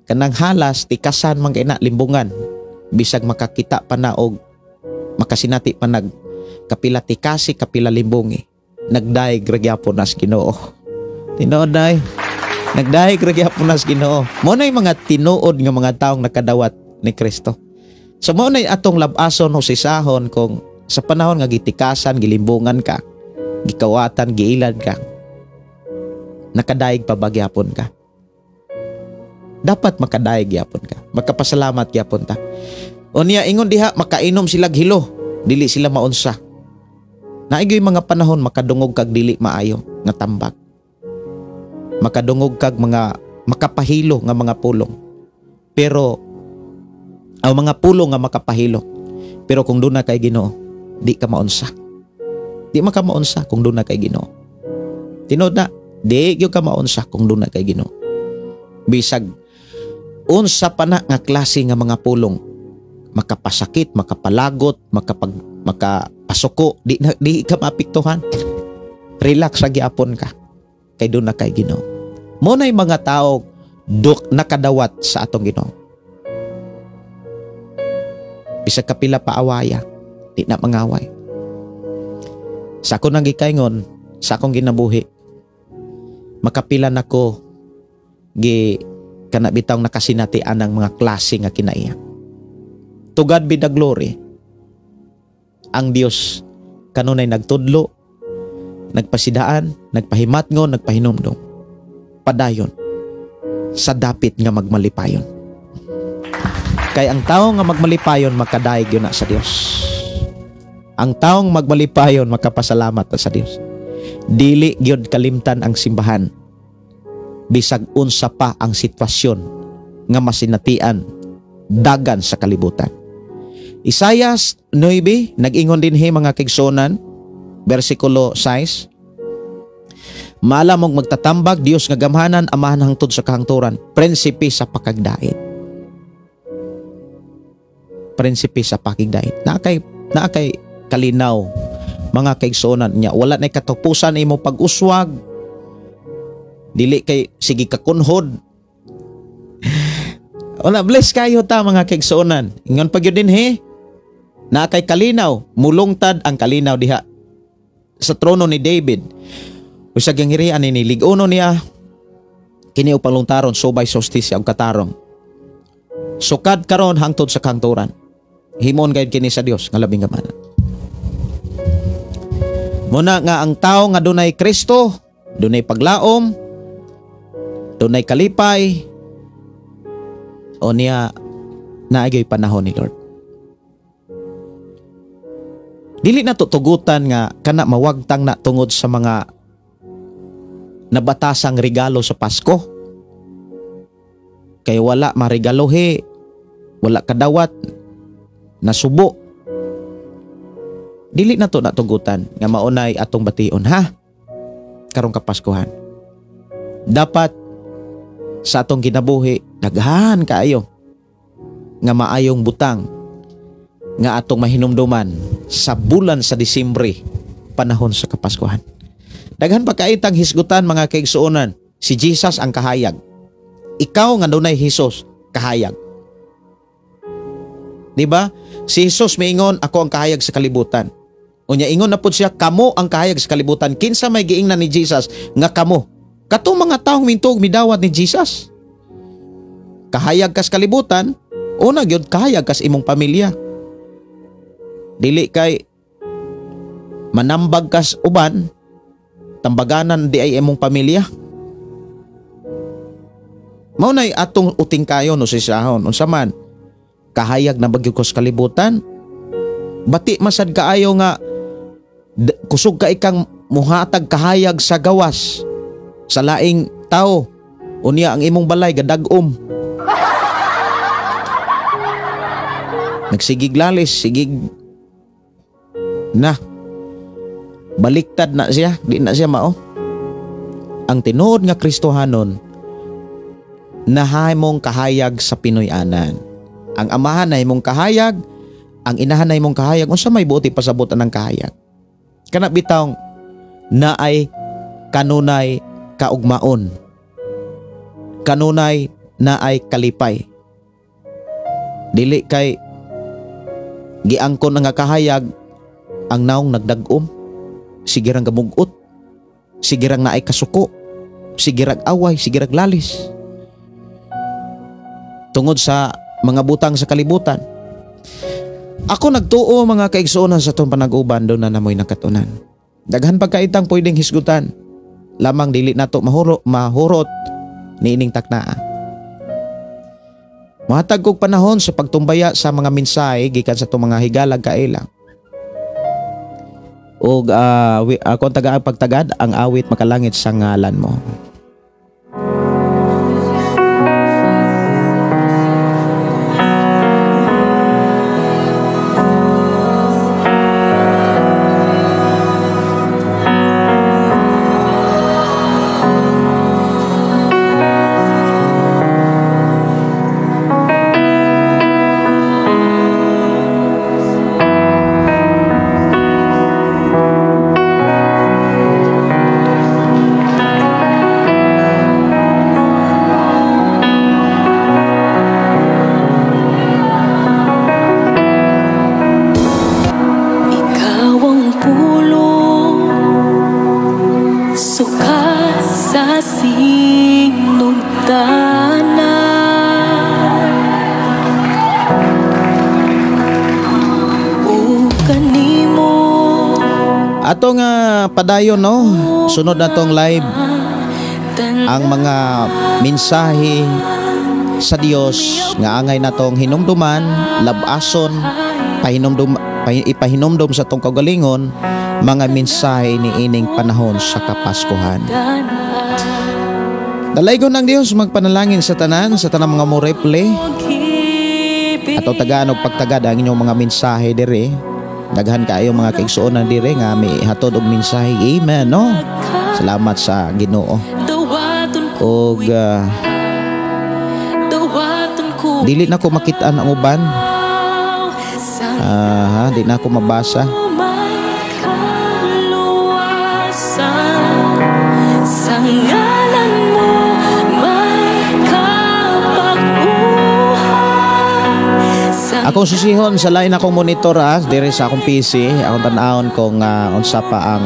kanang halas tikasan man kay na limbungan, bisag makakita pa na og makasinati pa nag kapila tikasi kapila limbungi, nagdaig ra gyapon nas Ginoo. Tinuod day, nagdaig ra gyapon nas Ginoo. Mo nay mga tinuod nga mga taong nakadawat ni Kristo. So mo nay atong labason o sisahon kung sa panahon nga gitikasan, gilimbungan ka, gikawatan, giilad ka, nakadaig pa ba gyapon ka? Dapat makadaig gyapon ka, makapasalamat gyapon ta. O niya ingon diha, makainom sila hilo, dili sila maunsa. Naigyoy mga panahon makadungog kag dili maayo nga tambag. Makadungog kag mga makapahilo nga mga pulong. Pero ang mga pulong nga makapahilo. Pero kung doon na kay Ginoo, di ka maunsa. Di makamaunsa kung doon na kay Ginoo. Tinuod na, di gyud ka maunsa kung doon na kay Ginoo. Bisag unsa pa na nga klase nga mga pulong, makapasakit, makapalagot, makapasuko, di ka maapektuhan. Relax ra gyapon ka kay doon na kay Ginoo. Mo nay mga tao duk nakadawat sa atong Ginoo. Bisag kapila paawaya, di na mangaway. Sa ako nang gikaingon, sa akong ginabuhi, makapila nako gi kana bitawng nakasinatian ang mga klase nga kinaiya. To God be the glory. Ang Dios kanunay nagtudlo, nagpasidaan, nagpahimatngon, nagpahinumdum. Padayon sa dapit nga magmalipayon. Kay ang tao nga magmalipayon makadaig yun na sa Dios. Ang taong magmalipayon makapasalamat na sa Dios. Dili gyud kalimtan ang simbahan. Bisag unsa pa ang sitwasyon nga masinatian dagan sa kalibutan. Isayas 9, nag-ingon dinhi mga kigsunan, bersikulo 6. Maalam og magtatambag Dios nga gamhanan, amahan hangtod sa kahangturan, prinsipe sa pakagdait. Prinsipe sa pakigdait. Naa kay kalinaw mga kaigsuonan niya, wala nay katupusan imo pag-uswag. Dili kay sige kakunhod. Wala, bless kayo ta mga kaigsuonan. Ingon pa gyud dinhi, naa kay kalinaw, mulungtad ang kalinaw diha sa trono ni David. Usag ang hirian ni lig-uno niya kini upalungtaron subay sa hustisya ug katarong. Sukad karon hangtod sa kahangturan. Himon gayud kini sa Dios nga labing gamhanan. Muna nga ang tao nga dunay Kristo, dunay paglaom, dunay kalipay, o niya naagyo'y panahon ni Lord. Dili na tutugutan nga kana mawagtang na tungod sa mga nabatasang regalo sa Pasko. Kay wala maregalohe, wala kadawat, nasubo. Dili na to natugutan nga maunay atong bation, ha? Karong Kapaskuhan. Dapat sa atong kinabuhi, daghan kaayo nga maayong butang nga atong mahinumduman sa bulan sa Disyembre, panahon sa Kapaskuhan. Daghan pa kaitang hisgutan mga kaigsuonan, si Jesus ang kahayag. Ikaw nga dunay Hesus, kahayag. Diba? Si Jesus miingon, ako ang kahayag sa kalibutan. Unya ingon na pud siya, kamo ang kahayag sa kalibutan. Kinsa may giingnan ni Jesus nga kamo? Katong mga taong mintog midawat ni Jesus. Kahayag kas kalibutan, una gyud kahayag kas imong pamilya. Dili kay manambag kas uban, tambaganan di ay imong pamilya. Mao nay atong uting kayo no sisahon. Unsa man kahayag na bagyod ko sa kalibutan, bati masad kaayo nga kusog ka ikang muhatag kahayag sa gawas sa laing tao, unya ang imong balay gadag-om. Nagsigig lalis, sigig na baliktad na siya, di na siya mao. Ang tinuod nga Kristohanon nahimong kahayag sa Pinoy-anan. Ang amahan na imong kahayag, ang inahan na imong kahayag, unsa may buot ipasabotan ng kahayag? Kana bitawng naay kanunay kaugmaon, kanunay naay kalipay. Dili kay giangkon nga kahayag ang naong nagdag-om, sigirang gamugot, sigirang naay kasuko, sigirang away, sigirang lalis. Tungod sa mga butang sa kalibutan. Ako nagtuo mga kaigsuonan sa itong panag-uban, doon na namoy nakatunan. Daghan pagkaitang pwedeng hisgutan, lamang dili nato mahurot niining taknaa. Mohatag kog panahon sa pagtumbaya sa mga mensahe gikan sa itong mga higalag kailang. Og ako ang taga pagtagad ang awit makalangit sa ngalan mo. Ato nga padayon, no, sunod na tong live ang mga mensahe sa Dios nga angay natong hinumduman, labason, pahinumdum, ipahinumdum sa tong kaugalingon mga mensahe ni ining panahon sa Kapaskuhan. Dalaygon ng Dios magpanalangin sa tanan, sa tanang mga mo-replay. Ato tagaan og pagtagad ang inyong mga mensahe diri. Daghan kaayo mga kaigsuonan diri nga mihatod og mensahe. Amen, no? Salamat sa Ginoo. Og dili na ko makit-an ang uban. Di na ko mabasa. Akong susihon sa lain akong monitor diri sa akong PC, akong tan-awon kung unsa pa ang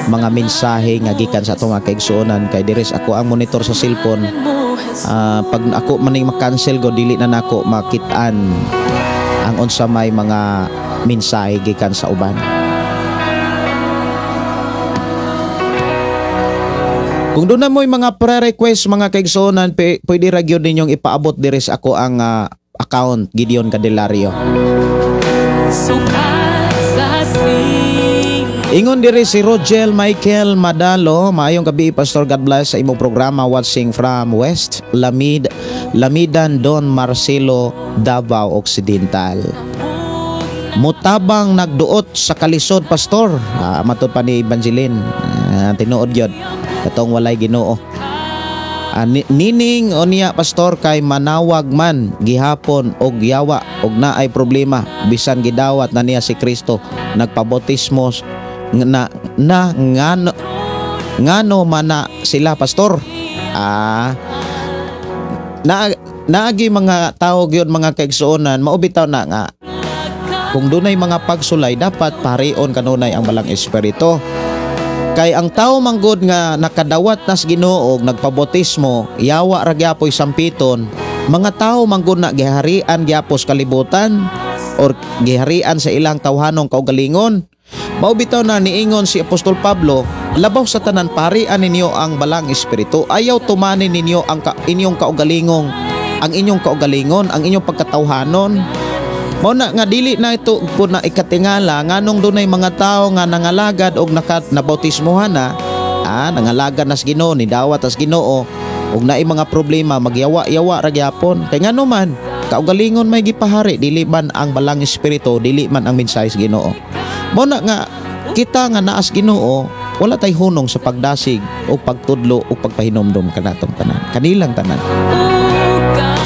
mga mensahe nga gikan sa atong mga kaigsuonan kay diri sa ako ang monitor sa cellphone. Pag ako maning ma-cancel go, dili na nako makit-an ang unsa may mga mensahe gikan sa uban. Kung duna mo'y mga pre-request, mga kaigsuonan, pwede ra gyud ninyong ipaabot diri sa ako ang account, Gideon Candelario. Sukat sa sing Ingon diri si Rogel Michael Madalo, "Maayong gabi, Pastor. God bless sa imong programa, watching from West Lamid, Lamidan, Don Marcelo, Davao Occidental. Mutabang nagduot sa kalisod, Pastor." Matod pa ni Evangeline. Tinuod gyud katong walay Ginoo. Nining unya, Pastor, kay manawag man gihapon og yawa og naay problema bisan gidawat na niya si Kristo, nagpabautismo na na ngano ngano man na sila, Pastor?" Na naagi mga tao gyud, mga kaigsuonan, mao bitaw na nga kung dunay mga pagsulay, dapat parion kanunay ang Balang Espiritu. Kay ang tao manggod nga nakadawat nas Ginoo og nagpabautismo, yawa ra gyapoy sampiton, mga tao manggod na giharian gyapos kalibutan or giharian sa ilang tawhanong kaugalingon. Mao bitaw na niingon si Apostol Pablo, labaw sa tanan, parian ninyo ang Balang Espiritu. Ayaw tumanin ninyo ang inyong kaugalingong, ang inyong kaugalingon, ang inyong pagkatawhanon. Mao na nga dili na ito po na ikatingala nganong dunay mga tao nga nangalagad og naka nabautismohan na, nangalagad nas Ginoo, ni dawat as Ginoo, ug naay mga problema, magyawa-yawa ra gyapon. Kay ngano man, kaugalingon may gipahari, dili man ang Balang Espiritu, dili man ang mensahe sa Ginoo. Mao na nga kita nga naas Ginoo, wala tay hunong sa pagdasig o pagtudlo o pagpahinomdom kanatong tanan, kanilang tanan.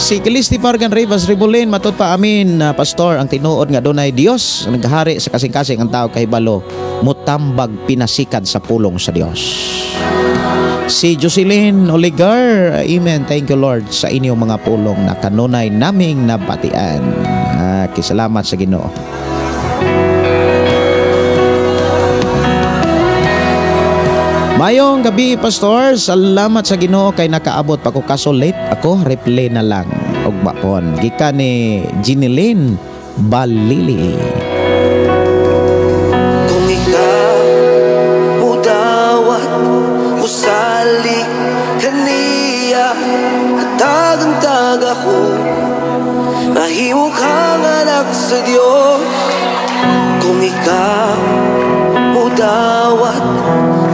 Si Calisti Fargan Rivas Ribulin, matod pa, "Amin na, Pastor, ang tinuod nga dunay Dios naghari sa kasing-kasing, ang tao kahibalo mutambag pinasikad sa pulong sa Dios." Si Jocelyn Oligar, "Amen. Thank you, Lord, sa inyong mga pulong na kanunay naming nabatian." Kisalamat sa Ginoo. "Mayong gabi, Pastor. Salamat sa Ginoo kay nakaabot pa ko, kaso late ako, replay na lang og bapon." Gikan ni Ginilyn Balili. Kung ikaw mudawat, musali kaniya, at ako, mahimo kang anak sa Diyos. Kung ikaw mudawat,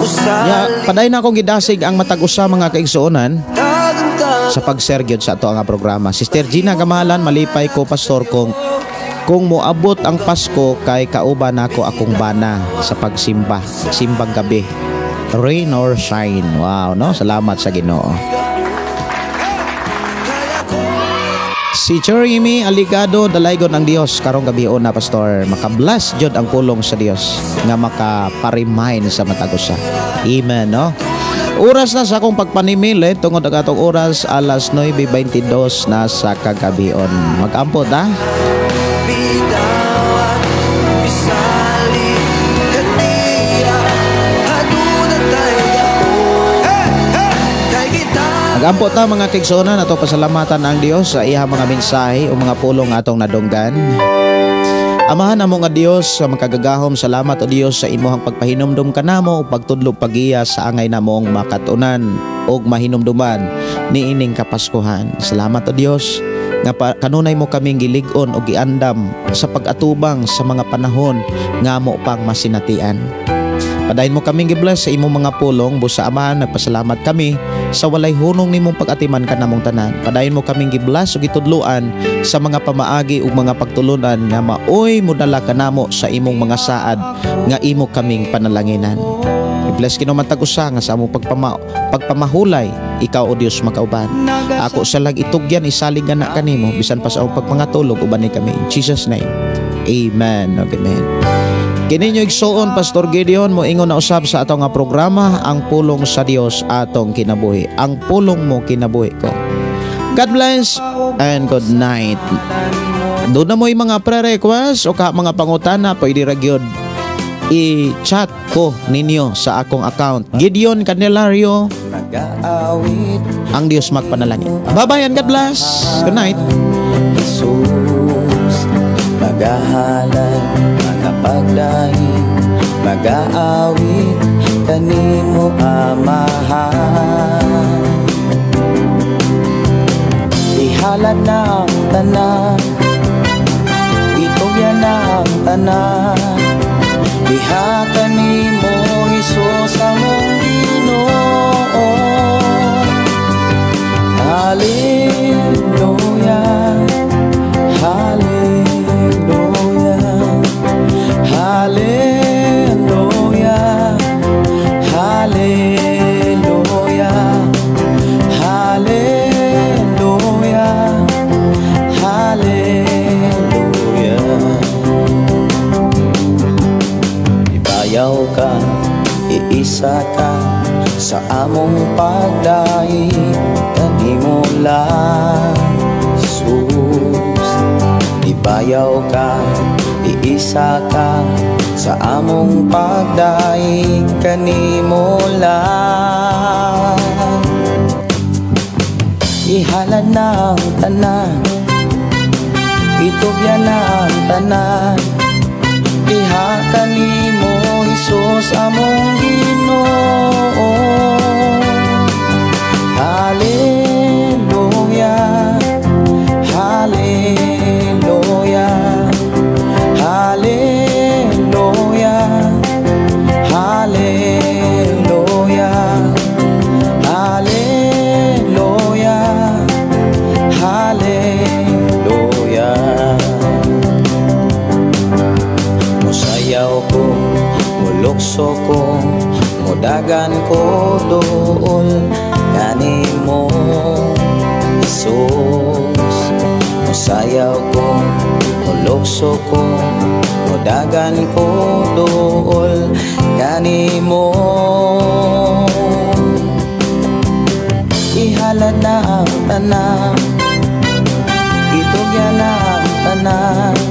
Ya, musali paday na akong gidasig ang matag usa, mga kaigsuonan, Tagantag sa pag-share gyud sa ato ang programa. Sister Gina Gamalan, "Malipay ko, Pastor, kung moabot ang Pasko kay kauban nako akong bana sa pagsimba, simbang gabi. Rain or shine." Wow, no? Salamat sa Ginoo. Si Jeremy Aligado, "Dalaygon ang Dios karong gabi na, Pastor. Makabless jud ang pulong sa Dios nga makaparemind sa matag usa." Amen, no? Oras na sa akong pagpanimil eh, tungod ang atong oras, alas 9:22 na sa kagabion. Mag-ampo ta. Bidawat, misali kaniya, aduna tay gahom. Kay kita Magampo ta, mga kaigsuonan, ato pasalamatan ang Dios sa iyang mga mensahe o mga pulong atong nadunggan. Amahan amo nga Dios sa makagagahom, salamat o Dios sa imuhang pagpahinumdum kanamo ug pagtudlo pagiya sa angay namong makatunan ug mahinumduman niining Kapaskuhan. Salamat o Dios nga kanunay mo kaming gilig-on o giandam sa pag-atubang sa mga panahon nga mo pang masinatian. Padayon mo kaming gibless sa imong mga pulong, busa Amahan, nagpasalamat kami sa walay hunong nimong pag-atiman kanamong tanan. Padayon mo kaming gibless ug gitudloan sa mga pamaagi ug mga pagtulunan nga maoy modala kanamo sa imong mga saad nga imo kaming panalanginan. I-bless Ginoo matag usa nga sa among pagpamahulay, ikaw o Dios makauban. Ako sa lag itugyan isalig na kanimo bisan pa sa among pagpangatulog, uban ni kami. In Jesus' name. Amen. Amen. Kini inyo igsuon, Pastor Gideon, moingon na usab sa atong nga programa, Ang Pulong sa Dios Atong Kinabuhi. Ang pulong mo, kinabuhi ko. God bless and good night. Duna mo'y mga pre-request o ka mga pangutana, pwede ra gyud i-chat ko ninyo sa akong account, Gideon Candelario. Ang Dios magpanalangin. Bye-bye and God bless. Good night. Jesus, magahalad, magapagdaig, magaawit kanimo, Amahan. Ihalad na ang tanan, itugyan na ang tanan. Diha kanimo, Hesus, among Ginoo. Hallelujah, Hallelujah, Hallelujah, Hallelujah, Hallelujah, Hallelujah. Ibayaw ka, iisa ka sa among pagdaig kanimo lang, Jesus. Ibayaw ka, iisa ka sa among pagdaig kanimo lang. Ihalad na ang tanan, itugyan na ang tanan. Diha kanimo, Hesus, among Ginoo. Hallelujah, Hallelujah, Hallelujah, Hallelujah, Hallelujah, Hallelujah. Musayaw ko, mulukso ko, mudagan ko duol kanimo, Jesus. Musayaw ko, mulukso ko, mudagan ko duol kanimo. Ihalad na ang tanan, itugyan na ang tanan.